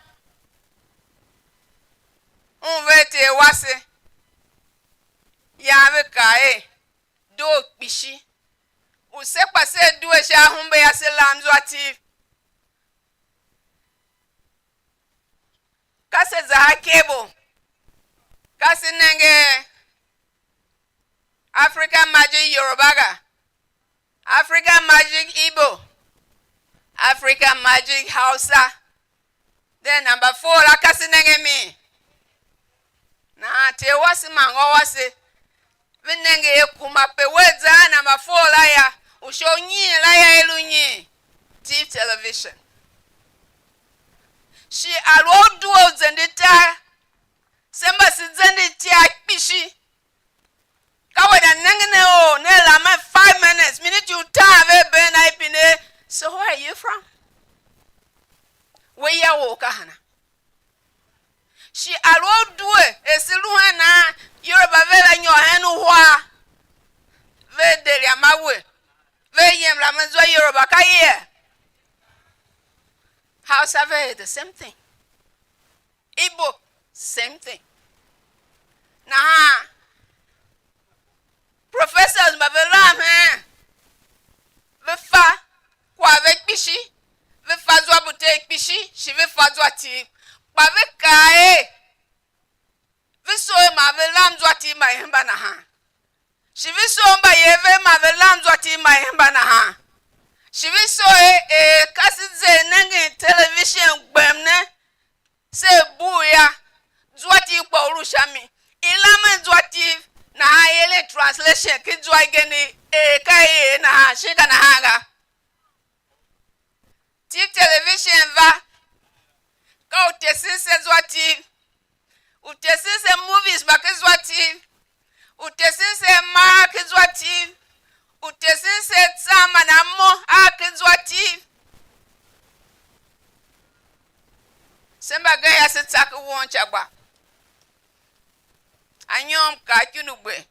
un ver Ter wase, yan ve kaa er: Doo kpishi, u se kpa sea due sha ahumbe ase lam zwa Tiv. Ka se za a cable, ka se nenge African Magic Yoruba ga, African Magic Igbo, African Magic Hausa. Then number four la ka se nenge mi. Nahan Ter wase man ngô wase, ve nenge er kuma pe wea za a number four la yô, u sha u nyiin la yô, i lu nyiin? Tiv Television. Shi a lu a u due u zende tar, se mba se zende tar kpishi. Ka we da nengen a or ne lamen five minutes, miniti utaan ve been a i pine, "So where are you from? We ya wou ka hana?" Shi a lu a u due, er se lu hen nan, Yoruba ve va nyôr hen uhar, ve de liam a we. ve yem la me zwa Yoruba ka ye. Hausa ve the same thing. Igbo, same thing. Nahan professors mba ve lam hen, ve fa kwagh ve kpishi, ve fa zwa bu Ter kpishi, shi ve fa zwa Tiv. Kpa ve kaa er, ve soo er ma ve lam zwa Tiv mba i hemba nahan. Shi ve soo mbayev vev ma ve lam zwa Tiv mba i hemba nahan. Shi ve soo er, er ka se zer nengen television gbem ne, se bugh ya, zwa Tiv kpa u lu sha mi. I lamen zwa Tiv, nahan i eren translation ken zwa igen i er ka i er nahan, shin ka nahan ga? Tiv television va, ka u tesen se zwa Tiv, u tesen se movies mba ken zwa Tiv, u tesen se mar ken zwa Tiv, u tesen se tsa man amo a ken zwa Tiv. Se mbagenev yô, se tsa ken won ca gba. Anyom kar ikundugber,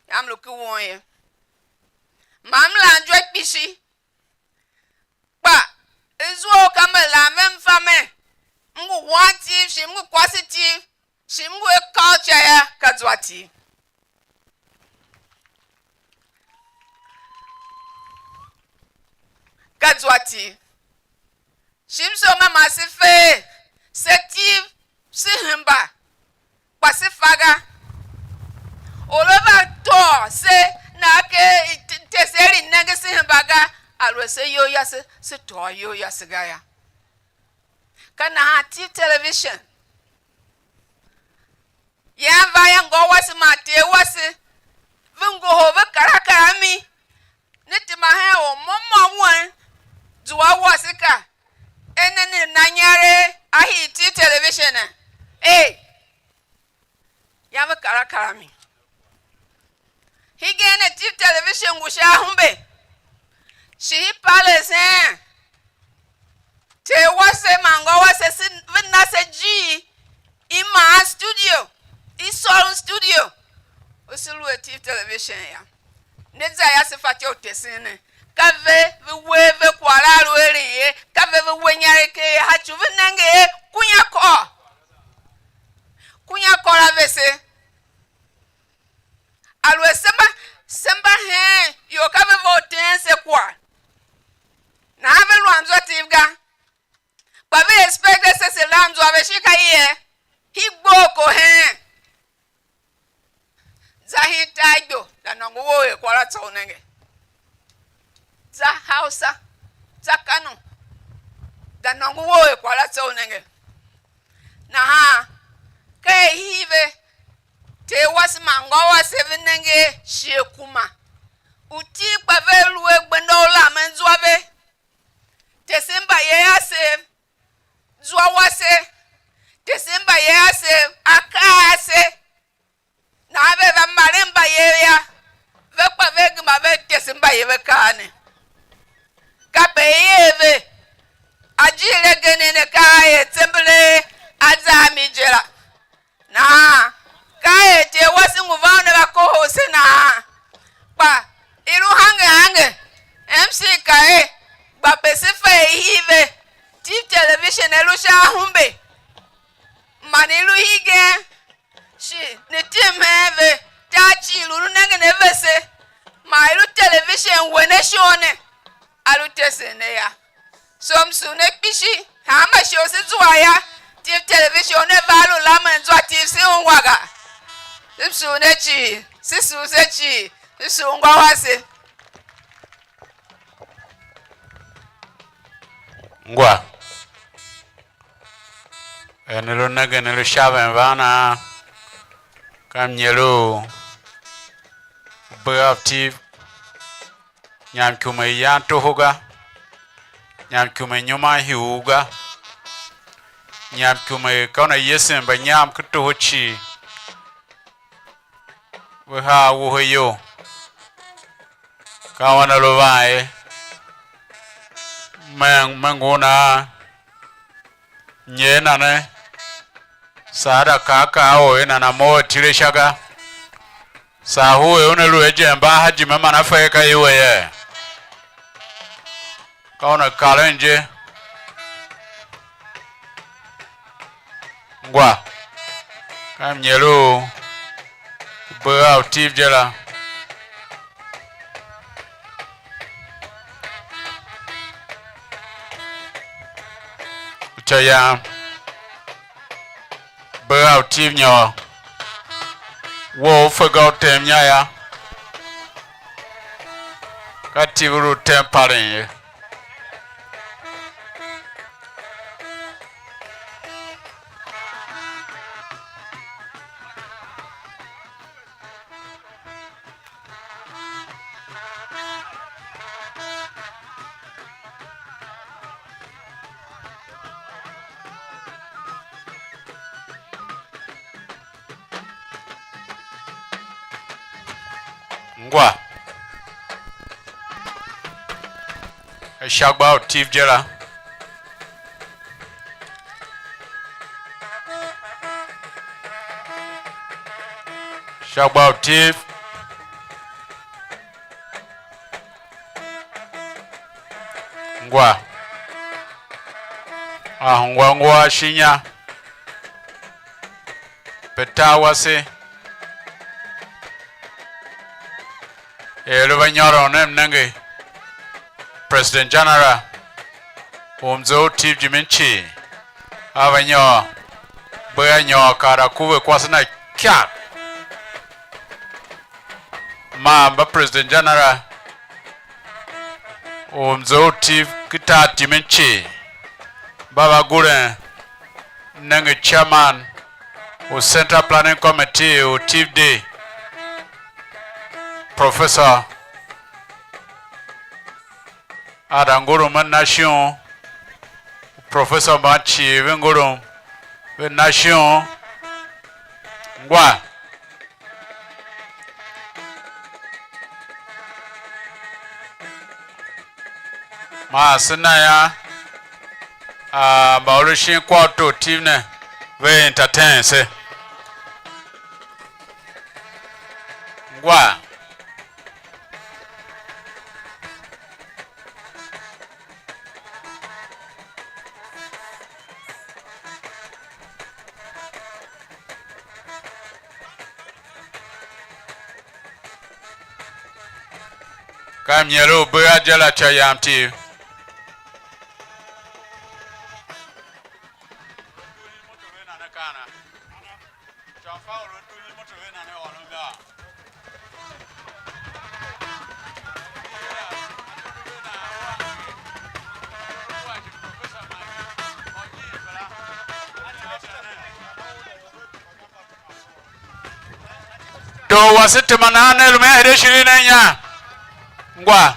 yam lu ken won ye. Ma m lan zwa kpishi, kpa i zua u ka me lan ve, m fa mer, m ngu wan Tiv, shi m ngu kwase Tiv, shi m ngu a culture ya, ka zwa Tiv. Ka zwa Tiv. Shi m soo ma ma se fe er se Tiv, se hemba, kpa se fa ga. Or a va tôô se, na ke te se eren nenge se hemba ga, a lu a se iyol yase, se tôô iyol yase ga yô. Ka nahan Tiv television. Yan va ya ngô wase man ter wase, ve ngohol ve kar a kar a mi, ne tema hen or môm môm wen, zua wase ka, er ne ne na inyaregh a hii Tiv television ne? Ei, yan ve kar a kar a mi. Hegen ne Tiv television ngu sha ahumbe, shi i palace hen ter wase man ngô wase, se, ve na se ijiir, i maan studio, i sôron studio, u se lu a Tiv television yô. Ne za yô, se fatyô u tesen ne. Ka ve ve wer ve kwagh la a lu eren ye, ka ve ve we inyaregh ker ye, ha ci u ve nenge er kunya kôr, kunya kôr a vese. Aluer se mba, se mba heen ior ka ve vough teen se kwagh, nahan ve lu a zwa Tiv ga, kpa ve expect se se lam zwa ve, shi ka ie, hii gboghko heen. Za hen tar Igbo, za nôngo wou er kwagh la tsô u nenge. Za Hausa, za Kano, za nôngo wou er kwagh la tsô u nenge. Nahan ka er hii ve, ter wase man ngô wase ve nenge shighe kuma. Uti kpa ve lu a gbenda u lamen zwa ve, tesen mbayev asev, zwa wase, tesen mbayev asev, akaa ase. Nahan ve va maren mbayev yô, ve kpa ve gema ve tese mbayev akaa ne. Kape i er ve, ajiir agen ne ka a er tsembelee a za a mi je la. Nahan ka er ter wase ngu van u ne va kohol se nahan, kpa i lu hange hange. M C ka er, gba pe se fa er hii ve, Tiv television a lu sha ahumbe, man i lu hegen, shi ne tim hen ve, tar cii lu, lu nengen a vese, man i lu television wen a shon ne, a lu tesen ne yô. So m sugh ne kpishi, hanma shighe u se zua yô, Tiv television ne va lu lamen zwa Tiv se ungwa ga. M sugh ne cii, se sugh se cii, m sugh ngô wase. Ngwa. Er ne lu nengen, ne lu shaven van a, ka mnyer u bea Tiv, nyam ikum i yan toho ga, nyam ikum i nyuman hiu ga, nyam ikum i ka una yesen mbanyam ken toho cii, ve haa wuhe iyol. Ka una lu van ye, me, me ngu nan nyer na ne, saa da kaa kaa or er nana mough a tile sha ga, saa hu er una lu a ijen mba a ha jime man a fe er ka iwe ye. Ka una karen je. Ngwa. Ka mnyer u bea u Tiv je la. Ityô yam. Bea u Tiv nyôr. Wou u fe ga u tem inya ya. Ka Tiv u lu tem paren ye. Ngwa. Sha gba u Tiv je la. Sha gba u Tiv. Ngwa. A ungwa ngwa shin inya. Pe tar wase. Er ve nyôron, m nenge President General u mze u Tiv jimin cii, a va nyôr, bea nyôr kar a ku ve kwase na ikar. Man mba President General u mze u Tiv ki tar timin cii, mba va guren nenge chairman u Central Planning Committee u Tiv Day, Professor Ada Ngurum a na shon, Professor mban cii ve Ngurum ve na shon, ngwa. Man se na yô, a, mba u lu shin kwagh u tortiv ne, ve entertain se. Ngwa. Ka mnyer u bea je la, ityô yam Tiv. Tor wase tema nahan ne lu me hide shirin a inya. Ngwa.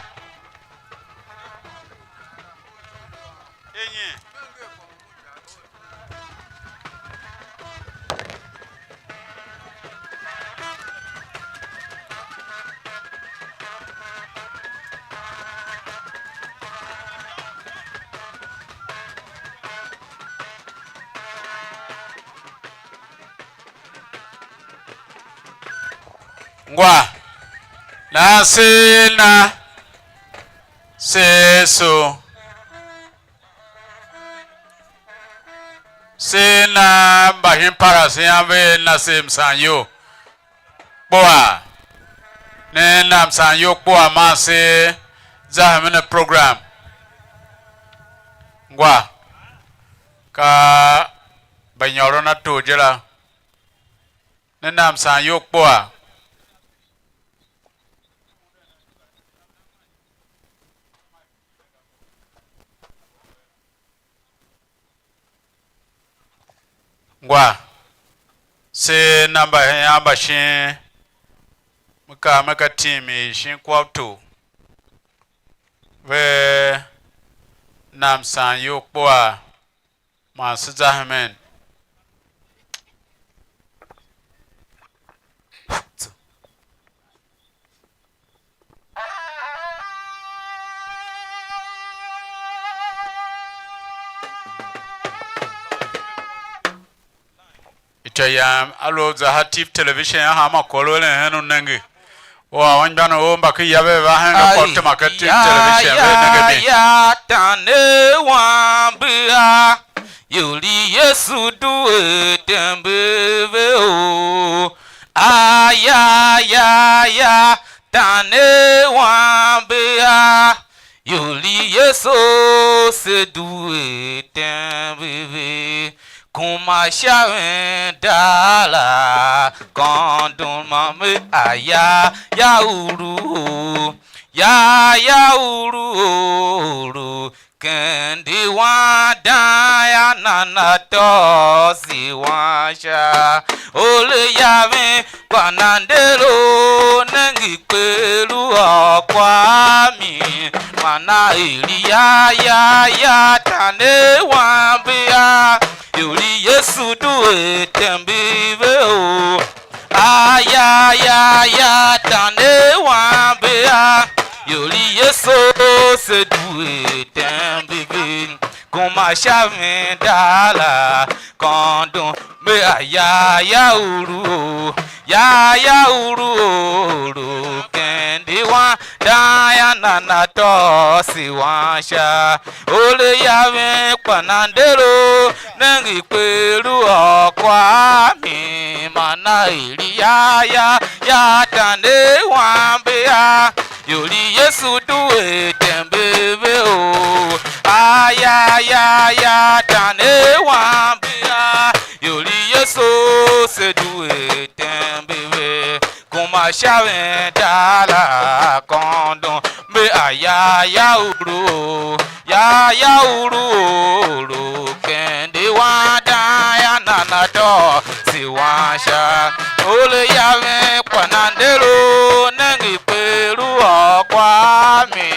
Ngwa, nahan se na, se so, se na mbashin paras yam ve na se msan iyol kpua, ne na msan iyol kpua man se za hemen a program. Ngwa, ka mbanyôron a tor je la. Ne na msan iyol kpua. Ngwa, se na mbaihan mba shin, me kaa me ka team i shin kwagh u tor, ve na msan iyol kpua. Man se za hemen. Ityô yam a lu a za ha Tiv Television a hanma kôr u eren hen u nenge. Ua anmgbianev mba ken ya ve va hen a kwagh tema ken Twitter television ve nenge mi. Ya, ya, tane wambe a, ior i Yesu due tembe ve o. A, ya, ya, ya, tane wambe a, ior i Yesu se due tembe ve. Kuma sha ven tar la, kôndon ma me aya ya uru, ya ya uru, ken di wan dan ya nana tôsi wan sha. Ore yaven kpa nan de lu nenge kpe lu ôr kwagh a mi, man a er ya, ya, ya, tane wambe a, ior i Yesu due tembe ve o. A, ya, ya, ya, tane wambe a, ior i Yesu se due tembe ve. Kuma sha ven tar la, kôndon me aya ya uru, ya ya uru, ken di wan dan ya nana tôsi wan sha. Ore yaven kpa nan de lu nenge kpe lu ôr kwagh a mi, man a er ya, ya, ya, tane wambe a, ior i Yesu due tembe ve o. A, ya, ya, ya, tane wambe a, ior i Yesu se due tembe ve. Kuma sha ven tar la, kôndon me aya ya uru, ya ya uru, ken di wan dan ya nana tôsi wan sha. Ore yaven kpa nan de lu nenge kpe lu ôr kwagh a mi,